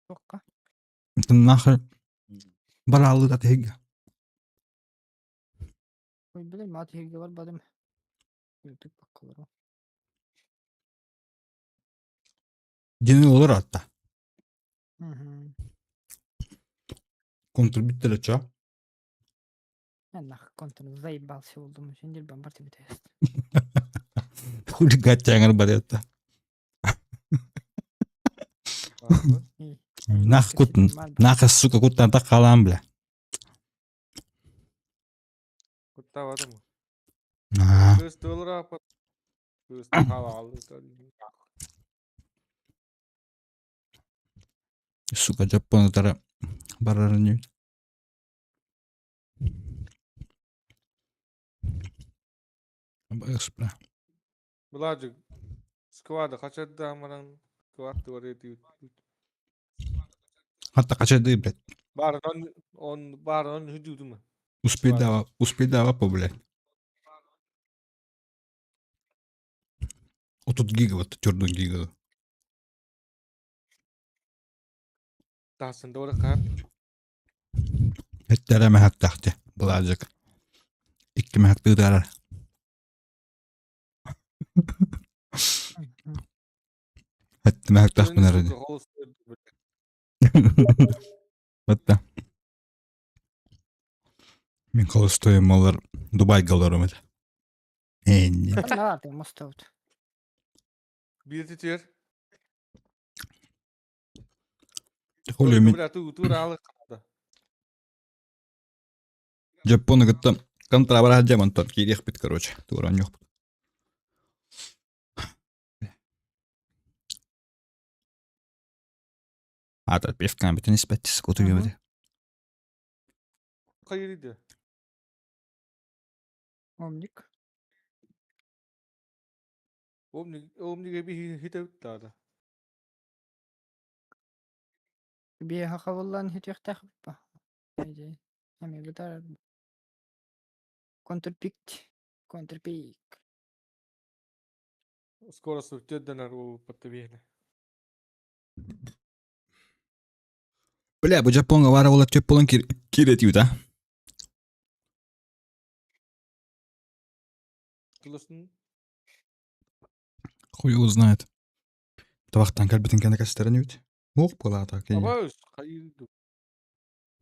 Туохха? Нахер бараалыт атыһыга. Ой, блин, мат иһиргэ барбатым. Ютуб баккалара. Дьиҥин олор атта. Мгм. Контр бүттэ чо. Я нах контр заебался болдум. Сендер бамбар тебе тест. Хули гаттяңар баретта. Нах кутн. Нах сука куттан так қалам бля. Куттаабатым. Аа. Кыыс тылырааппат. Кыыс хаалааллы. Сука жаппонутара барарын Бля. Былаажык сквады хачардаан баран сквад туар этибит. Hatta kaçırdı блядь. Баар он он баар он хүдүүдүм. Успейдава, успейдава по, блядь. Отут гига, вот төрдүн гига. Тахсан дуора хаат. Эттере мәхаттахты. Былаажык. Икки мәхаттыытарар. Этти мәхаттахпын эрэ. Батта. Мин холостойум олар Дубайга олорум этэ. Энни. Нааты мостовут. Биир тиэр. Хули мин Бля туу тураалы хаада. Жаппону кытта контрабара дьамантан киириэхпит короче. Тууран ньохпут. Аата пивкаан бүтэн испэт скоту Мгм. Хайырды. Умник. Умник, умник эби хитебит Биэһэ хабыллан сүтүөхтээх ба. Эдьиэй. Эмиэ бытаарар. Контрпик. Контрпик. Скоро сүртүөрдэнэр уолуппатта биһиэнэ. Бля, бу Жапонга баара буолар төп буолан киирэтиибит а. Тылысын Хуй его знает. Табахтан кэлбитин кэннэ кэстэрэн үт. Муох буолаата кини. Абас хайыр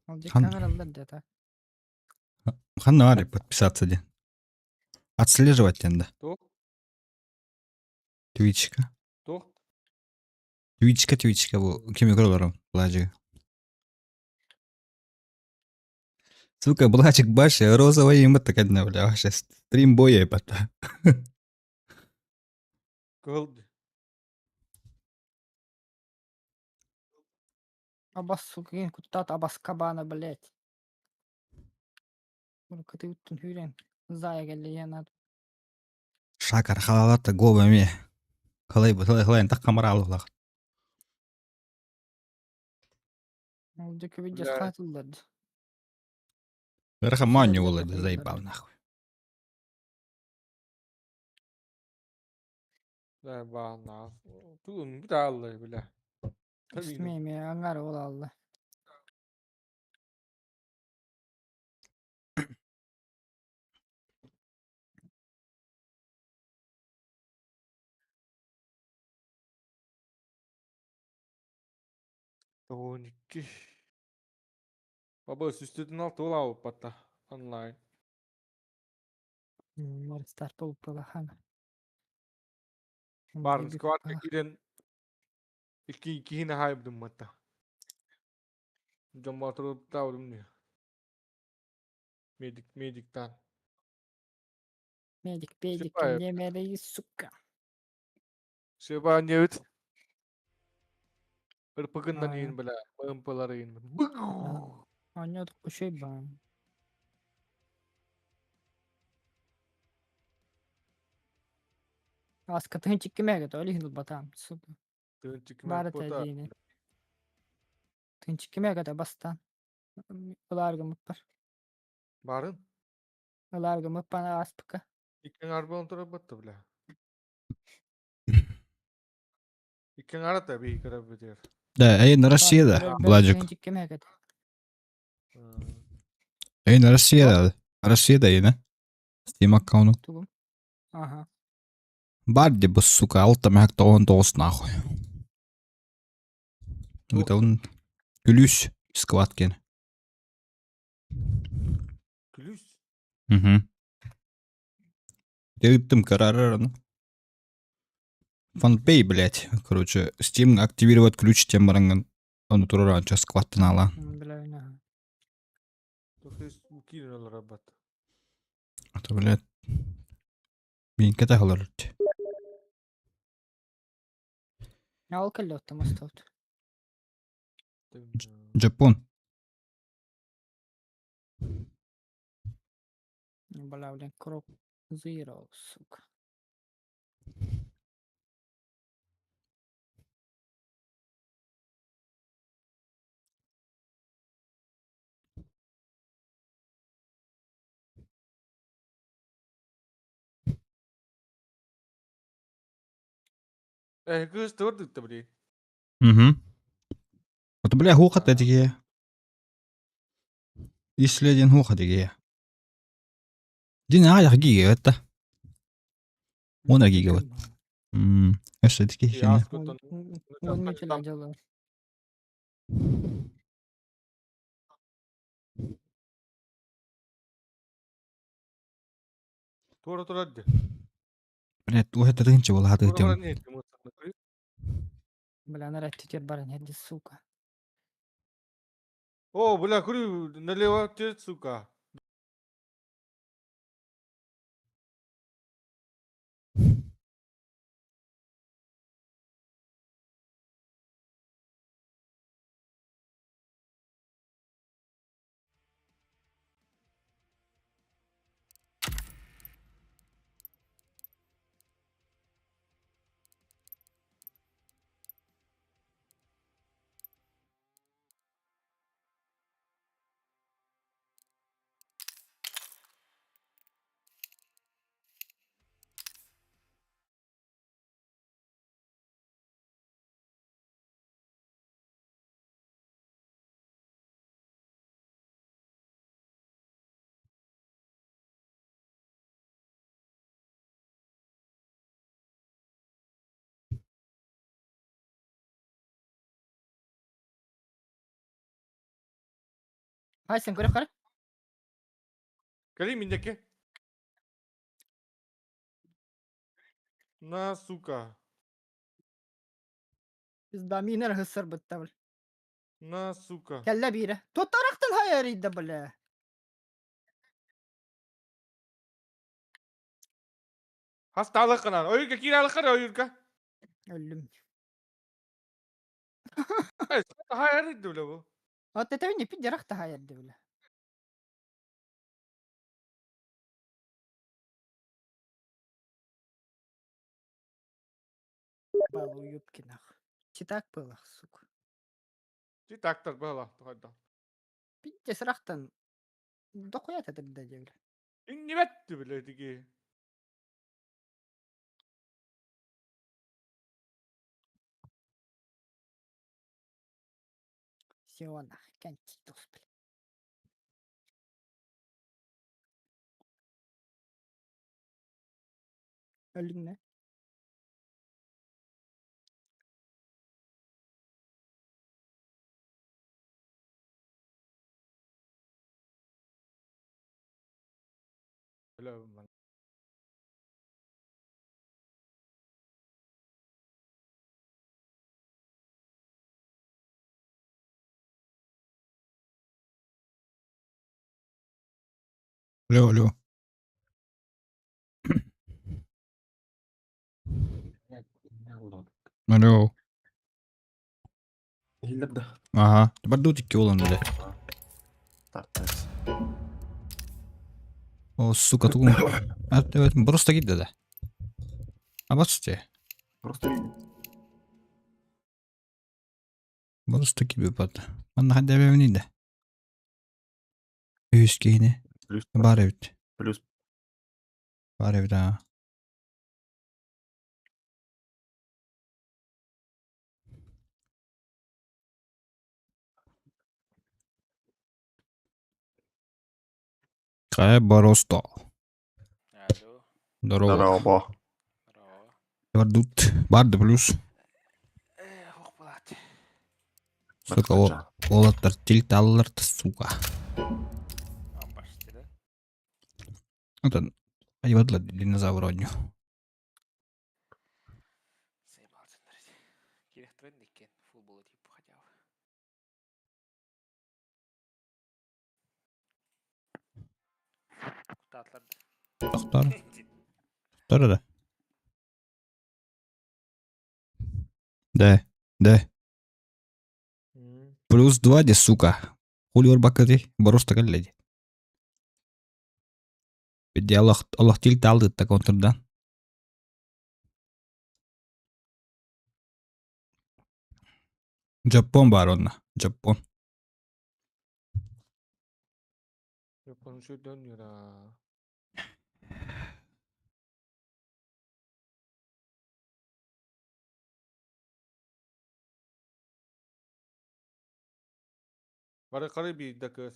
Ол дьэ Хан- каҥыраллар дьэ Ханна баар подписаться диэн. Отслеживать диэн да. Туох? Твичка. Туох? Твичка, Твичка бу кими көрөлөрүм Былаажыгы. Сука, Былаажык баша розовая им такая, бля, вообще стрим боя ебата. Кыһыл Абас сука, куттаат абас кабана, блядь. Кытыыттын сүүрэн зая кэллэ диэн Шакар халалата гоба ме. Халай халай халай так камаралылах. Ол дьэ Бля. күбүдьэс хаатыллар Верха маню было заебал нахуй. Да, баана. Тугун бутааллай бля. Смеме аңар ол алла. Тоҕон икки. Баба сүстүтүн алты улаабыппатта онлайн. Старт болуп хан. Барын сквадка киирэн икки киһини хаайбытым матта. Дьон батырыптаабытым дии. Медик медиктан. Медик, педик, Сыпай. не сука. Сыба небит. Ырпыгыннан Аа. иин бля. МПлар иин. Онньот үчүй баан. Аскатын чиккимэгэ толи хил батам сука. Бары тәдиини. Тынчиккимэгэ да бастан. Ылааргымыт бар. Барын. Ылааргымыт бана аспыка. Иккен арбан турабатта бля. Иккен арата бии көрөбүтер. Да, эй, на Россия да, Бладжик. Тынчиккимэгэ да. Эй, на Россия да. Россия да, ина. Steam аккаунт. Тугум. Аха. Барди бу, сука, алта мяк тоон тоос нахуй. Ыыталын күлүүс сквад кен. Күлүс. Угу. Ыыттым карарараны. Фанпей, блядь. Короче, Steam активировать ключ тем баранган. Ону турар сквадтан ала. Бля, ага. Тохис киирин олорабат. А то, блядь, мин кэтэ халар. Ал кэллэ мостот. Жапон. Бля, блин, крок zero, сука. Э, кыыс туор дытта били. Угу. Это, бля, хуха такие. Исследен хуха такие. Дин аях гига это. Она гига вот. Эссе такие херня. Аскоттон. Уон дьоллор. Туора турар ди. Блядь, это тынча была Туора хаты баран не Бля, на теперь баран, иди, сука. О, бля, курю, налево, те, сука. Хайсын көрө көрө. Кэлиий миннеке. На, сука. Пизда миинэр ыһыссарбытта бил. На, сука. Кэллэ биирэ. Туттарахтан хайарыйда бля. Хастаалыккынан. Ойуурга кииралыккар ойуурга. Өллүм. Хайарыйда бля бу. Вот это не пидерах тахайарды бля. Бал уёбки нах. Читак было, сука. Читактар было, тухайда. Пидде сырахтан дохуя тэтирдэ диэбилэ. Иҥнибэт бile тиги. Всё нах, кончитос, бля. Өлүҥнэ. Алло, алло. Алло. Иһиллэр да? Ага. Бардут икки буолан бile. Тартас. О, сука, тугум. Evet, просто киирдэ да. Абасте. Просто Просто киирбит. Манна хадда эбэбин да. Үс киһини. плюс Бар эбит. плюс Бар эбит аа. Хайа Боросто. Алло, Здорово. Здорово. здорово. Бардут. Барды плюс. Э, ох, блядь. Сука, о- уолаттар тилт аллар сука. Амбашты, да? Это айбадла динозавр оонньуу. Заебался, Кирехтрен никкен, футбол типа хотя бы. Кутатлар. Тохтор. Тохтор да. Да. Да. Плюс два де, сука. Хули барбаккыты, боруста кэллэ Бидде олох олох тилт алдытта контрдан. Дьоппуон баар онно. Дьоппуон. Konuşuyor dönmüyor ha. Бары қары bir dakika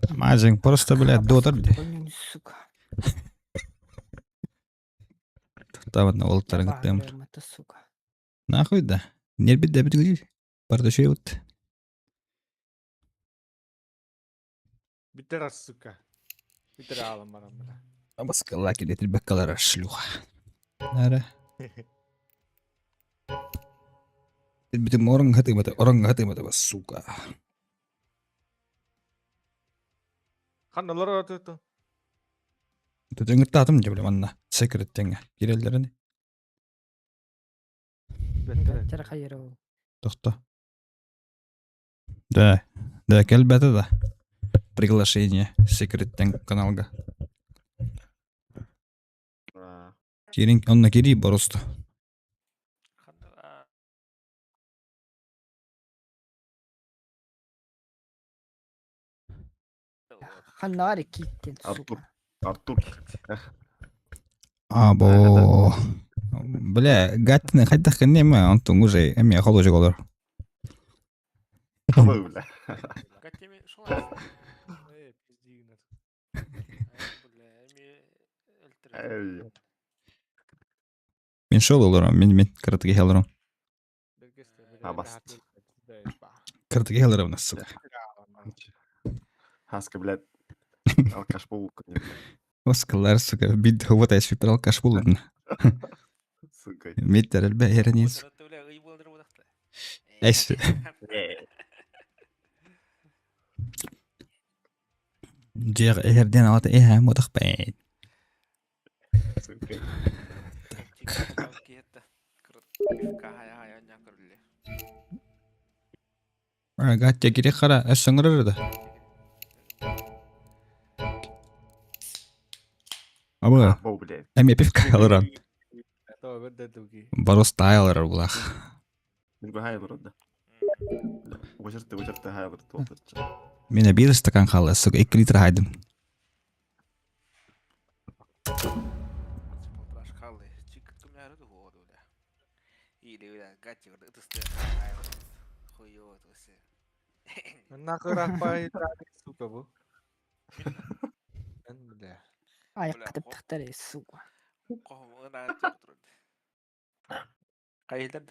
Amazing. Просто, блядь, дотар де. Сука. Таватна уолаттарын кытта Баарым это, сука. Нахуй да. Нербит да бит Барда вот. Битер сука. Битер алым барам бля. Абаскалаки де баккалара шлюха. Нара. Битим орон хаты орон хаты сука. Ханналар атыты. Төтөңүттаатым же билем анна. Секреттеңе. Киреллерин. Беттер. Бэттэр хайырау. Тохто. Да. Да, кэлбэтэ да. Приглашение секреттен каналга. Кирин, онна кири просто. Ханнаары кииттен, Артур. сука. Артур. Або. Бля, гаттины хайдах кэннеме, онтон уже эме холожик олор. Ой, бля. Гаттеми шулай. Э, пиздигнер. Бля, эми өлтүрө. Эй. Мен шол олором, мен мен каратыга олором. Абаст. Кырдык иһэлэр сука. Хаска, блядь, алкаш буолуккун. Оскалар, сука, бид вот я супер алкаш булун. Сука. Миттер элбэ эренин. Эс. Дьиэ эһэрден алата эһэ мутах бэйт. Сука. Гаття кири хара эс саҥарар да. Аба, Бу, блядь. эми пивка алыран. Это бэрдэ Баростай алырар булах. Билбэһэй олорор да. Уочарты, уочарты хай олорор туолтаччы. Мен бир стакан халы, сука, 2 литр хайдым. Нахуй сука бу. Бля. Айыккытып тахтар сука. Хайылдан.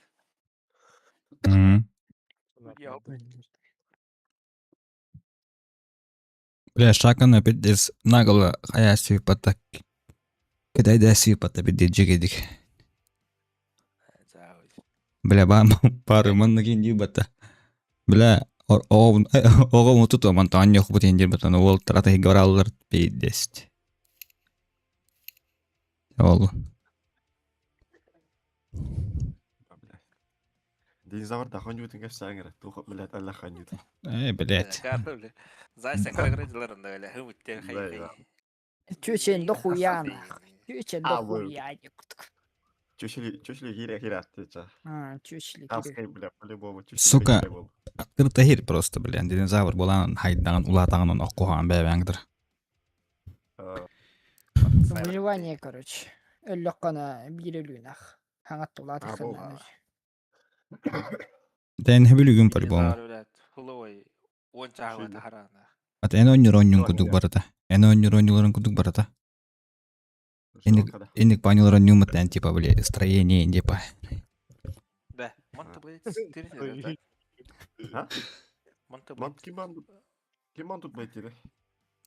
Бля, шаканы пиздец нагло хая сыпата. Кедайда сыпата бидде жигедик. Бля, бам пары манныгин дибата. Бля, оҕом утуту мантан йохбут индир батан уол тарата гораллар пиздец. Ол. Динозавр да ханютын кэпсээҥ эрэ. Туох, блядь, алла ханют. Э, блядь. Зайся кыргырдыларында эле хымыттер хай. Чүчен дохуя нахуй. Чүчен А, вы- дохуя. Чүчүли, чүчүли хире хире атты А, чүчли. Хаскай, бля, по-любому. Чүчүли Сука. хире бол. Открыто хир просто, блядь. Динозавр булан хайдаган улатаган оккухан бэбэңдир. Выживание, короче. Өллөккана бир өлүүнах. Хаңат тулаат А, бу. Дэн хэбүлүгүн по-любому. Хулой он чаагы тахарана. Ат эн онньор онньун кудук барата. Эн онньор онньуларын кудук барата. Инник паньолар онньумат эн типа, блядь, строение типа. Да, монта блядь, тирде. А? Монта Ман блядь. ким ман ким ман тут блядь тире?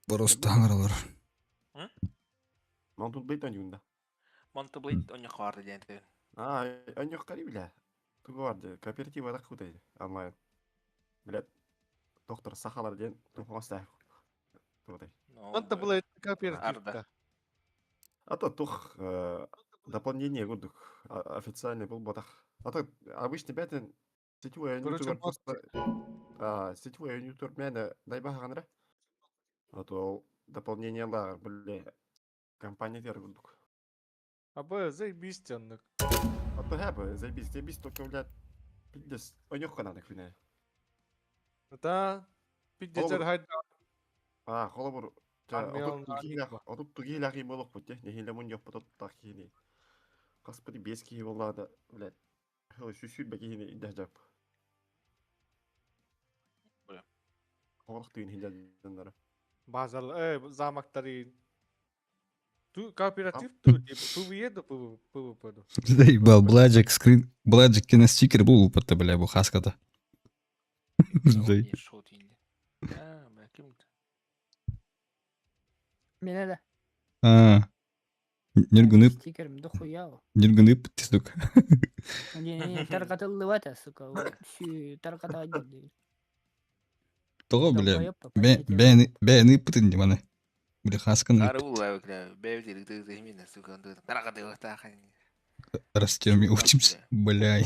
Просто аңыралар. Ман тут блядь анюнда. Монта блядь, он харды дентен. А, анюх кари, бля. Тугу барды, кооператив ада кутай онлайн. Блядь. Доктор Сахалар ден тухоста. Тугутай. Онта блядь кооператив. А то тух дополнение гудук официальный был ботах. А то обычно бәтен сетевой Короче, анютур просто а сетевой анютур мене дайбаганра. А то дополнение лагер, бля. Компания тер гудук. А б заебись тяннык. А то хэбэ, заебись, заебись, только, блядь, пиздец, онюхка надо хвине. Да. Пиздец Олор. хайда. А, холобур, Армияның армия. отут тугилах и болок пути, не хилемун ёп потот тахини. Господи, бески воллада, блядь. Хыл сүсүр бекихини идэжап. Бля. Холох тыын хилдэннары. Базар, замактары. Ту кооператив ту типа PvE да PvP да. Заебал, Бладжик скрин, Бладжик киностикер был опыта, бля, бу хаската. Зай. Шоу дейін. А, бля, ким? Мене да. А. Нюргунып, Стикерим дохуя. нюргунып, ты, сука. Не, не, таргатыллыбата, сука. Сүү таргата дейт. Того, бля, бэн, бэн ыппытын диманы. Бля, хасканы Ары улай бля, бэбди дыгды сука, тарагады тахан. растем и учимся. Бля,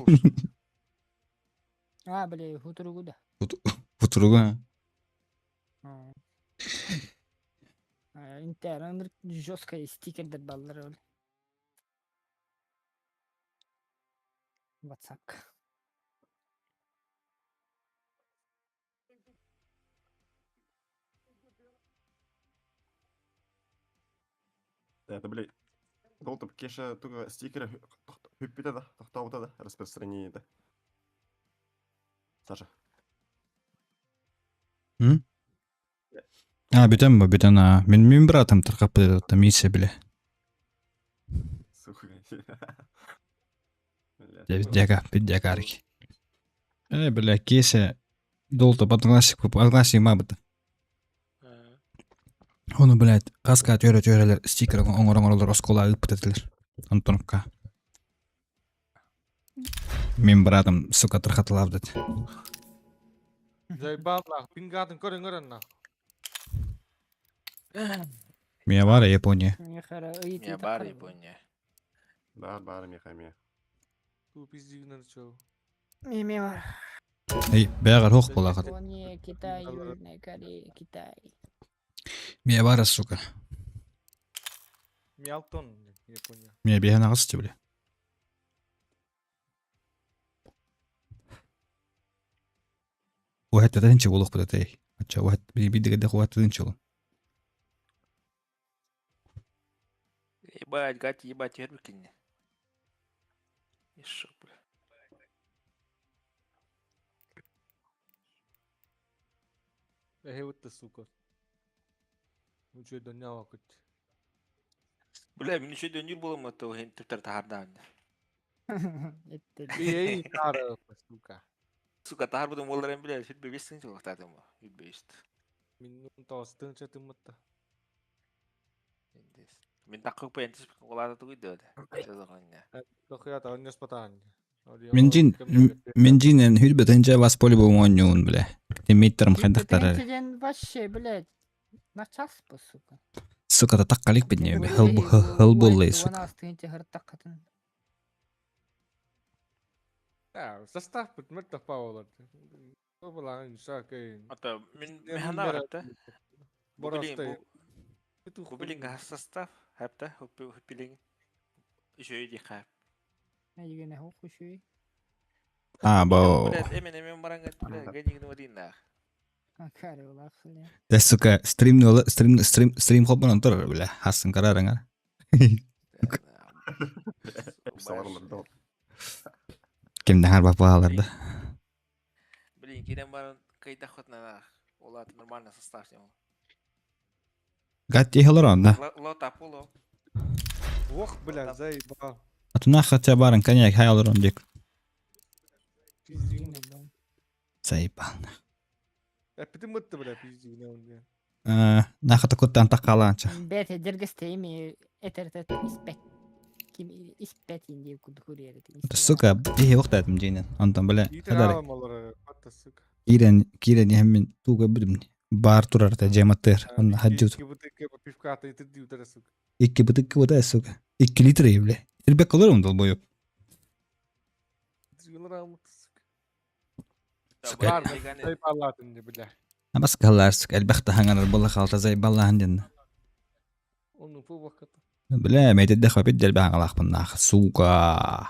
А, бля, хутуругу да. футуруга. Интер, жесткий стикердер баллар ол. WhatsApp. Это, блядь, Долтуп кеша туга стикеры хүппүтэ да, тохтообута да, распространение да. Саша. А, бүтән бу, бүтән, а. Мин мин братым таркап миссия биле. Сука. Блядь. Дяка, бидякарик. Э, бля, кесе. Долто одноклассник маабыта. Ону, блядь, хаска түөрэ-түөрэлэр стикер оҥорон-оҥороллор оскуола ыыппыт этилэр. Антоновка. Мин братом, сука, трахатылаабыт. Заебал нах. Пингатын көрүҥ көрөн нах. Мия баар Япония. Мия баар Япония. Баар баар миэхэ эмиэ. Туу пиздигинен чел. Миме бар. Эй, бэҕэр хоох буолаахат. Япония, Китай, Южная Корея, Китай. Мия баар, сука. Миалтон, Япония. Мия биһэн аҕыс бile. Уһаттатын буолуохпут этэй. Ачча уһат биирдигэрдэх уһаттатын чолу. Ебать, гать, ебать, ербикинне. Ишшо, бля. Эхе вот сука. Үчүгэй донньообоккут. Бля, мин үчүгэй донньуур буоламмыт то иһин түптэр таһаардаан. Эй, таары, сука. Сука, таһаарбытым буоллар бля, сүрбэ бес тыһыынча буолуохтаатым бу. Сүрбэ бес. Мин тоҕус тыһыынча тыммытта. Мин таккы пентис улаата тугуй да. Тохуята онньоспотаан. Минджин Минджинен хүрбэтинче вас по-любому оонньуун бля. Тиммейттерим хайдахтар Ден вообще, блядь, на час по, сука. Сука, таккалик бидне хыл хыл буллай, сука. Состав бит мөлтөх баа болар. Булаан шакын. Ата мин механа баратта. Боростой. Бу билин состав хапта хуппилин үчүгэй ди хап. Айгене хохушуй. А, бо. Блядь, эмен эмен баранга блядь, гэниг нуадин Акаре улахсыле. Да, сука, стрим стрим стрим стрим хоппон турар бля. Хасын карарыңар. Саварлар да. Ким дахар бапалар да. Блин, кирен баран кайда хот на Ола нормально состав нему. Гатти хылар онда. Лота поло. Ох, бля, заебал. Атына хотя барын коньяк хайлар он дик. Пиздигин. Заебал. Эппитин мытты, бля, пиздигин. Нахата куттан таккалаанча. Бете дергестейми этерте испет. Ким испет инди кудхурьер. Сука, ие уктатым жейнен. Антон бля. Итер аламалар, батта, сука. Кирен кирен хэммин туга бидим. Бар турар та жематтыр. Онна хаджут. Икки бутылка пивката итирди утара, сука. Икки бутылка вода, сука. 2 литр бля. Итирбек колор он долбоёб. Сука. Сука. Бар, заебалатын, бля. Абас каллар, сука, элбэх тахаңар була халта заебаллахан ден. Оны фу вакыт. Бля, мейтедде хапит дел бааңалаахпын нах, сука.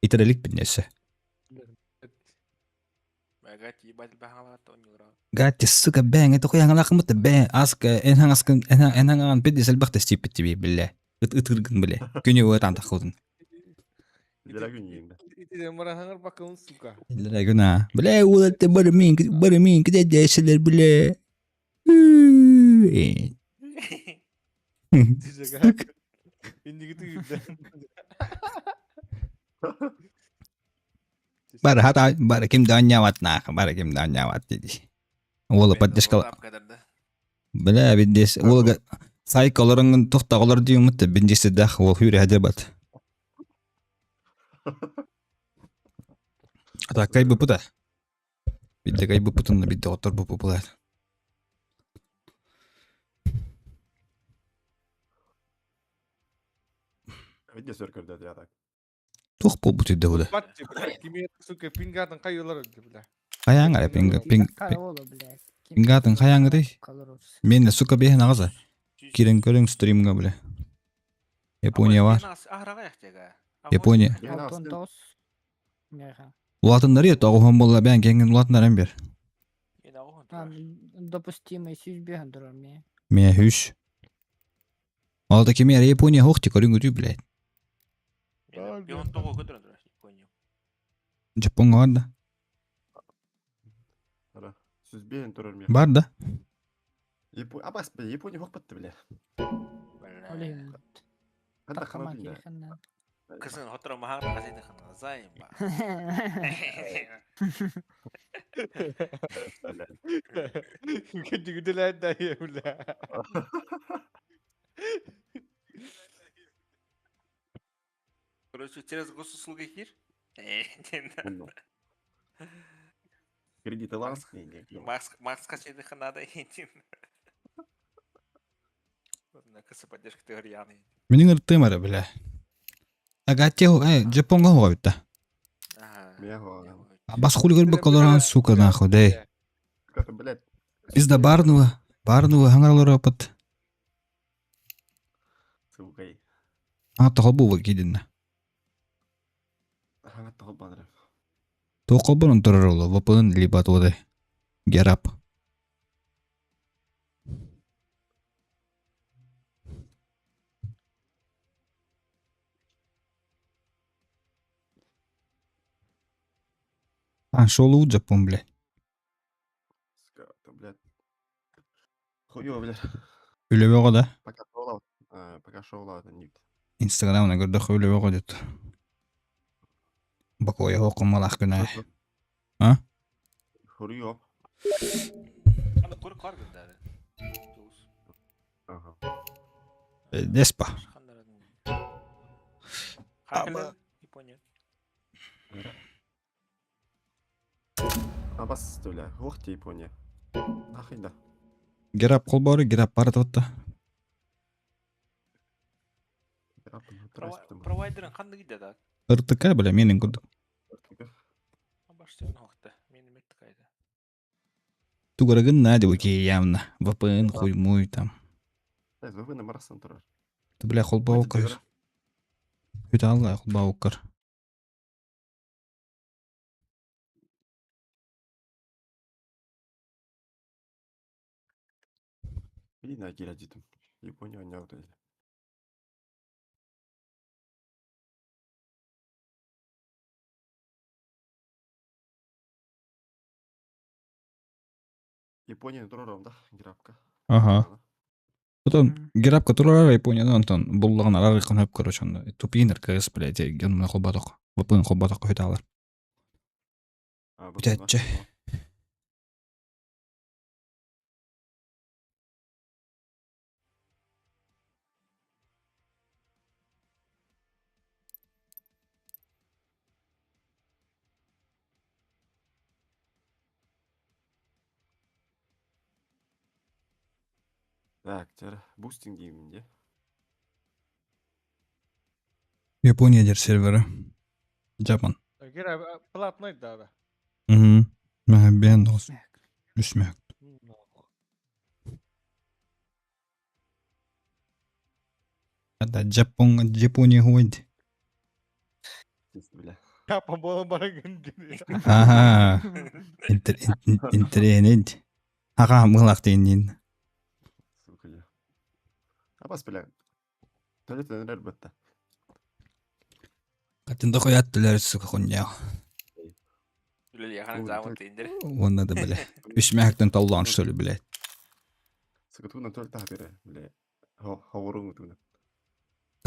Итирелик биннесе. Гати ебать бахалат он юра. Гати, сука, бэң, это хуяңалаахмыт бэ, аска, эн хаҥаскын, эн хаҥаан бидди селбэх тестиппит тебе, бля. Ыт ытыргын, бля. Күнү уотан тахылдын. Илера күн иеңде. Итиден барахаңар бакын, сука. Илера күнә. Бля, улатты бары мин, бары мин, киде дәшелер, бля. Дижега. Индиги түйүдө. Бары хата, бары ким да нах, бары ким да диди. Ола поддержка. Бля, биддес, ола сайкаларыңын тоқтағылар деймін біндесі дах, ол хүрі хәдер бат. Ата кай бу пута. Бидде кай бу путун бидде оттор бу пулар. Виде сөркөрдө я так. Тух бу бутидде буда. Батчы, бля, кими, сука, пингатын кайылар, бля. Каяңар пинг пинг Бля. пингатын каяңыр. Мен сука бехен агаза. Кирен көрүң стримга бля. Япония бар. Япония. Улатындар ет, ағухан болла бән кеңген улатындар бер. Допустимый сүз бehen durur mi? Ме хүш. Алда кеме Япония хохти көрүң өтүй блядь. Жапонга бар да. Ара. Сүз бehen турар ми. Бар да. Абас бе, Япония хок бітті бля. Олейм. Ханда Тақама хана бля. керехиннен. Кызын хотро махар газеты хана займа. Кэдигүдэлээн да бля. Короче, через госуслуги кир. Кредит ылаҕыс Макс качайдыха надо идин. Кысы поддержка тыгыр яны. Минин ыртыым эрэ бля. Агатте Жапонга хоҕойбута. Бас хули көрбөккө олорон сука нахуй дэй. Блядь. Пизда барнуга. Барнуга хаҥар олоропут. Сука. А тоҕо буолла киирдиннэ. Хаҥа тоҕо банырым. Туох холбонон турар ол VPN либо туодай. Герап. А, шолу Жапон, блядь. Сука, блядь. Хуёво, блядь. Үлэ бөҕө да. Пока шоула, пока шоула не Инстаграмна көрдөххө үлэ бөҕө дет. Бокуойа хоққумалаах күнэ. А? Хурио. Аны кур кар гындар. Ага. Деспа. Япония. Абас бля, ух ты Япония. Нахуй да. Герап холбору, герап бары тотта. Провайдерын қанды киде да? Ыртыкай, бля, менин курдук. Баштын хоқты. Мени мектикайды. Тугарагын надя окей явно. VPN хуй муй там. VPN барасан турар. Ты, бля, холбаукар. Үт алла холбаукар. Блин, а дедим. Япония не Япония турар да, грабка. Ага. Потом грабка турар Япония, онтон буллаган арар кынып короче, онда тупинер кс, блядь, ген холбаток. VPN холбаток көтө алар. Бүтәтче. Так, теперь бустинг деймін де. Япония дер сервері. Japan. Гера платный да да. Угу. Бен дос. Үсмәк. Это Жапон, Япония хуйд. Бля. Япон болон барагын. Ага. Интер интернет. Ага, мылак дейин. Сука я. Абас бля. Туалет нер бітті. Катын дохуяттылар сука хуйня. Онна да бля. Үсмәктен таллан что ли, блядь. Сука туна туалет тахтыры, бля. Ховоруң туна.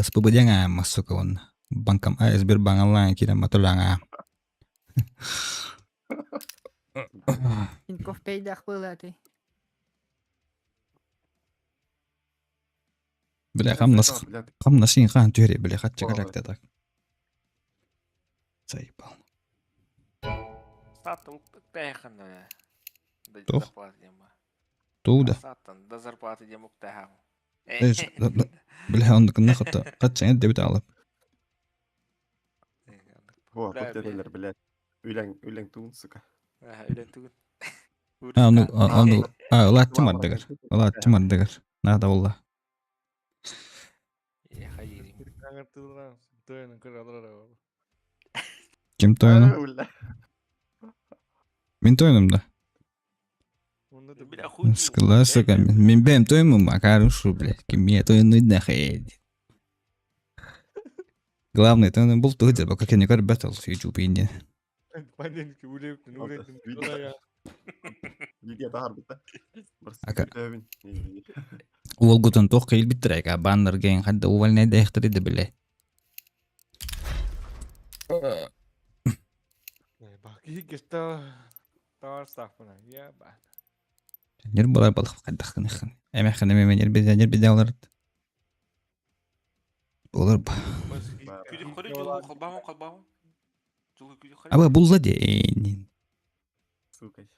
СПБ ма сука он. Банкам а Сбербанк онлайн кирен матулаңа. Тинькофф пейдах было ты. Бля, хамнас хамнас ин хан түре, бля, хатча калакта так. Заебал. Саттым тайхана. Тох. Туда. Саттан до зарплаты демок тахам. Бля, он нахата. Хатча эд дебит алып. О, көтөрөлөр, блядь. Үләң, үләң тугун, сука. Үләң тугун. А, ну, а, ну, а, ылаатчы мардыгар. Ылаатчы мардыгар. Надо болла. Ким тойону? Мин тойонум да. Скала, сука, мин бэм тоймум, а шу, блядь. Ким я тойону нахуй. Главное, то он был тут, пока не кор бэтл, YouTube инде. Уолгутун туох кыйылбиттер эка баннер ген хадда увольнай дэхтери да биле. Баки гesta товар стафпына. Я ба. Нер болар балых хайдах гыныххын. Эмэххин эмэ нер нер бидэ олар. Олар ба. Күдүк көрү жолу колбамы колбамы. Жолу күдүк көрү. Аба булла де. Сука.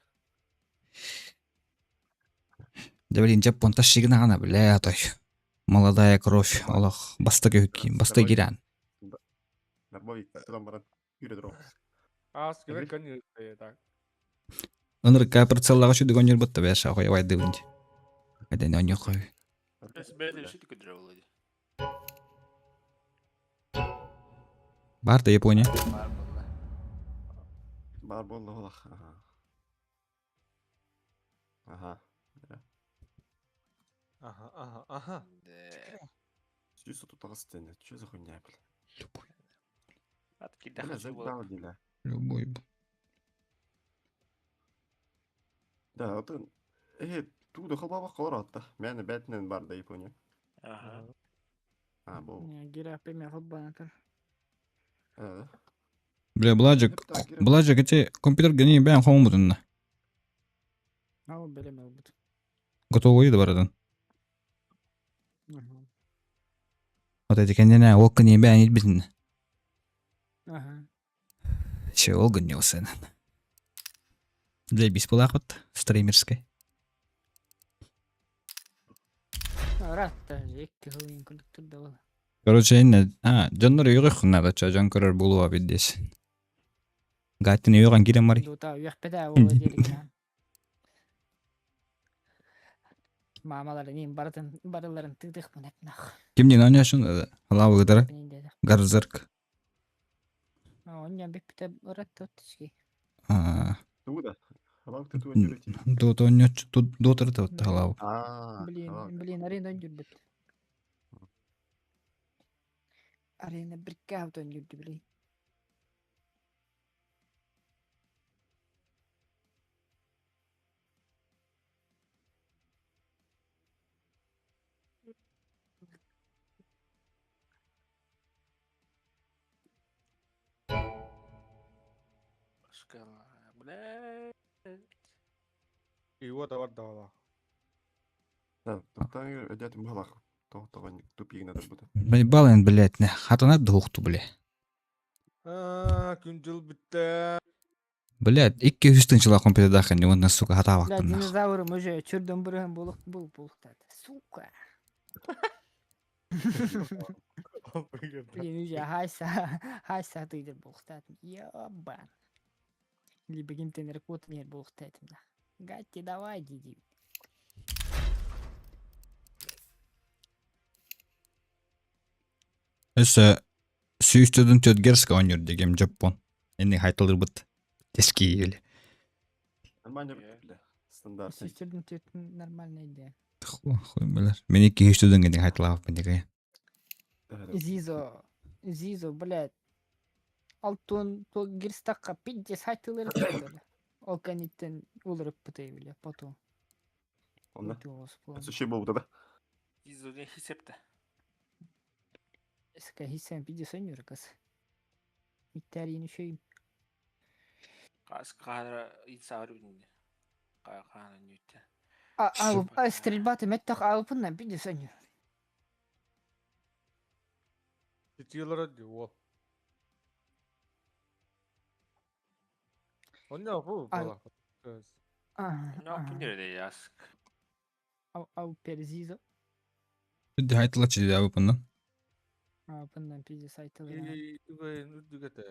Да блин, Жапон ташигына гана бля той. Молодая кровь, олох баста көкки, баста киран. Нормально, туран баран. Yürü дрон. Ас керек көн так. Ынырыкка прицеллага шүдү гонер бутта бәш ахой вайды бинди. Каден оньо кой. Бар да Япония. Бар болла. Бар болла олах. Ага. Ага. Ага, ага, ага. Сүйсі тұтағыз стене. Че за хуйня, бля? Любой. Ат киде Бля, хочу заебало, бля. Любой. Да, это... Э, туда халбаба қалар Мәні бәтінен бар да Япония. Ага. А, бұл. Гира пеме холбанатар. Э, Бля, Бладжик, Бладжик, эти компьютер гени бән хоң бутунна. Ал белем албыт. Готовый да барадан. Ага. Вот эти кендене оккани бән итбитин. Ага. Че ол гыннёсын. Для бесплатно стримерской. Ратта жекке хылын күлүктүр да бол. Короче, инне, а, дьоннор үйгөх надо, ча жон көрөр булуа биддес. Гаттин үйгөн кирен мари. Дута үйәкпеде ол делген. Мамалары нем бардын барыларын тыдык мына нах. Кимдин оняшын халавы гытара гарзарк. Оньян бипте ратта оттички. А, Туда. Халав ты туда жүрөт. Дот оньоч, дотыр да халавы. А, Блин, блин, арена жүрбүт. Арена бир каутон жүрдү, блин. Башка. Бля. Его товар давала. Да, тоқтаң өдәтім балақ. Тоқтаған тупигін адам бұды. Бален, блядь, не, хатана духту, бля. А, күн жыл бітті. Блядь, икки үстін чыла компьютер дахын, не онна, сука, хата Бля, вақтын. динозаврым уже чүрдөн бүрөһөн болук бул булуктады. Сука. Блин, уже хайса, хайса тыйдыр булуктады. Ёбан. Либо кимтен рекотнер булуктады. Гатти, давай, диди. Өсө сүйістөдүн төтгерск оньор дегем жаппон. Энни хайтылыр быт. Тески или. Нормально бля. Стандарт. Сестердин төтүн нормальная идея. Хуй билер. Мен икки үстөдүн гене хайтылап мен Зизо, Зизо, блядь. Алтын то гирстакка пиздец хайтылыр бля. Ол каниттен улырып бутay бля, потом. Онда. Сөшей болду да. Изо не хисепте. Эска хисен пиздец ойнор кыз. Миттарин үшөйм. Кас кара инсары бинде. Кана нүтте. А, а, стрельба ты меттах алпыннан пиздец ойнор. Тетилер ол. Онда бу бала. Не пүнер яск. Ау, ау, перзизо. Үдді хайтыла чиди абы бұндан. Алпыннан пиздец айтылыр. Үдүгете.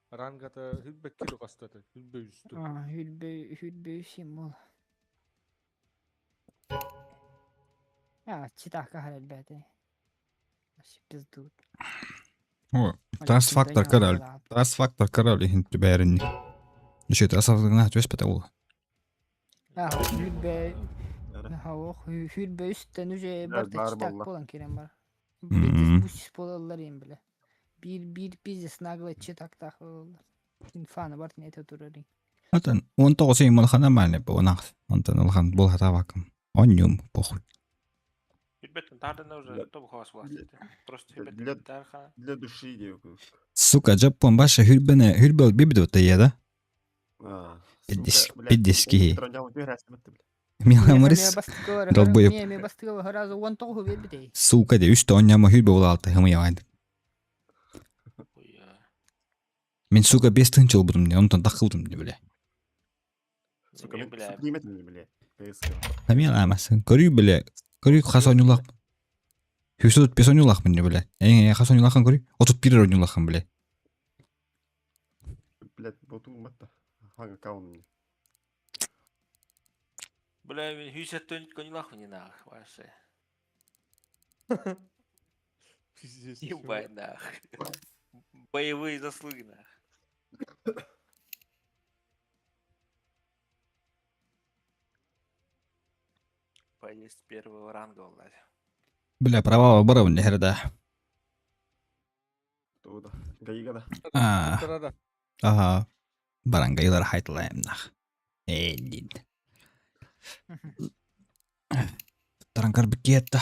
Рангата хүлбек кило кастаты. Хүлбе үстү. А, хүлбе, хүлбе үсем ол. А, читака харалбәте. Вообще пизду. О, Трас фактор король. Трас фактор король хин түбәрин. Нүшө трас фактор на түс бата ол. А, хүлбе, Хавох, хүлбе үстен уже Бар барда читак болла. болан керен бар. Мм. Пиздец бус болалар ем биле. Бир бир пиздец наглый читак тах болалар. Инфаны бар не турар. Атан 19 юм улахан нормально бу онах. Онтон улахан бул хата вакым. Оньюм похуй. Хүлбеттен тардында уже топ хавас булат. Просто Для- хүлбеттен тарха. Для души деп. Сука, Дьоппуон баша хүрбэне хүрбэл бибидута да? А, Пиддис, сука, блядь, пиддис киһи. Троньял түһэрээстэбит, бля. Миламарис долбоеб. Эмиэ бастыгы сразу 19 биэрбитей. Сука де үстэ онньама хүрбэ буолаалта хымыйаҕайдык. Хуя. Мин сука бес тыһынча ылбытым дии, онтон таххыбытым дии бля. Сука, Эмиэ, мен бля. сука, бля. ТСК. Хамиан аамасын. Көрүй бля. Көрүй хас оонньуулаах. 135 оонньуулаахпын дии бля. Эҥ хас оонньуулааххын көрүй. 31 оонньуулааххын бля. Блядь, боту матта. Ханга аккаунт мне. Бля, мен хүйсеттен коньлах не нах, вообще. Пиздец. Ебать нах. Боевые заслуги нах. Поесть первого ранга, блядь. Бля, права барабын дехер да. Туда. Гаига да. А, Тарада. ага. Барангайлар хайтылайым нах. Эй, дин. Таранкар бикетта.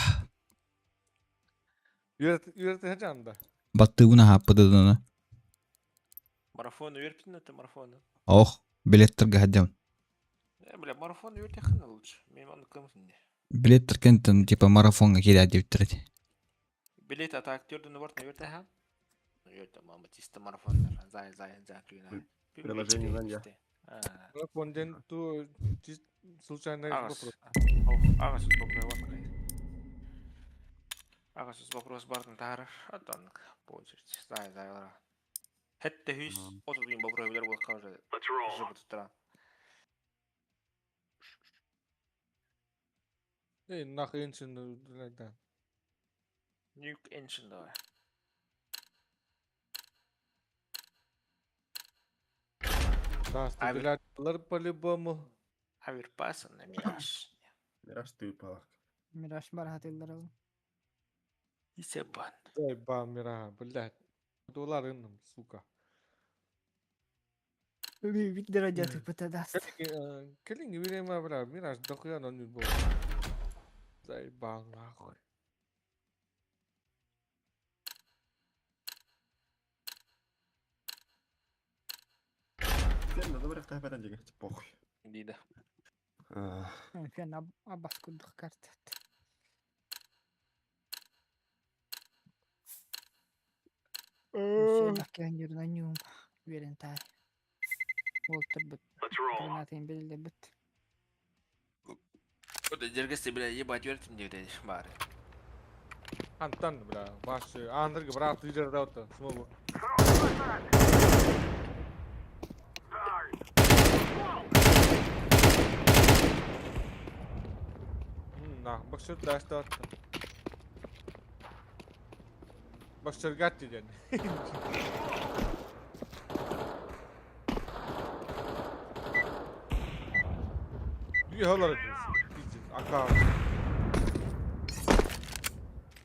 Үйрет, үйрет жанда. Баттыгуна хаппыдыдына. Марафон үйрпін это марафон. Ох, билеттерге хаддям. Э, бля, марафон үйртехін лучше. Мен оны кымсын не. Билеттер кентен типа марафонга киря диптирет. Билет ата актерден бар үйртехан. Үйрте мама чисто марафондар. Зай, зай, зай, күйна. Приложение знания. Марафон ден ту случайно Агас. вопрос. Агас вопрос бар. Агас вопрос бартын тарар. Атан по очереди. Зай, зай, ора. Хетте хүс 30 bin вопрос билер болуп калды. Let's roll. Жыбы туттыран. Эй, нахуй иншин, блядь, да. Nuke engine давай. Да, стрелялар по-любому. Аверпас на Мираж. Мираж ты палак. Мираж бар хатыллар ол. Исебан. Дай ба, мира, блядь. Доллар инным, сука. Бит радиатор пытадаст. Кэлин время, бля, мираж дохуя, но не был. Заебал нахуй. Сен да добре хта бәрен деген похуй. Дида. А, Фен абас курдук карта. Сен нюм верен тай. Волтер бит. Let's roll. Гранатын белде бит. Вот жергесе бля ебать вертим деп бары. Антан, бля, баш, андыргы брат лидер да смогу. На, бакшыр дашта отто. Бакшыр гатти ден. Үйалар Ака.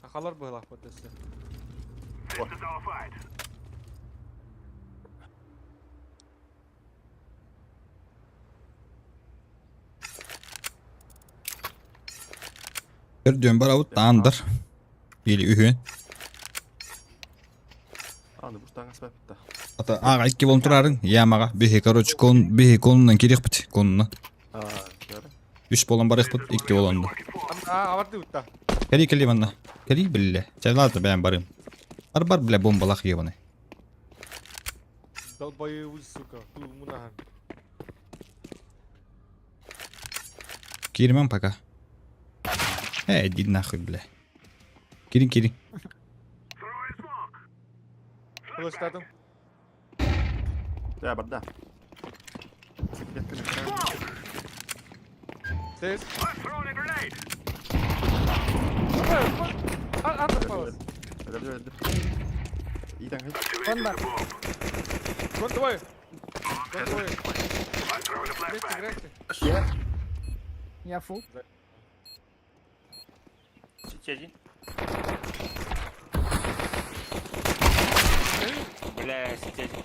Акалар быһылах бөтөсө. This is our fight. Көрдүөн барабыт таандар. Или үһүн. Аны буртан аспапта. Ата ага икки болон турарың. Ямага бихи короче кон бихи конунан кирехпит конуна. А, көрө. Үч болон барыхпыт, икки болонду. А, аварды утта. Кели кели манна. Кели билле. Чайлата бәм барым. Бар бар бля бомбалах ебаный. Долбоебы, сука. Ту мунахан. Кирмем пока. Эй, иди нахуй, бля. Кирин, кирин. Флештадым. Я барда. Секретка Сес. Throwing a grenade. Андыр палас. Өлдү өлдү. Итан хай. Он бар. Гон давай. Гон давай. I'm throwing a Гречи, flashbang. гречи. Я фул. Сити один. Бля, сити один.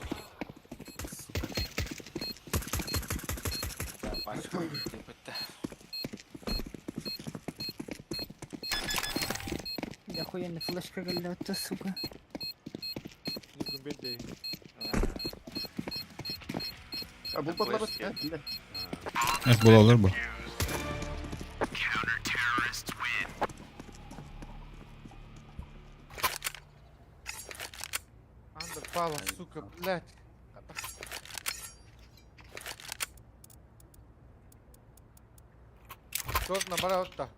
Да, пачку бітті. Я охуенный флешка галлетта, сука. Yüzüm belli. А бу патлабат, э, Эх, булалар бу. Андер пала, сука, блядь. Шорт на бараутта.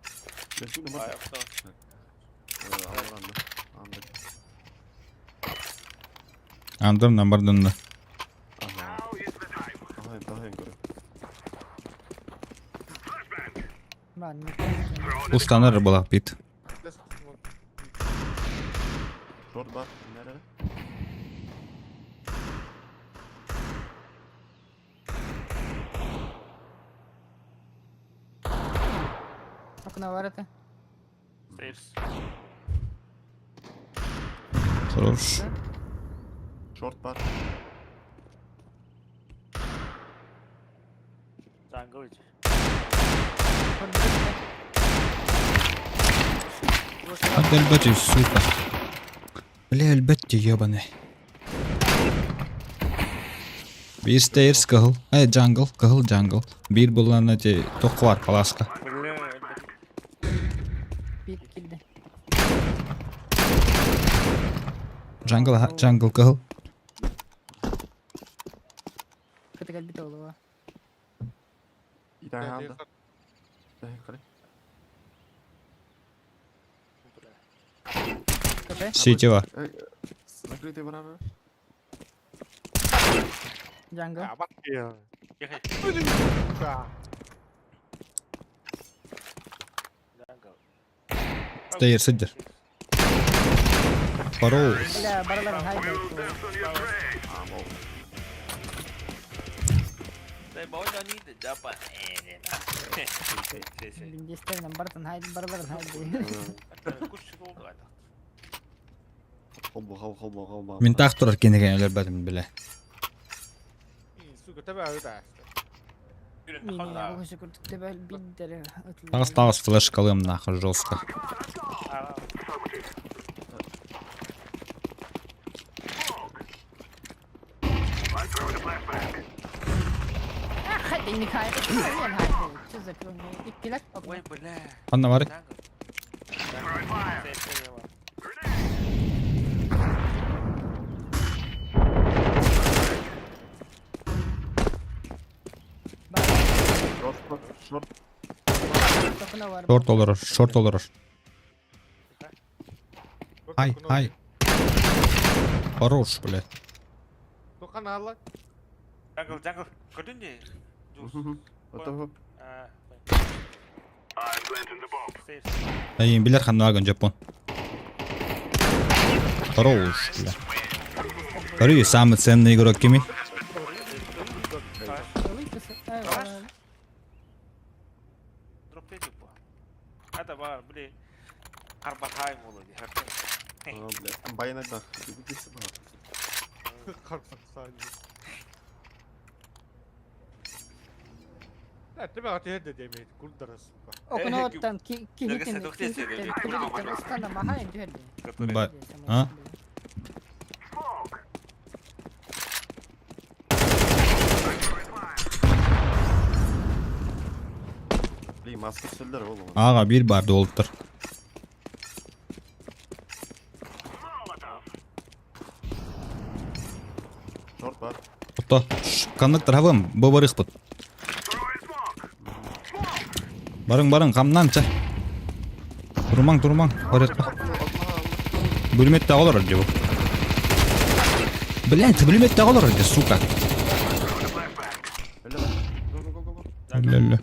Андыр намбардынна. Устанар была пит. Шорт бар, nerede? Окно ворота. Stairs. Хорош. Шорт бар. Jungle иди. Отдальбати, сука. Бля, альбетти, ебаный. Биир stairs кыһыл. Эй, jungle, кыһыл jungle. Биир буллан эти тохуар паласка. Бля, Пит килди. Jungle, аха, jungle кыһыл. Кытыгал бит олуга. İtahı aldı. Yukarı. КП. Сетева. Закрытый барабы. Jungle. Ехай. Jungle. Stairs сидер. Хорош. Бля, баралар хайда. Биндестеринен бартын хайд, бараларын хайда. Холбо, холбо, холбо, холбо. Мин таах турар кинеген өлөр бэтим биле. Сука, тебя это. Мин көсө күрдүк тебел биддер. Тагыс тагыс флешкалыым нахуй жестко. Хайда не хайда. Хайда. Что за пён? Иккилер. Ой, бля. Анна бар. Шорт, шорт, шорт. Шорт олорор, шорт олорор. Ай, ай. Хорош, блядь. Тоқан алла. Jungle, jungle. Көрдің де? Это Ай, билер ханнаган Жапон. Хорош, бля. Көрүү, самый ценный игрок кими? Дроп типа. Это бар, бля. Карбахай молоди. бля. Баян да. Тебя отъедет, демейт, курдара, сука. Окно там кихитин кихитин устана махай дүрде. Ба. А? Блин, маска сөйлер oğlum. Ага, бир барды болуптур. Шорт бар. Ото, коннектор хабым, бу барыхпыт. Барың, барың, камнан ча. Турмаң, турмаң, барыкка. Бүлмөттө олор бу. Блядь, бүлмөттө олор сука. Öyle bak. Go go go go go. Өлө.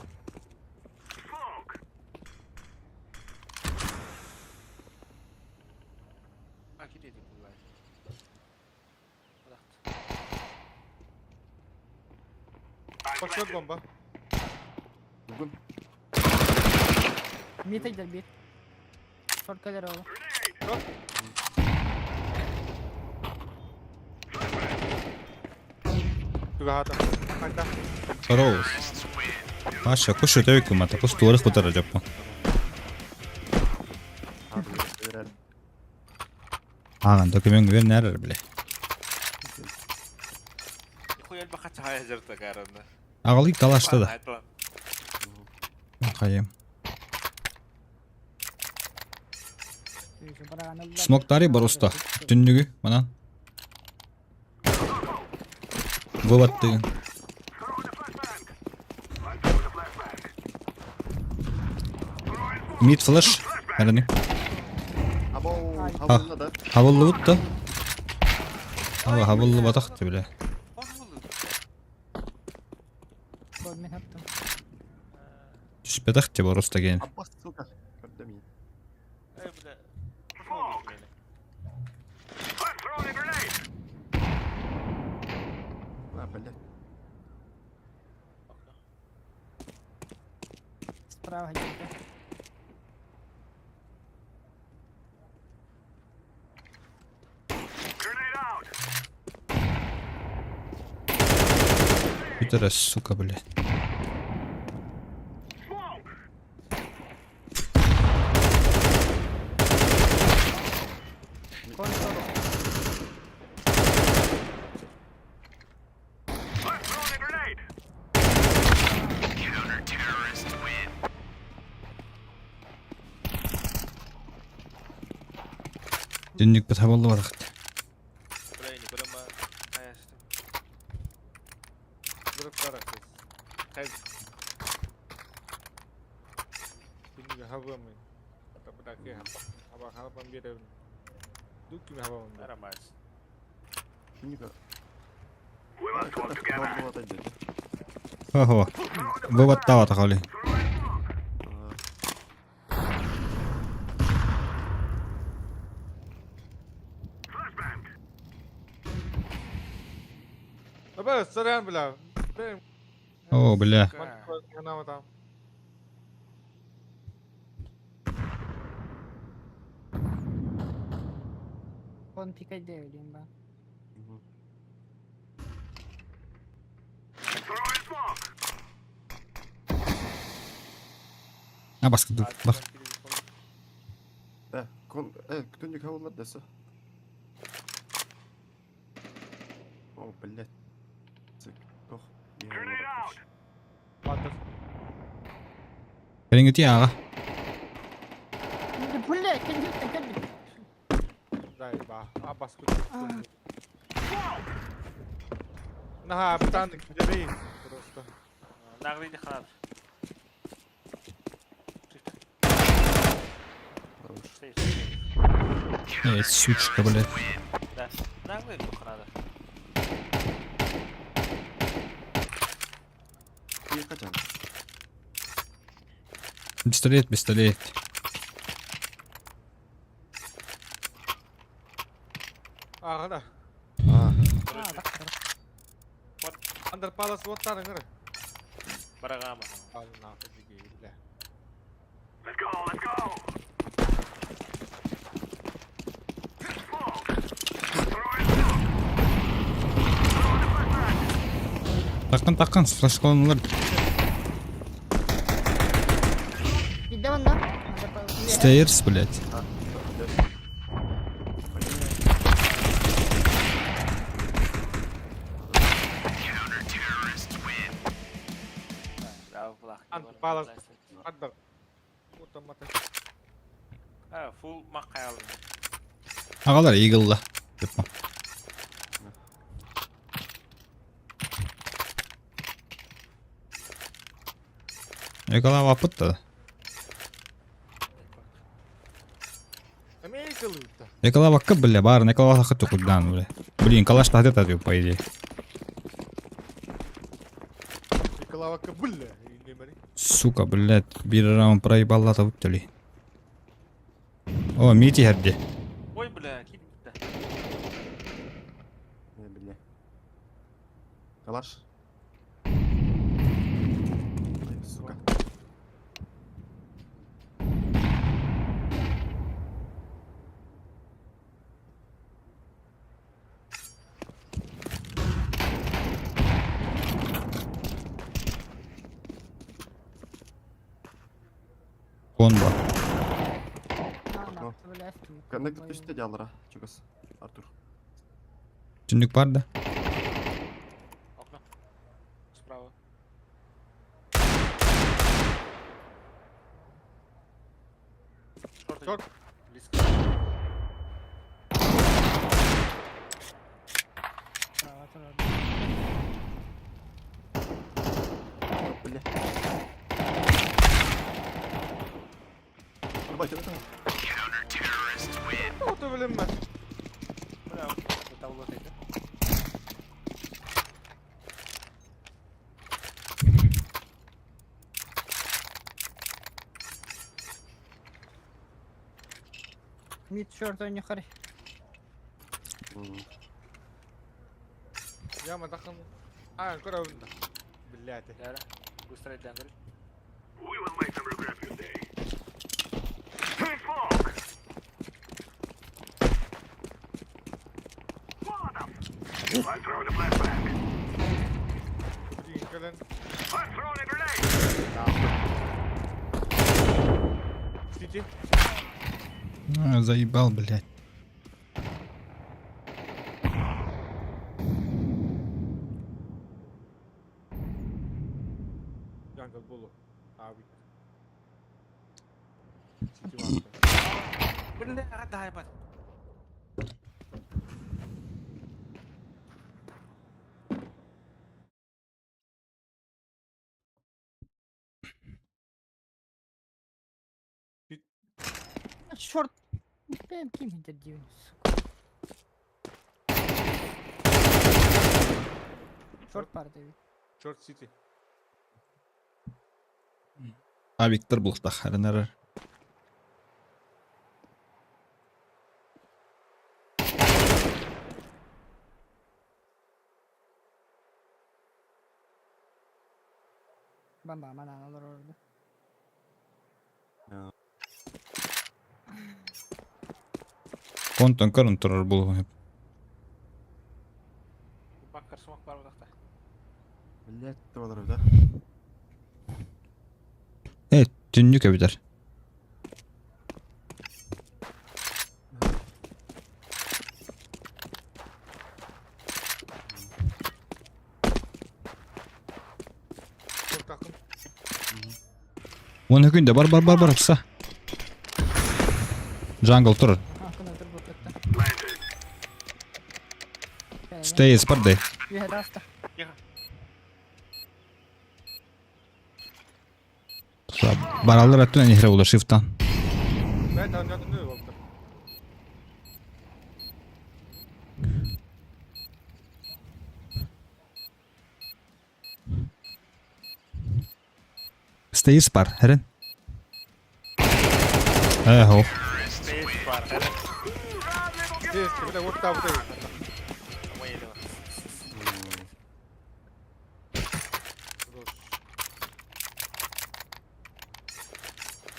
Пошел бомба. Бүгін Митайдер бир. Шорт калер олу. Тугата. Хайда. Хорош. Паша, кушу төйкү мата, кус туарых бутара жаппа. Abi verelim. Аган документ бер нәрер биле. Нахуй элбэх хачаҕай дьарыта каарана. Аҕалый калашта да. Хайым. Смоктари боруста. Түннүгү манан. Выводтыгын. Мид флеш. Әрәни. Хабыллыбыт да. Хабыллыбатах ти биле. Түспэтэх ти боруста ген. Справа где-то. Пидорас, сука, блядь. Түннүкпүт хабыллыбатахт. Ого. Выводтаабатах оли. О, бля. Он пикать дэвлин, ба. А баска бах. Э, кон, э, кто-нибудь хавалар десе. О, блядь. Тох. Кэлиҥҥити ааҕа. Бля, кэлбит, кэлбит. Наһаа бытааннык дьэбэй просто. Наглый ханат. Эй, сучка, блядь. Да. Наглый ханат. Пистолет, пистолет. Ааҕа да. А, Андер Палас уоттаан ыҥыр. Барагама. Таккын таккын флешкаланалар. Бидде манна. Stairs, блядь. Палас. Андер. Уоттаммата. Фул маққайалым. Аҕалар Eagle'ла. Типа. Экалаабаппыт да. Америка лыытта. Экалаабакка бля, баарын экалаабакка тукурдаан бля. Блин, калаш тахты татыу, по идее. Экалаабакка бля. Сука, блядь, биир раунд проебаллата бүттүли. О, Мити хэрди. Ой, бля, кип битте. Не, бля. Калаш. Ай, сука. Конба. Коннектор түстэ дьааллара, чугас. Артур. Түннүк бар да. турар. Бля. Давай, давай, давай. Ото билинмэт. Бля, тавла тайда. Мид шорт ойнохари. Яма тахын. А, көрөбүн да. Блядь. Яра. Быстро идем, говорит. We will make them regret this day. Throwing smoke. Molotov. I'm throwing a flashbang. Билин кэлэн. I'm throwing a grenade. Сити. А, заебал, блядь. Jungle болу. Авик. Сити бар. Бля, дай бат. Шорт. Бэм ким интердивин, сука. Шорт бар дейт. Short City. А Виктор бултах харынарар. Бамба манан олор орду. Контон көрөн турар бул. Баккар смок бар будакта. Блять, ты да? Э, түннүк эбитер. Short тахын. Оны күндө бар бар бар бар ыкса. Jungle турар. Акына тур бутта. Stay спардай. Үйе даста. Баралар аттын нехре болар шифтан. Бәт анжатын нө болду. Stay спар, херен. Э, хо. Стейс бар. Здесь, бля, вот там, вот Мои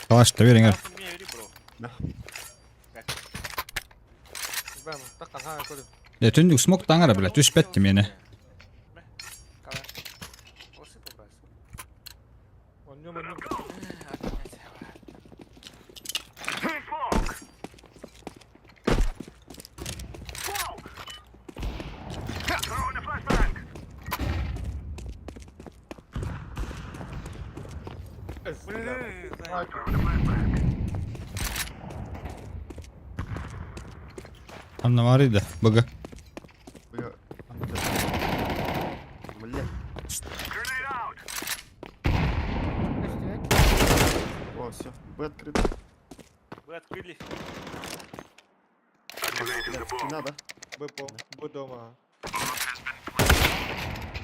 Калаш бериңер. Да. Бәм, таққан ха көрүм. Э, түндүк смок таңара, блядь, түшпетти мени. Калаш. Осы побрать. Онньом, онньом. Throwing smoke. Smoke. Throwing a flashbang. Эс, бля. Throwing a flashbang. Анна бар иди, бага. Бля. Блять. Grenade out. Көстүбөт. О, все. Б открыто. Вы открыли. Activating the Блядь, bomb. стена, да? Б по, Б дома.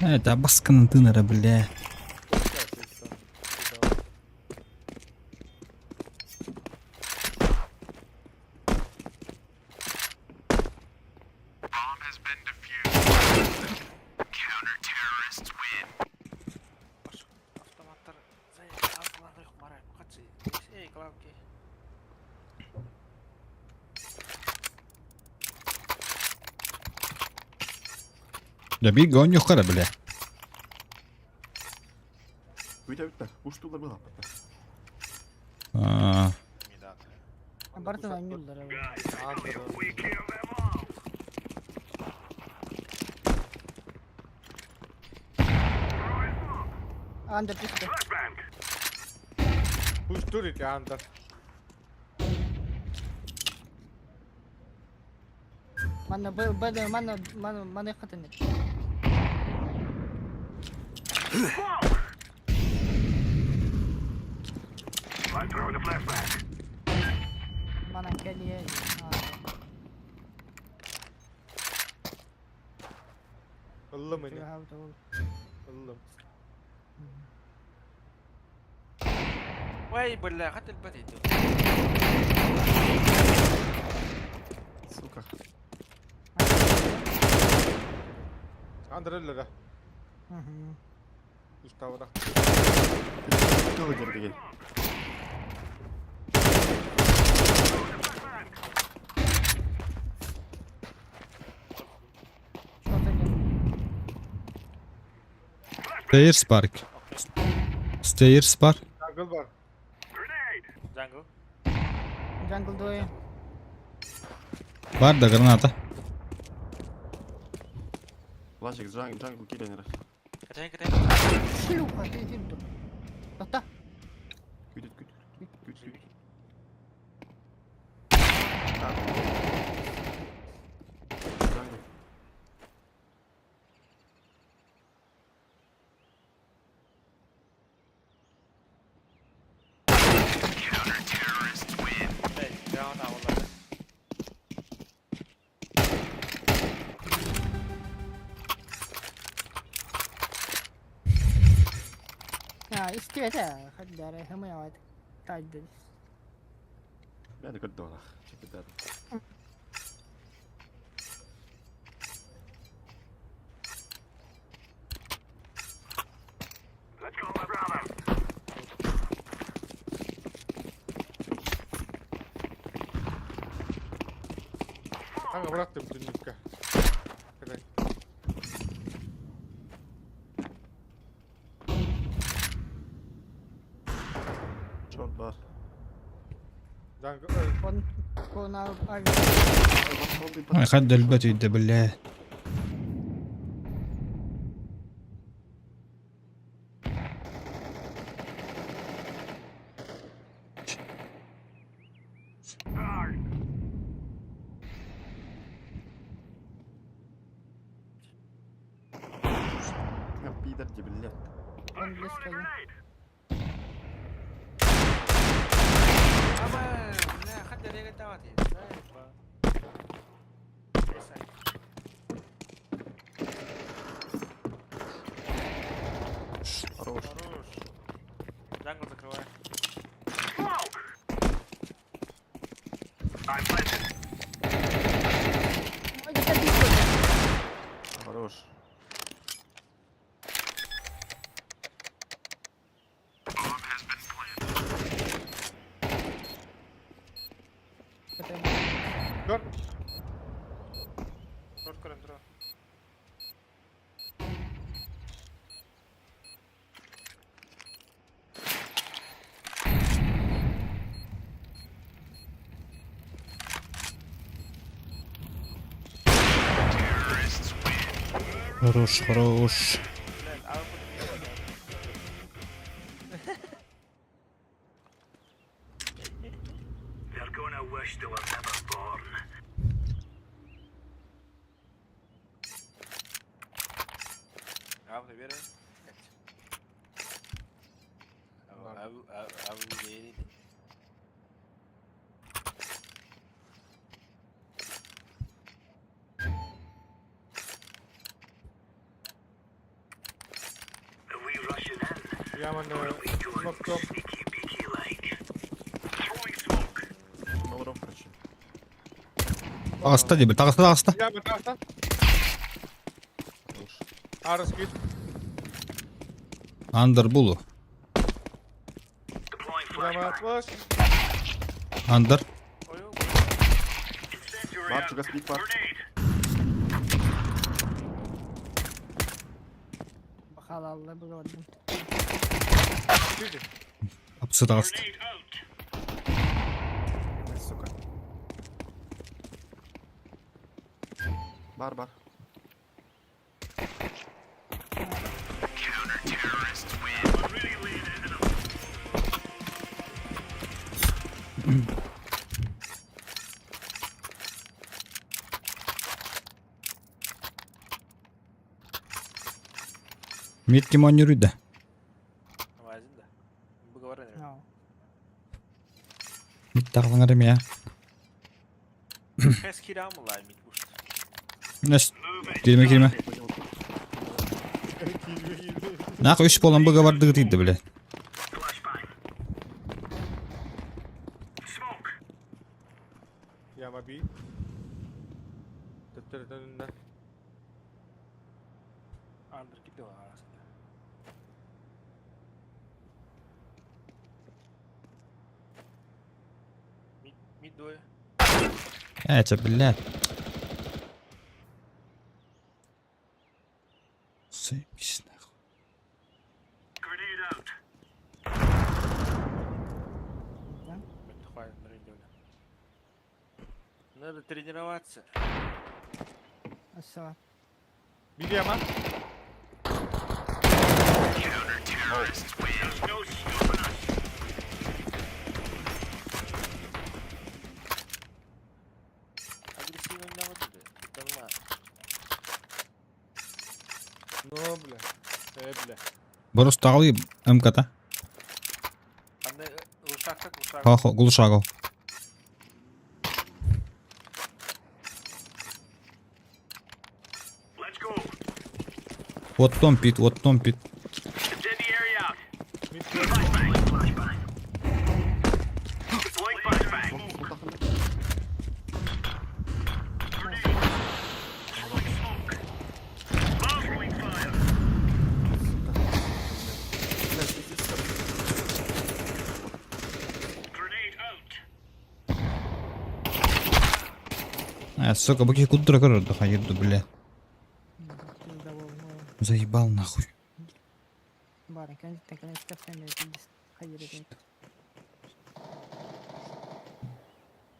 Э, да басканын тынара, бля. Сейчас, здесь там. Б дома. Автоматтар. Зай, алкалар марай. Качы. Эй, клавки. Да бир гон юкара, бля. Бүтә бүтә. Уштулар было. А, Бартын ойнуулар. Андер. We kill them all. Throwing smoke. Андер түстү. Flashbang. Пусть турит, Андер. Манна б б манна манна маны хатыны. I'm throwing a flashbang. Манан кэлиэ. Ыллым ини. Ыллым. Ой, бля, хат элбэт ити. Сука. Андреллere. Уставра. Кто выдергивает? Stairs Park. Stairs Park. Jungle бар. Jungle. Jungle двое. Бар да граната. Лажик, jungle, jungle киллер. Кэтээн кэтээн. Шлюха, ты ты Тота. Күтүт, күтүт, күтүт, күтүт. Jungle. Блядь, граната олар. А, истиэтэ. Хаддара хэмэ тайдыр. Бля, көр долах. Чекидар. Let's go, my brother. Kanka bıraktım түннүккэ. Кэлэн. Черт бар. Jungle. Он кона Ой, хат дэлбэт үйдэ, бля. Я пидор тебе, блядь. Он близко. Аба, бля, хат дэрэг тават. Хорош. Хорош. Jungle закрывай. I'm planted. Ой, да ты Хорош. Көр. Шорт көрөн тура. Хорош, хорош. Блядь, а вы They're gonna wish they were never born. А вы веры? А вы а вы верите? Are we rushing in? Я манна Or are we going smoke top. sneaky beaky like? Throwing smoke. Молоров, короче. Таҕыста диэбит, таҕыста, таҕыста. Я таста. Хорош. Арыс кит. Андер булу. Deploying Я flashbang. flash. Андер. Ой, Incendiary Бар, out. чугас пик бар. Grenade. Бахалалла булордум. Киди. Апсы таҕыста. Grenade out. Ай, сука. Бар, бар. Really laying into them. Мид ким оонньууруй да? Амазин да. Быгабар эрэ. No. Мид тахлаҥар эмиэ. Хэс кирамылай мид буст. Нэс киирмэ киирмэ. Нах үс буолан быгабардыгы тиийдэ бile. Яма би. Төттөрүтөнүннэ. Андыр киде арасында. Мид мид двое. Это, блядь. Заебись нахуй. Да? Надо тренироваться. Все. Били яма. Агрессивно не надо. Нормально. Ну, бля. Бля. Борус тағалы МК-та. Анда лушак как лушак. Хо, глушагал. Вот том пит, вот том пит. Мид Блядь, пиздец, короче. А, сука, бу кудра көрөрдө хайырды, бля. Пиздовол. Заебал нахуй. Бары, конечно, конечно, хайыр.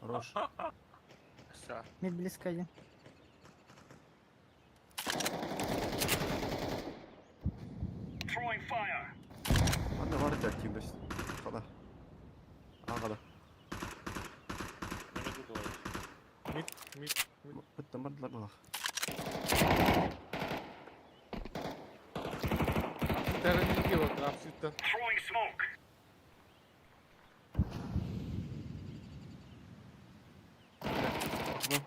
Хорош. Все. Мид близко один. Ладно, варите активность. Хода. А, хода. Не могу двое. мид мид. Быттан бардылар балах. Тереники вот апситтан. Ну,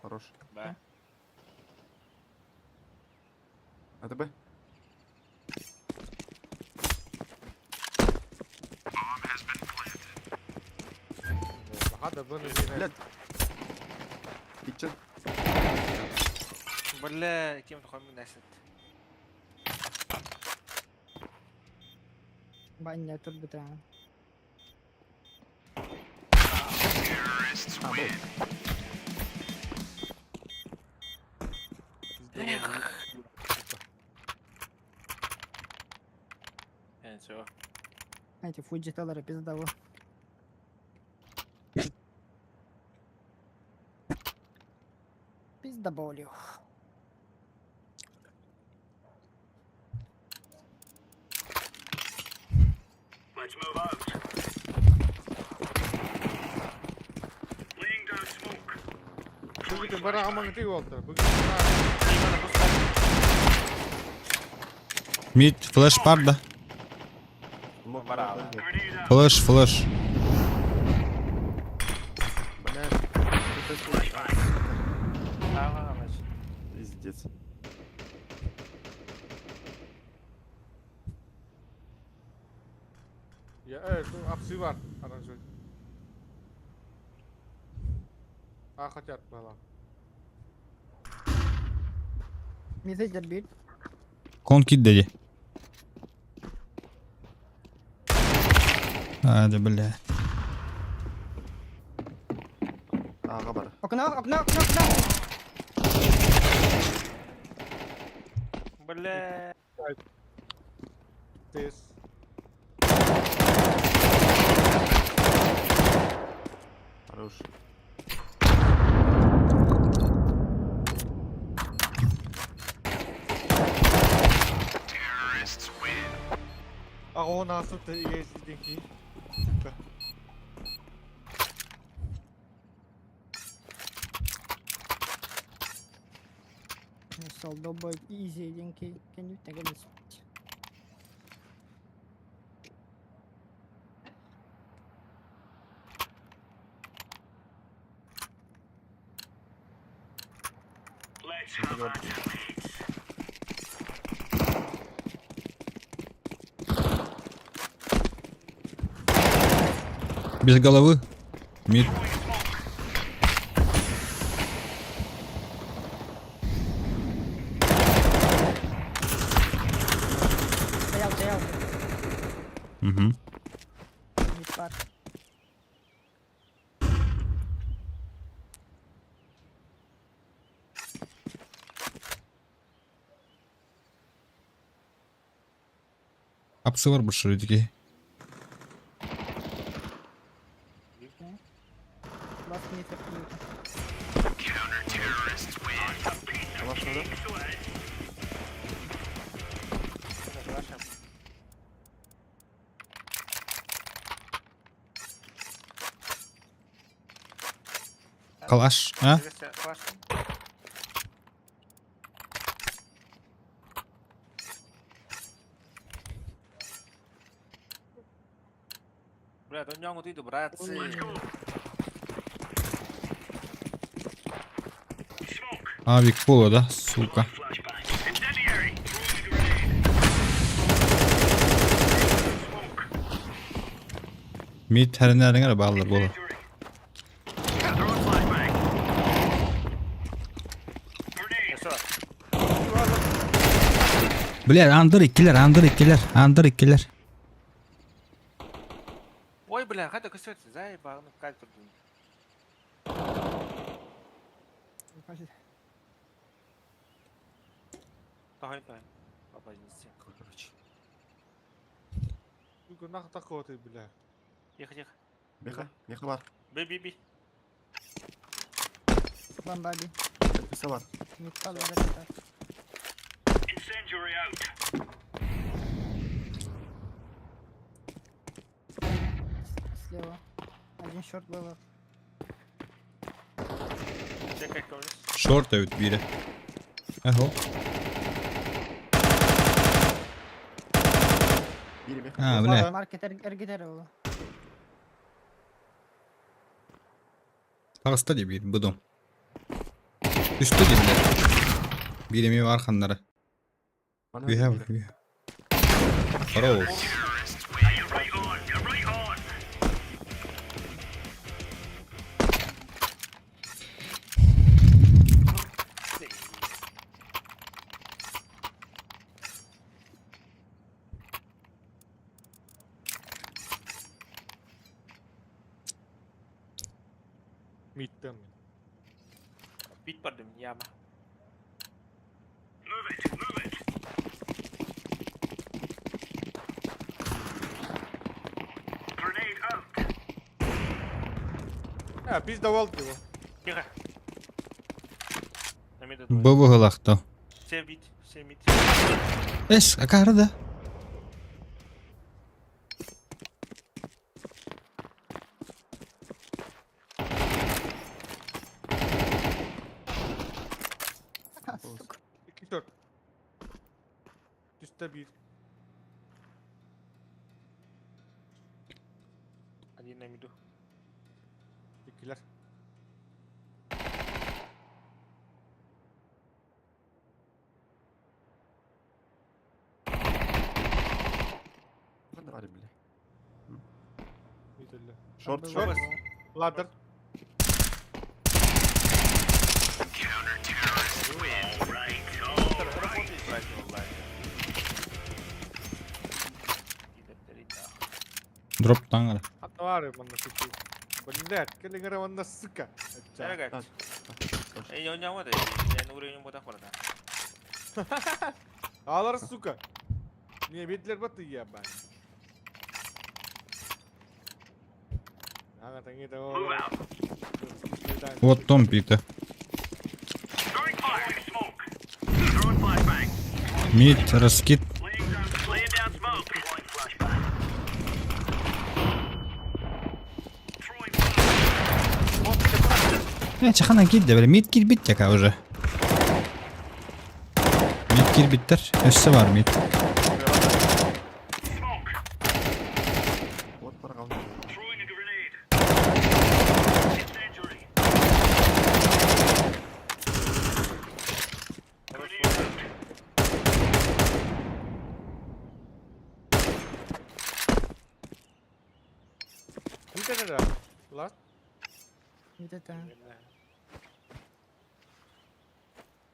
хорош. Да. АТБ? Хада быны. Блядь. Ичен. Бля, кем такой минасит. Баня турбута. А, был. Ничего. Эти Фуджи Теллера пиздовол. Пиздоболю. Бүгүн бара амаң тиги болду. Бүгүн Мид, флеш пар да. Мог Бара. Флеш, флеш. Бля. Это что? Ага, значит. Пиздец. Я апсы бар аранжой. А хотят была. Мид бит. Кон кит деди. А, да, бля. Ага, бар. Окно, окно, окно, окно. Бля. Тес. Хорош. А он асыпты егесиден кейін. Сука. Солдобой изи деньги. Can you take a Без головы. Мид. Стоял, стоял. Угу. Мид пар. Апсы бар больше такие. Ласт мид вертолета. Калаш надо? Ваша. Калаш, а? Калаш. Бля, да ням вот иду, братцы. Авик пола, да? Сука. Мид тэринэрин баллар бола. Все. Бля, андыр иккилэр, андыр иккилэр, андыр иккилэр. Ой, бля, хайда көсөт, заебал, ну как тут. Давай, давай. Папа, неси. Короче. Сука, нахуй такого ты, бля. Тихо, тихо. Меха, меха бар. Би, би, би. Бомбаби. Өсө бар. Мид пар вертолета. Incendiary out. Слева. Один short было. Чекай, кого Шорт эбит биирэ. Эхо. Бири меха. А, бля. Маркет эргитер было. Таҕыста дии биир будум. Түстэ дии бля. Биир эмиэ бар ханнара. Мана Үһэ бири. үһэ. Хорош. You're right on. You're right on. Мидтен. Бит бардым, яма. Move it. Move it. Grenade out. А, пиздовал его. Тихо. На миду двое. Бу быһылахто. Все бит, все мид. Эс, акары да. Сука. Икки short. Түстэ биир. Один на миду. Иккилэр. Ханна бар, бля. Мид өллө. Шорт, Там шорт. было. Ladder. Right. All right. Работает, братья, онлайн. Дроп таҥара. Ханна манна сытыы. Блядь, кэлиҥ эрэ манна, сука. Эрэ, Эй, он няма да, я на уровне бота хорда. Алар, сука. Не бидлер баты ебать. Ага, таҥы Move out. Вот том пита. Throwing fire. Throwing smoke. Throwing flashbang. Мид, раскид. Laying down smoke. Deploying flashbang. Throwing fire. Э, чахана киирдэ, бля, мид киирбит яка уже. Мид киирбиттэр. Өссө бар мид. Smoke. Вот бар қалды. Throwing a grenade. Incendiary. Мид эрэ. Ласт. Мид это.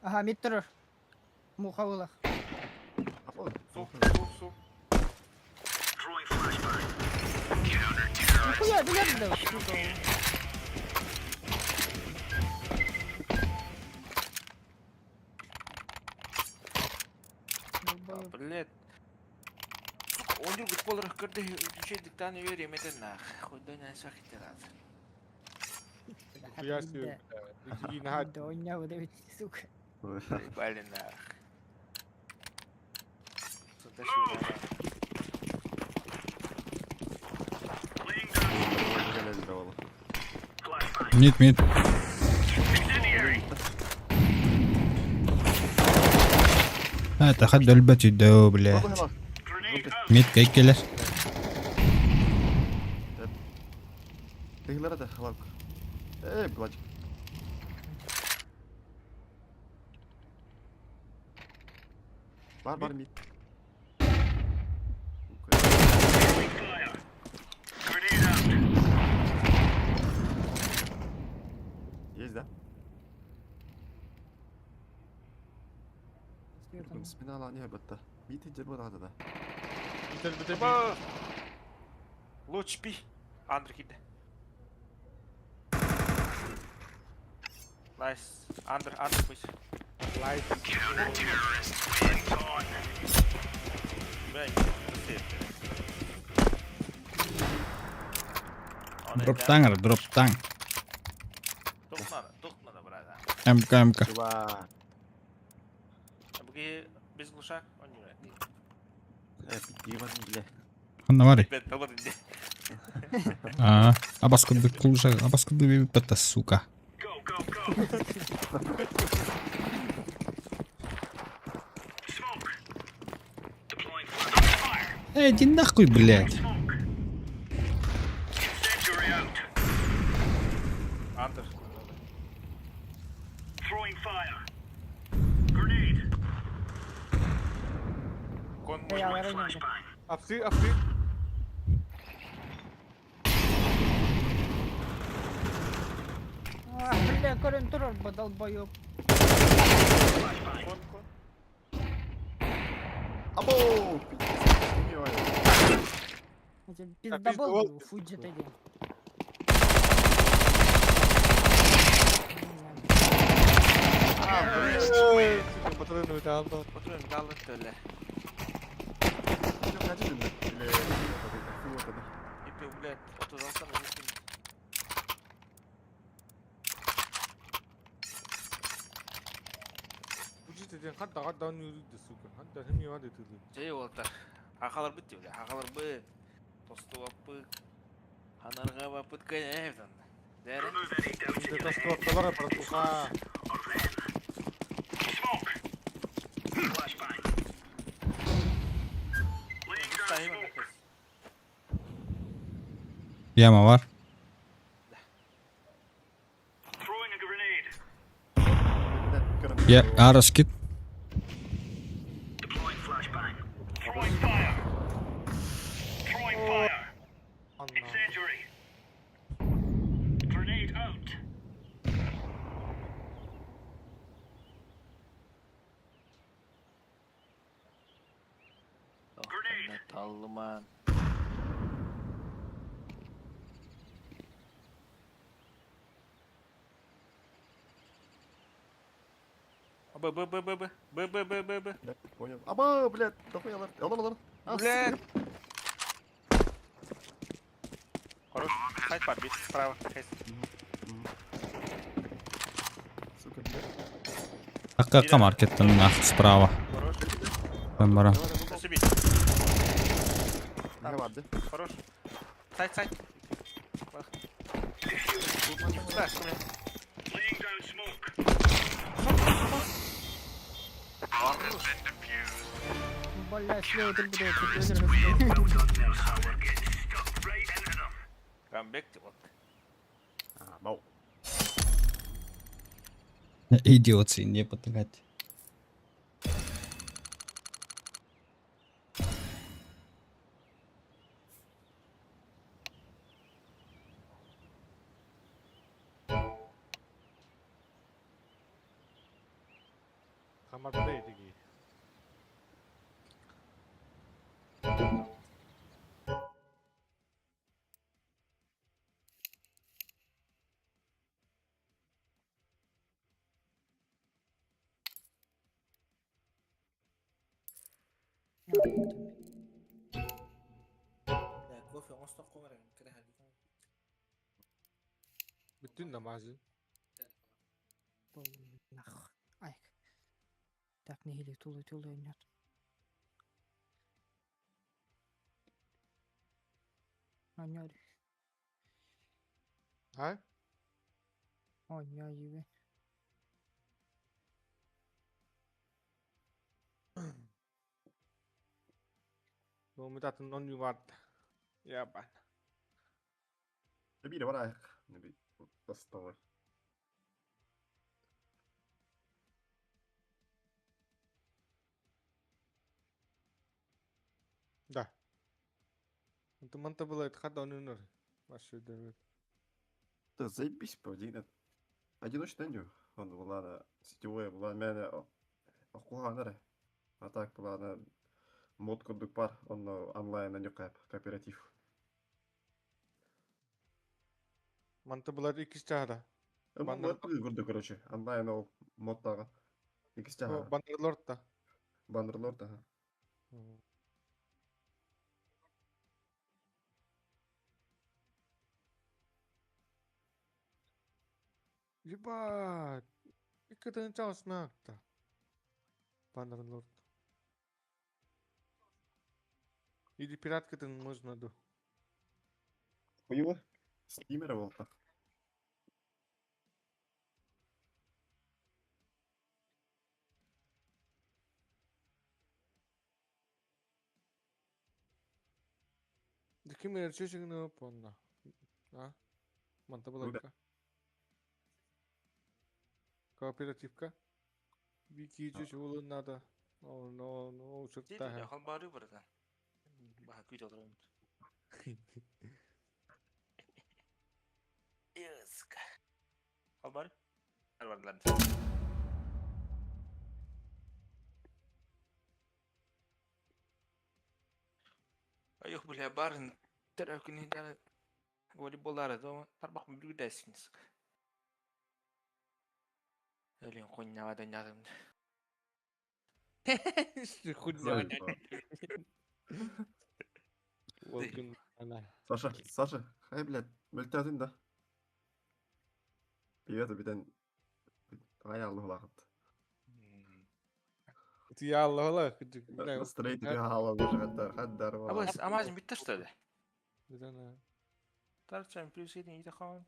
Ага, мид турар. Муха булах. Сух, сух, сух. Нихуя, билэр да, сука. Долбоёб. Блядь. Сука, он другой колор көрдө үчүгэй диктан үөр эметен нах. Хойдой на сахиттерат. Хуя себе, бля. Иди на Да он не выдавит, сука. Ебали нах. Сюда Мид, мид. Это хат өлбөт үйдөө, блядь. Мид кәйкелер. Тыгылар да халак. Эй, блядь. Бар, бар мид. Есть, да? Спина ала не бітті. Мид жер болады да. Битер, битер, Ба! Луч пи. Андр киде. Найс. Андр, андр пусть. Лайт. Бля, Дроптаң, дроптаң. Тохнада, тохнада, брат. МК, МК. Чува. Буги без глушак, он не знает. Пиво, бля. Ханна бари. Бет, табыр инде. А, абас курдук кулуша, абас курдук биппата, сука. Эй, иди нахуй, блядь. Андр. Кон Я может вороню. Апсы, апсы. А, бля, көрөн турар бу долбоёб. Кон, кон. Або! Эти Пиздобол фуджит один. Ой, сука, патроны это Патрон kaldı öyle. İpi блядь, 36 mı? Фуджит ден хатта хатта он үрді, сука. Хатта хем не тылы. Жай олар. Хақалар бит бля, хақалар бит. Тосту бапык. Ханарға бапыт кәне Дәрі. Это тосту братуха. Яма бар. Я ара скид. Анна. Таллыман. Б Б Б Б Б Б Б Б Б Б. Понял. Аба, блядь, дохуя алар. Алар, алар. Блядь. Хорош. Хайт бар, бит справа. Хайт. Сука, блядь. Акка маркеттен нах справа. Хорош. Мен барам. Спасибо. Не барды. Хорош. Сайт, сайт. Так, у меня. Бля, слева тут буду. Камбэк вот. А, бау. Идиот, не потыкать. Хамарбата этиги. Кофе оҥостоххо баран кыраһа. Бүтүн намазы. Нах. Ай. Так нэһилик тулуй тулуй нет. Онньор. А? Онньо юбе. Ну, мы татын он ювард. Я бан. Биир бар аяқ. Доставай. Да. Манта было это хата он Вообще да. Да заебись, по Одиночный ню. Он была на сетевая была меня охуанара. А так была на мод курдук пар, он онлайн на кооператив. Манта была икс чара. Мод курдук, короче, онлайн ол модтага. Икс чара. Бандерлорд та. Бандерлорд, ага. Ебать. Иккетен чаусмакта. Бандерлорд. Или пираткатын можно ду. Хуево. Стримера волта. Ким эрчешигini понна. А? Манта была Кооперативка. Вики чуть надо. Но, но, но, что-то. Халбары братан. Баха күйт отырамын. Сука. Халбары? Албарлар. Айох, бля, барын. Тәрәкүн волейболлары дома тарбақ бүлгүдәсин. Өлен хуйня донядым. Хуйня. Саша, Саша, хай, блядь, мөлтәдин да. Привет, битен. Ай Аллах лахат. Я Аллах Стрейт я Аллах уже хаддар, хаддар. Абас, амазин битте что ли? Да. Тарчан плюс един иде хон.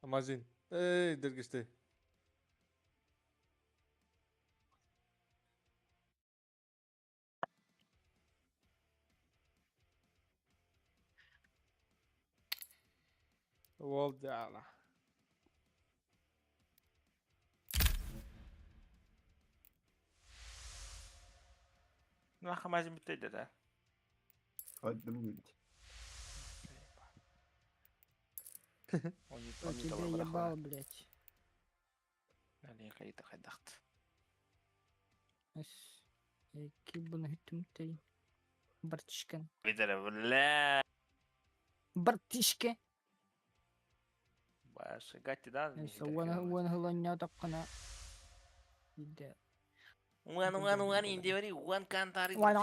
Амазин. Эй, дергеште. Волдяла. Ну, амазин битте да. Хаддым. Он не Кто тебя ебал, блядь? Али хайда хайдахт. Кибын хүтүмтэй. Бартишкан. Видера, бля. Бартишке. Башы гатти да. Уан уан хылання таққана. Иде. Уан уан уан индивери уан кантари. Уан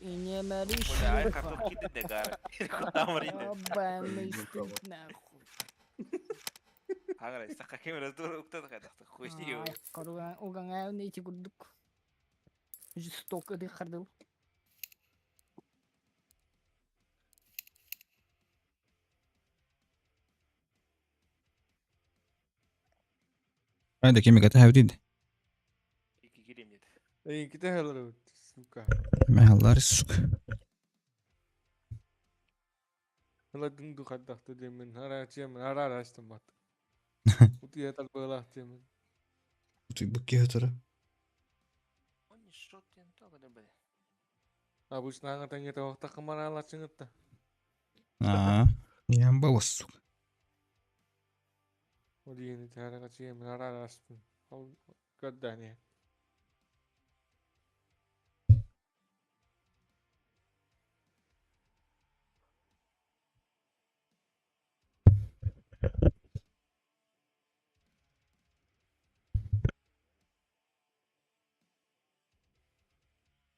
ине мариш. Бля, ай картоп киди дегар. Кутамриде. Ебаный стыд нахуй. Агара, сака кемера тур уктат хайдахт. Хуйни. Коруга угаңа нейти курдук. Жестоко дыхардыл. Айда кемеге тәһәвдид. Ики кирем деді. Эй, ките хелер, сука. Мәһаллар сука. Хела дыңду хаддахты демен, хара чемен, хара раштым бат. Ути этал была темен. Утуй букки хөтөрө. Он шот тен тога да бе. Обычно аңа таңе тавақта қымар алачыңытта. Аа. Ямба сука. Ол иһин итээрэҕэ чиэмин араараспын. Ол көрдөөн иһэн.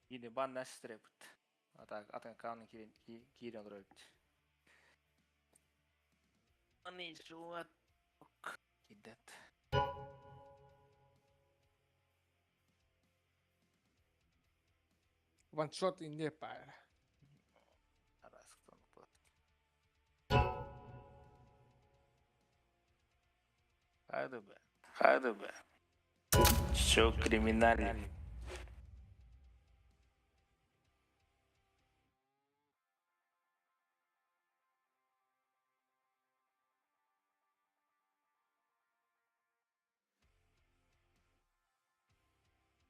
Yine ban нэстрэбит. А так атын аккаунтун киирэн киирэн олорор эбит. Аны суот кидет. Ваншот инде пара. Араскан бу. Хайда бе. Хайда бе. Чё криминальный.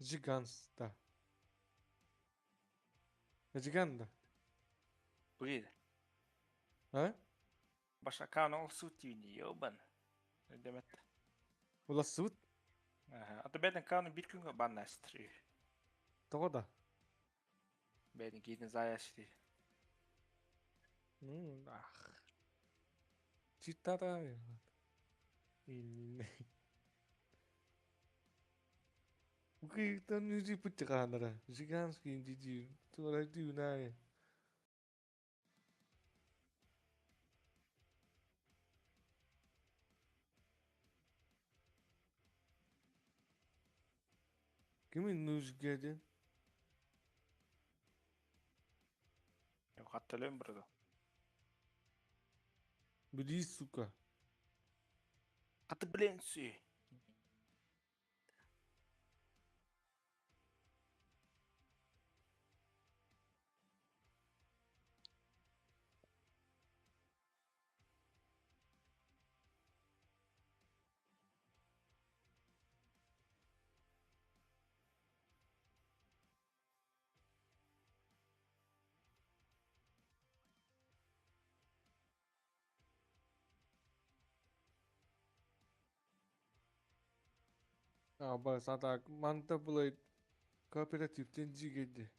Жиганста. Жиганда. Блин. А? Башакан ол сутини, ёбан. Демет. Улассыбыт? Аха. А то бэден кааны бир күнгө баннастыр. Тоҕо да? Бэден киитин заяшты. Ну, ах. Читата. Укыйтан үзи путчаганара. Жиганский диди. Тура дюнай. Кимин нужгеди? Хатталем бұрды. Бери, сука. Хаты блин сүй. А, сата манта булай кооперативтен жигеди.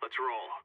Let's roll.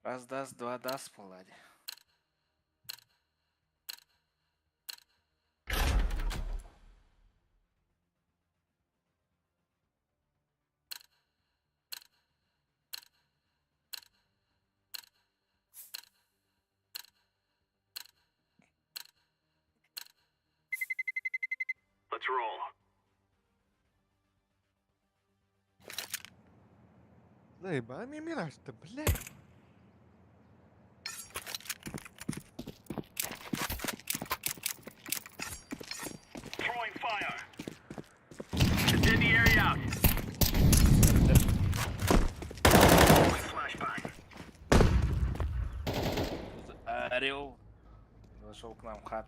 Раз даст, два даст, полади. Let's roll. Заебал мне мираж-то, блядь. Throwing fire. Incendiary out. Throwing flashbang. Орел зашел к нам в хат.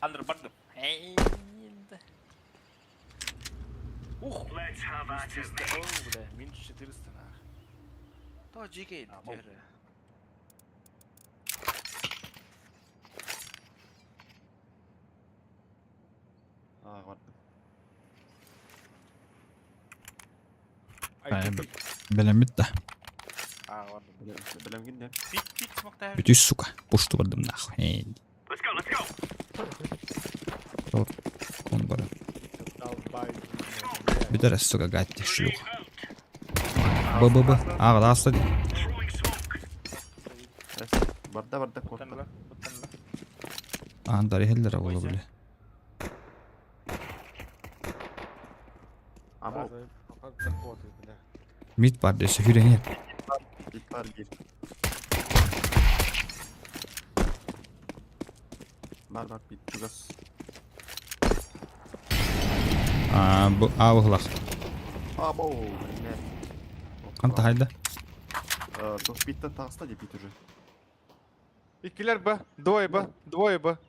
Андер Бардов. Эй, да. Ух, Let's have at it, 300, mate. о, бля, минус 400 нах. То GK, держи. А, ладно. Бэлэммит да. А, ладно. Билем гинде. Пик, пик, смог Бүтүс, сука. Пушту бардым нахуй. Эй. Let's go, let's go. Бүтэр, сука, гатти, шлюх. Б, Б, Б. Ааҕа, ааста дии. Барда, барда, куотта. Аандар иһэллэр оҕолор били. Або. Мид бар десе хүрен Мид бар бир. Бар бар бит чугас. Аа бу аа быһылах. Або. Ханта хайда? Тох биттен таҕыста дии бит уже. Иккилэр ба, двое ба, двое ба.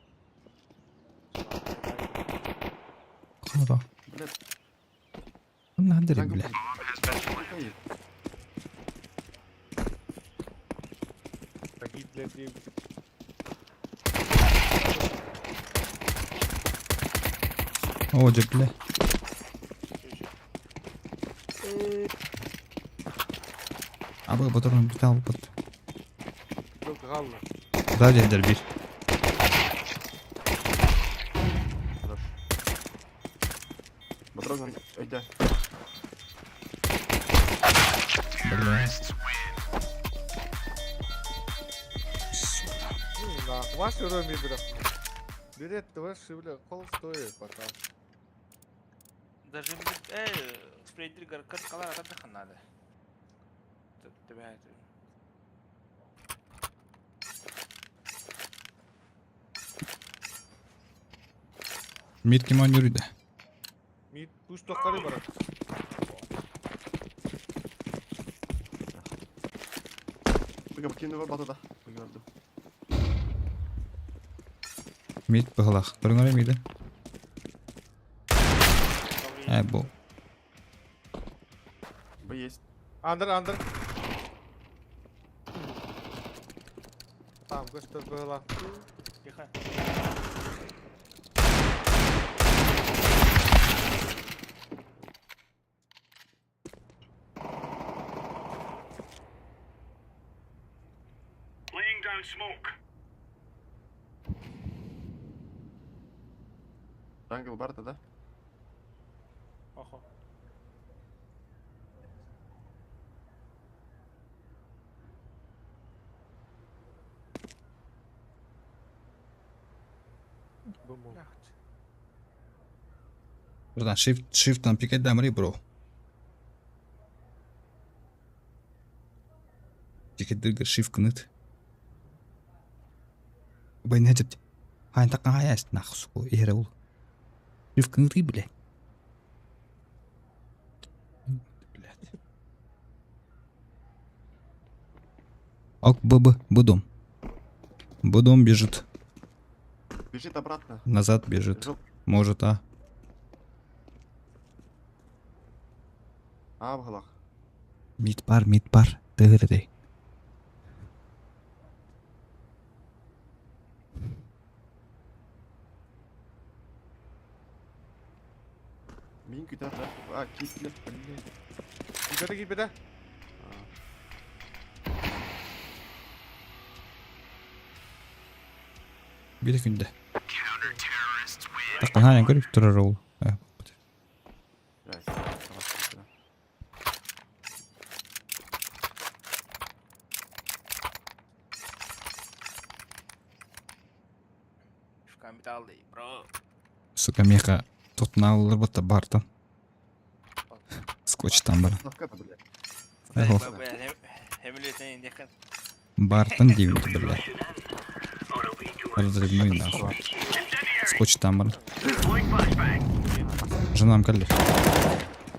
Ханта. Блядь. Ханна бля. О, дьэ, бля. Абы ботурун бүтэ албыт. Да дедер бир. Патрон, өйдө. Бля. Ваш уровень бля. Берет, ваши, бля, холостой пока. Даже спрейдер кыр калар атат надо. Тебя Мид ким ойнуур Мид пуш тохкары бар. Быга кини бар батада. Быга бардым. Мид быһылах. Көрүҥ миди. Э бу. Б есть. Андер, андер. Там көстөр было. Тихо. Laying down smoke. Jungle барда да? Охо. Buradan shift shift'tan pick edemri bro. Pick eddirgir shift кыныт. Бай нәҗеп. Хайн таккан хаяс нахсу иһре ул. Shift кыныт бля. Блядь. Ок, Б, Б, Б дом. Б дом бежит. Бежит обратно. Назад бежит. Бежал. Может, а. А, быһылах. Мид бар, мид бар. Тыгырдей. Мин күтәр да. А, китле, блядь. Кибеде, кибеде. Бир күндө. Таккан хайан көрүп турар ол. Э, Блядь, давай, Капитал бро. Сука, меха тутнаалар бутта бартан. Скотчтан бар. Ставка-то, блядь. Эхо. Бартан деймин, бля. Разрывной нахуй. Скотчтан бар. Женам калли.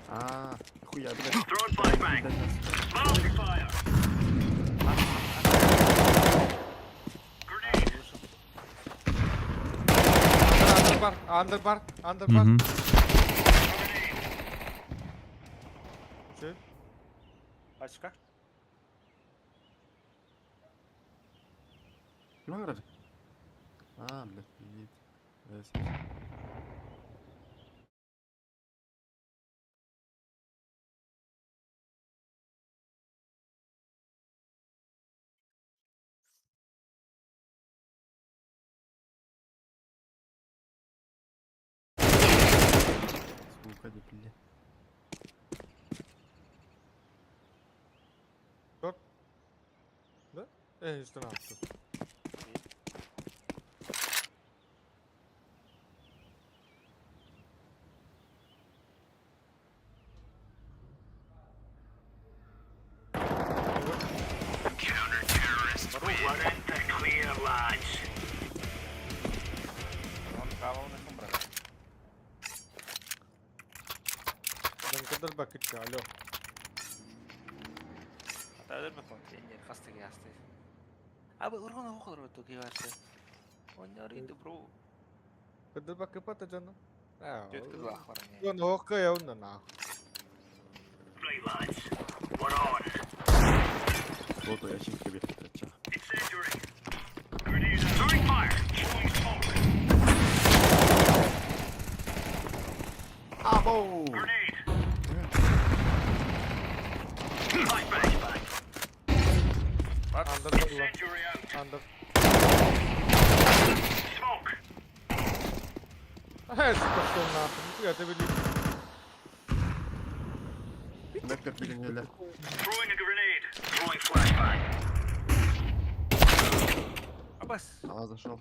А, хуя, блядь. Андер бар, андер бар, андер бар. Мгм. Чё? Пачка. Ким аңырар? А, блядь, пиздец. Сука, не, блядь. En üstten attı. We're in the clear, lads. Ben kadar bakıt ya alo. Kadar bakıp at canım. Lan hokka ya ondan ha. Right, lads. We're on. Вот я чик тебе кача. Incendiary. Grenade out. Throwing fire. Throwing smoke. Абоу! Grenade. Flashbang. Under var ulan. Incendiary out. Under. Smoke. Her sıkıştı ne yaptım. Bu yerde bir Мекка переняли. Throwing a grenade. Throwing flashbang. А, зашел.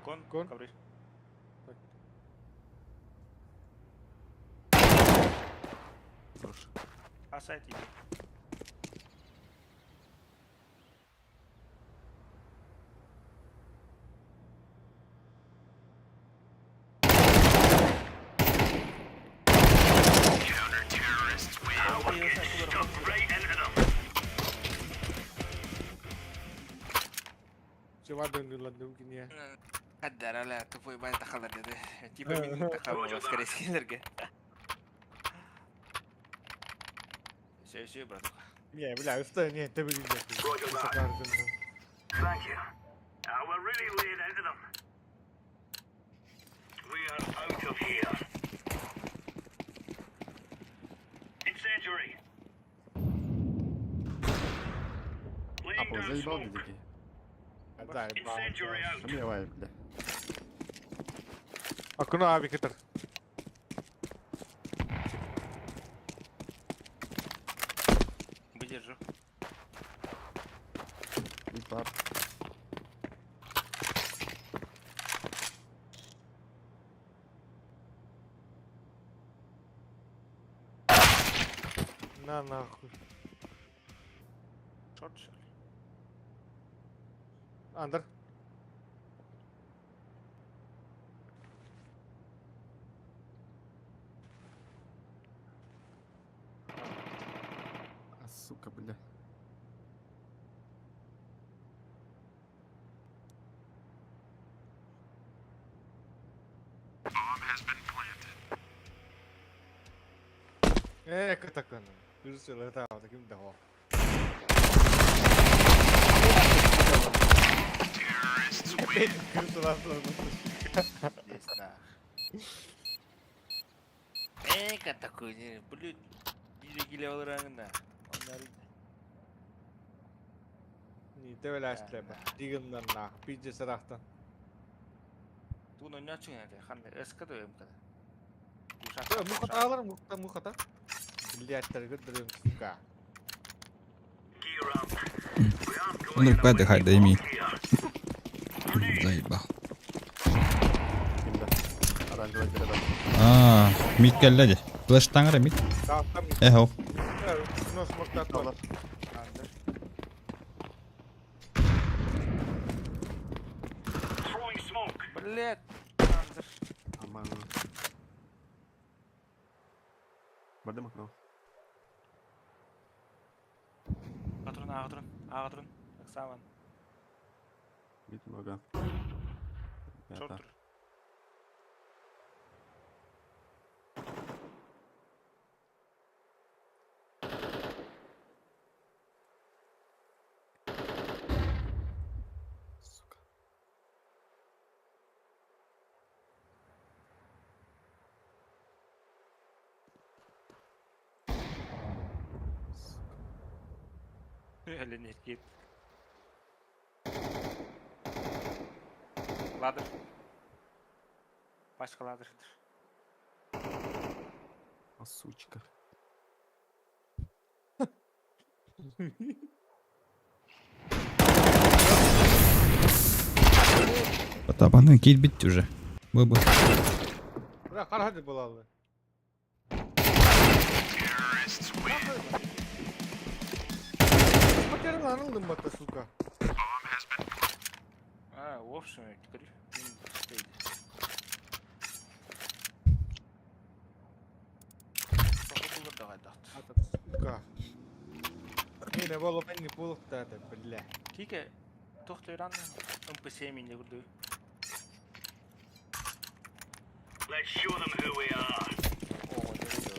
Кон. Хорош. Counter-terrorists win. We're getting stuck right into them. Cevap döndü lan dedim ki niye? Қаддарала, тупой бай тахалар деді. Типа мен тахал скорее скиллерге. Все, все, братуха. Niye бля usta niye tebrik Roger that. Thank you. We're really laying into them. We are out of here. Incendiary. Laying Апо, down заебал smoke. дикий. Incendiary out. Сомневай, бля. Akın abi kıtır. Выдержу. И пар. На нахуй. Шорт, что ли? Under. А, сука, бля. Eee kıtaklanın. Yürüsü tamam kim de o. Kırısı lan Здесь, да. Эка такой, не, блядь, бире келе алыраңында. Ni tevele Digimden na. Pizza sarahtan. Туун ойночуң эте, ханды СК да МК да. Мухата алар, мухата, мухата. Блядь, таргет сука. Gear up. We aren't going Оннук бэдэ хайда ими. here. Заебал. Кимде? Оранжевый передам. Аа, мид кэллэ дии. Флеш таҥара мид. Tamam. Эхо. No smoke that Алар. Throwing smoke. Блядь, андер. Аман. Бардым окно. Атрун, атрун, атрун. Оксаван. Вид много. Шорт. Ребята. Сука. Сука. Ленеркит. Ладер. Пачка ладер. А сучка. Потапаны киирбит уже. Бу-бу. Бля, харахады булалы. Потерял анылдым бата, сука. А, в общем, теперь стоит. Сука. Не было не пулок-то, бля. Кике, тохтойран МП7 не буду. Let's show them who we are. О, не буду.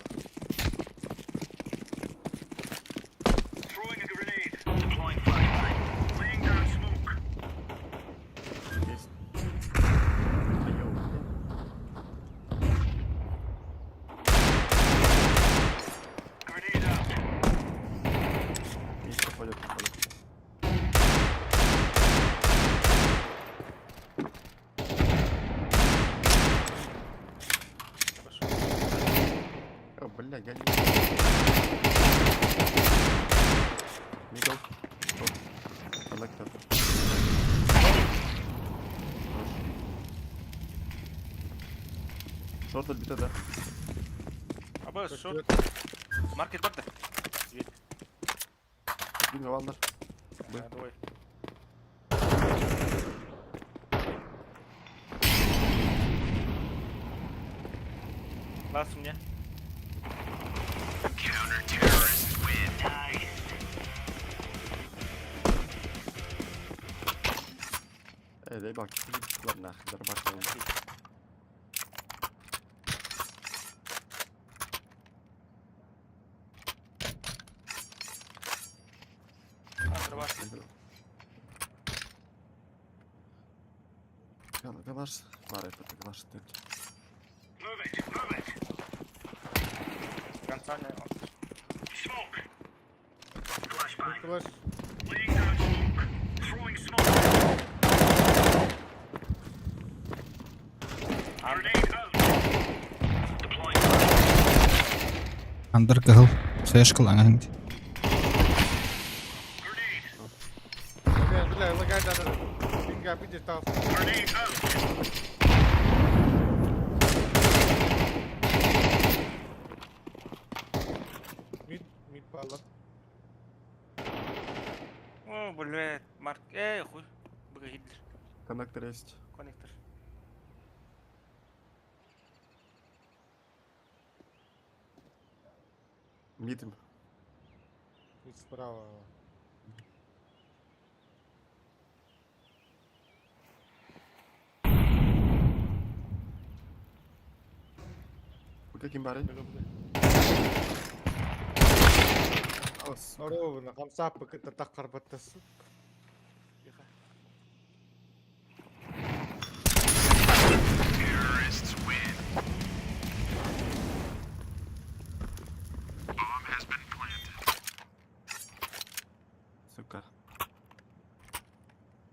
Throwing a grenade. Deploying flashbang. Laying down smoke. Есть. А йоу, бля. Grenade out. Есть, попадет, попадет. Хорошо. О, бля, гони. Middle. Short. Connector. Хорош. Short отбито, да? Аба, шорт. Маркет барда. Свет. Бинго, валдар. Б. А, давай. Лас у меня. Counter-terrorists win. Nice. Эй, дай бак. Ладно, нахуй, зарабатываем. Андер Галаш, пара, это галаш, ты. Move it. Move it. Конца не. Smoke. Flashbang. Флеш. Laying down smoke. Throwing smoke. Grenade out. Deploying flashbang. Андер кыһыл. Сэшкыл аңаһың. Grenade. Бля, бля, лагай да, да. Бинга, видишь, там. Grenade out. Мид, мид пала. О, блядь, Марк. Эй, хуй. Б Гитлер. Коннектор есть. Коннектор. Мид им. Мид справа. По каким баре? О, сука. Ровно, хамсап, это так карбата, сука.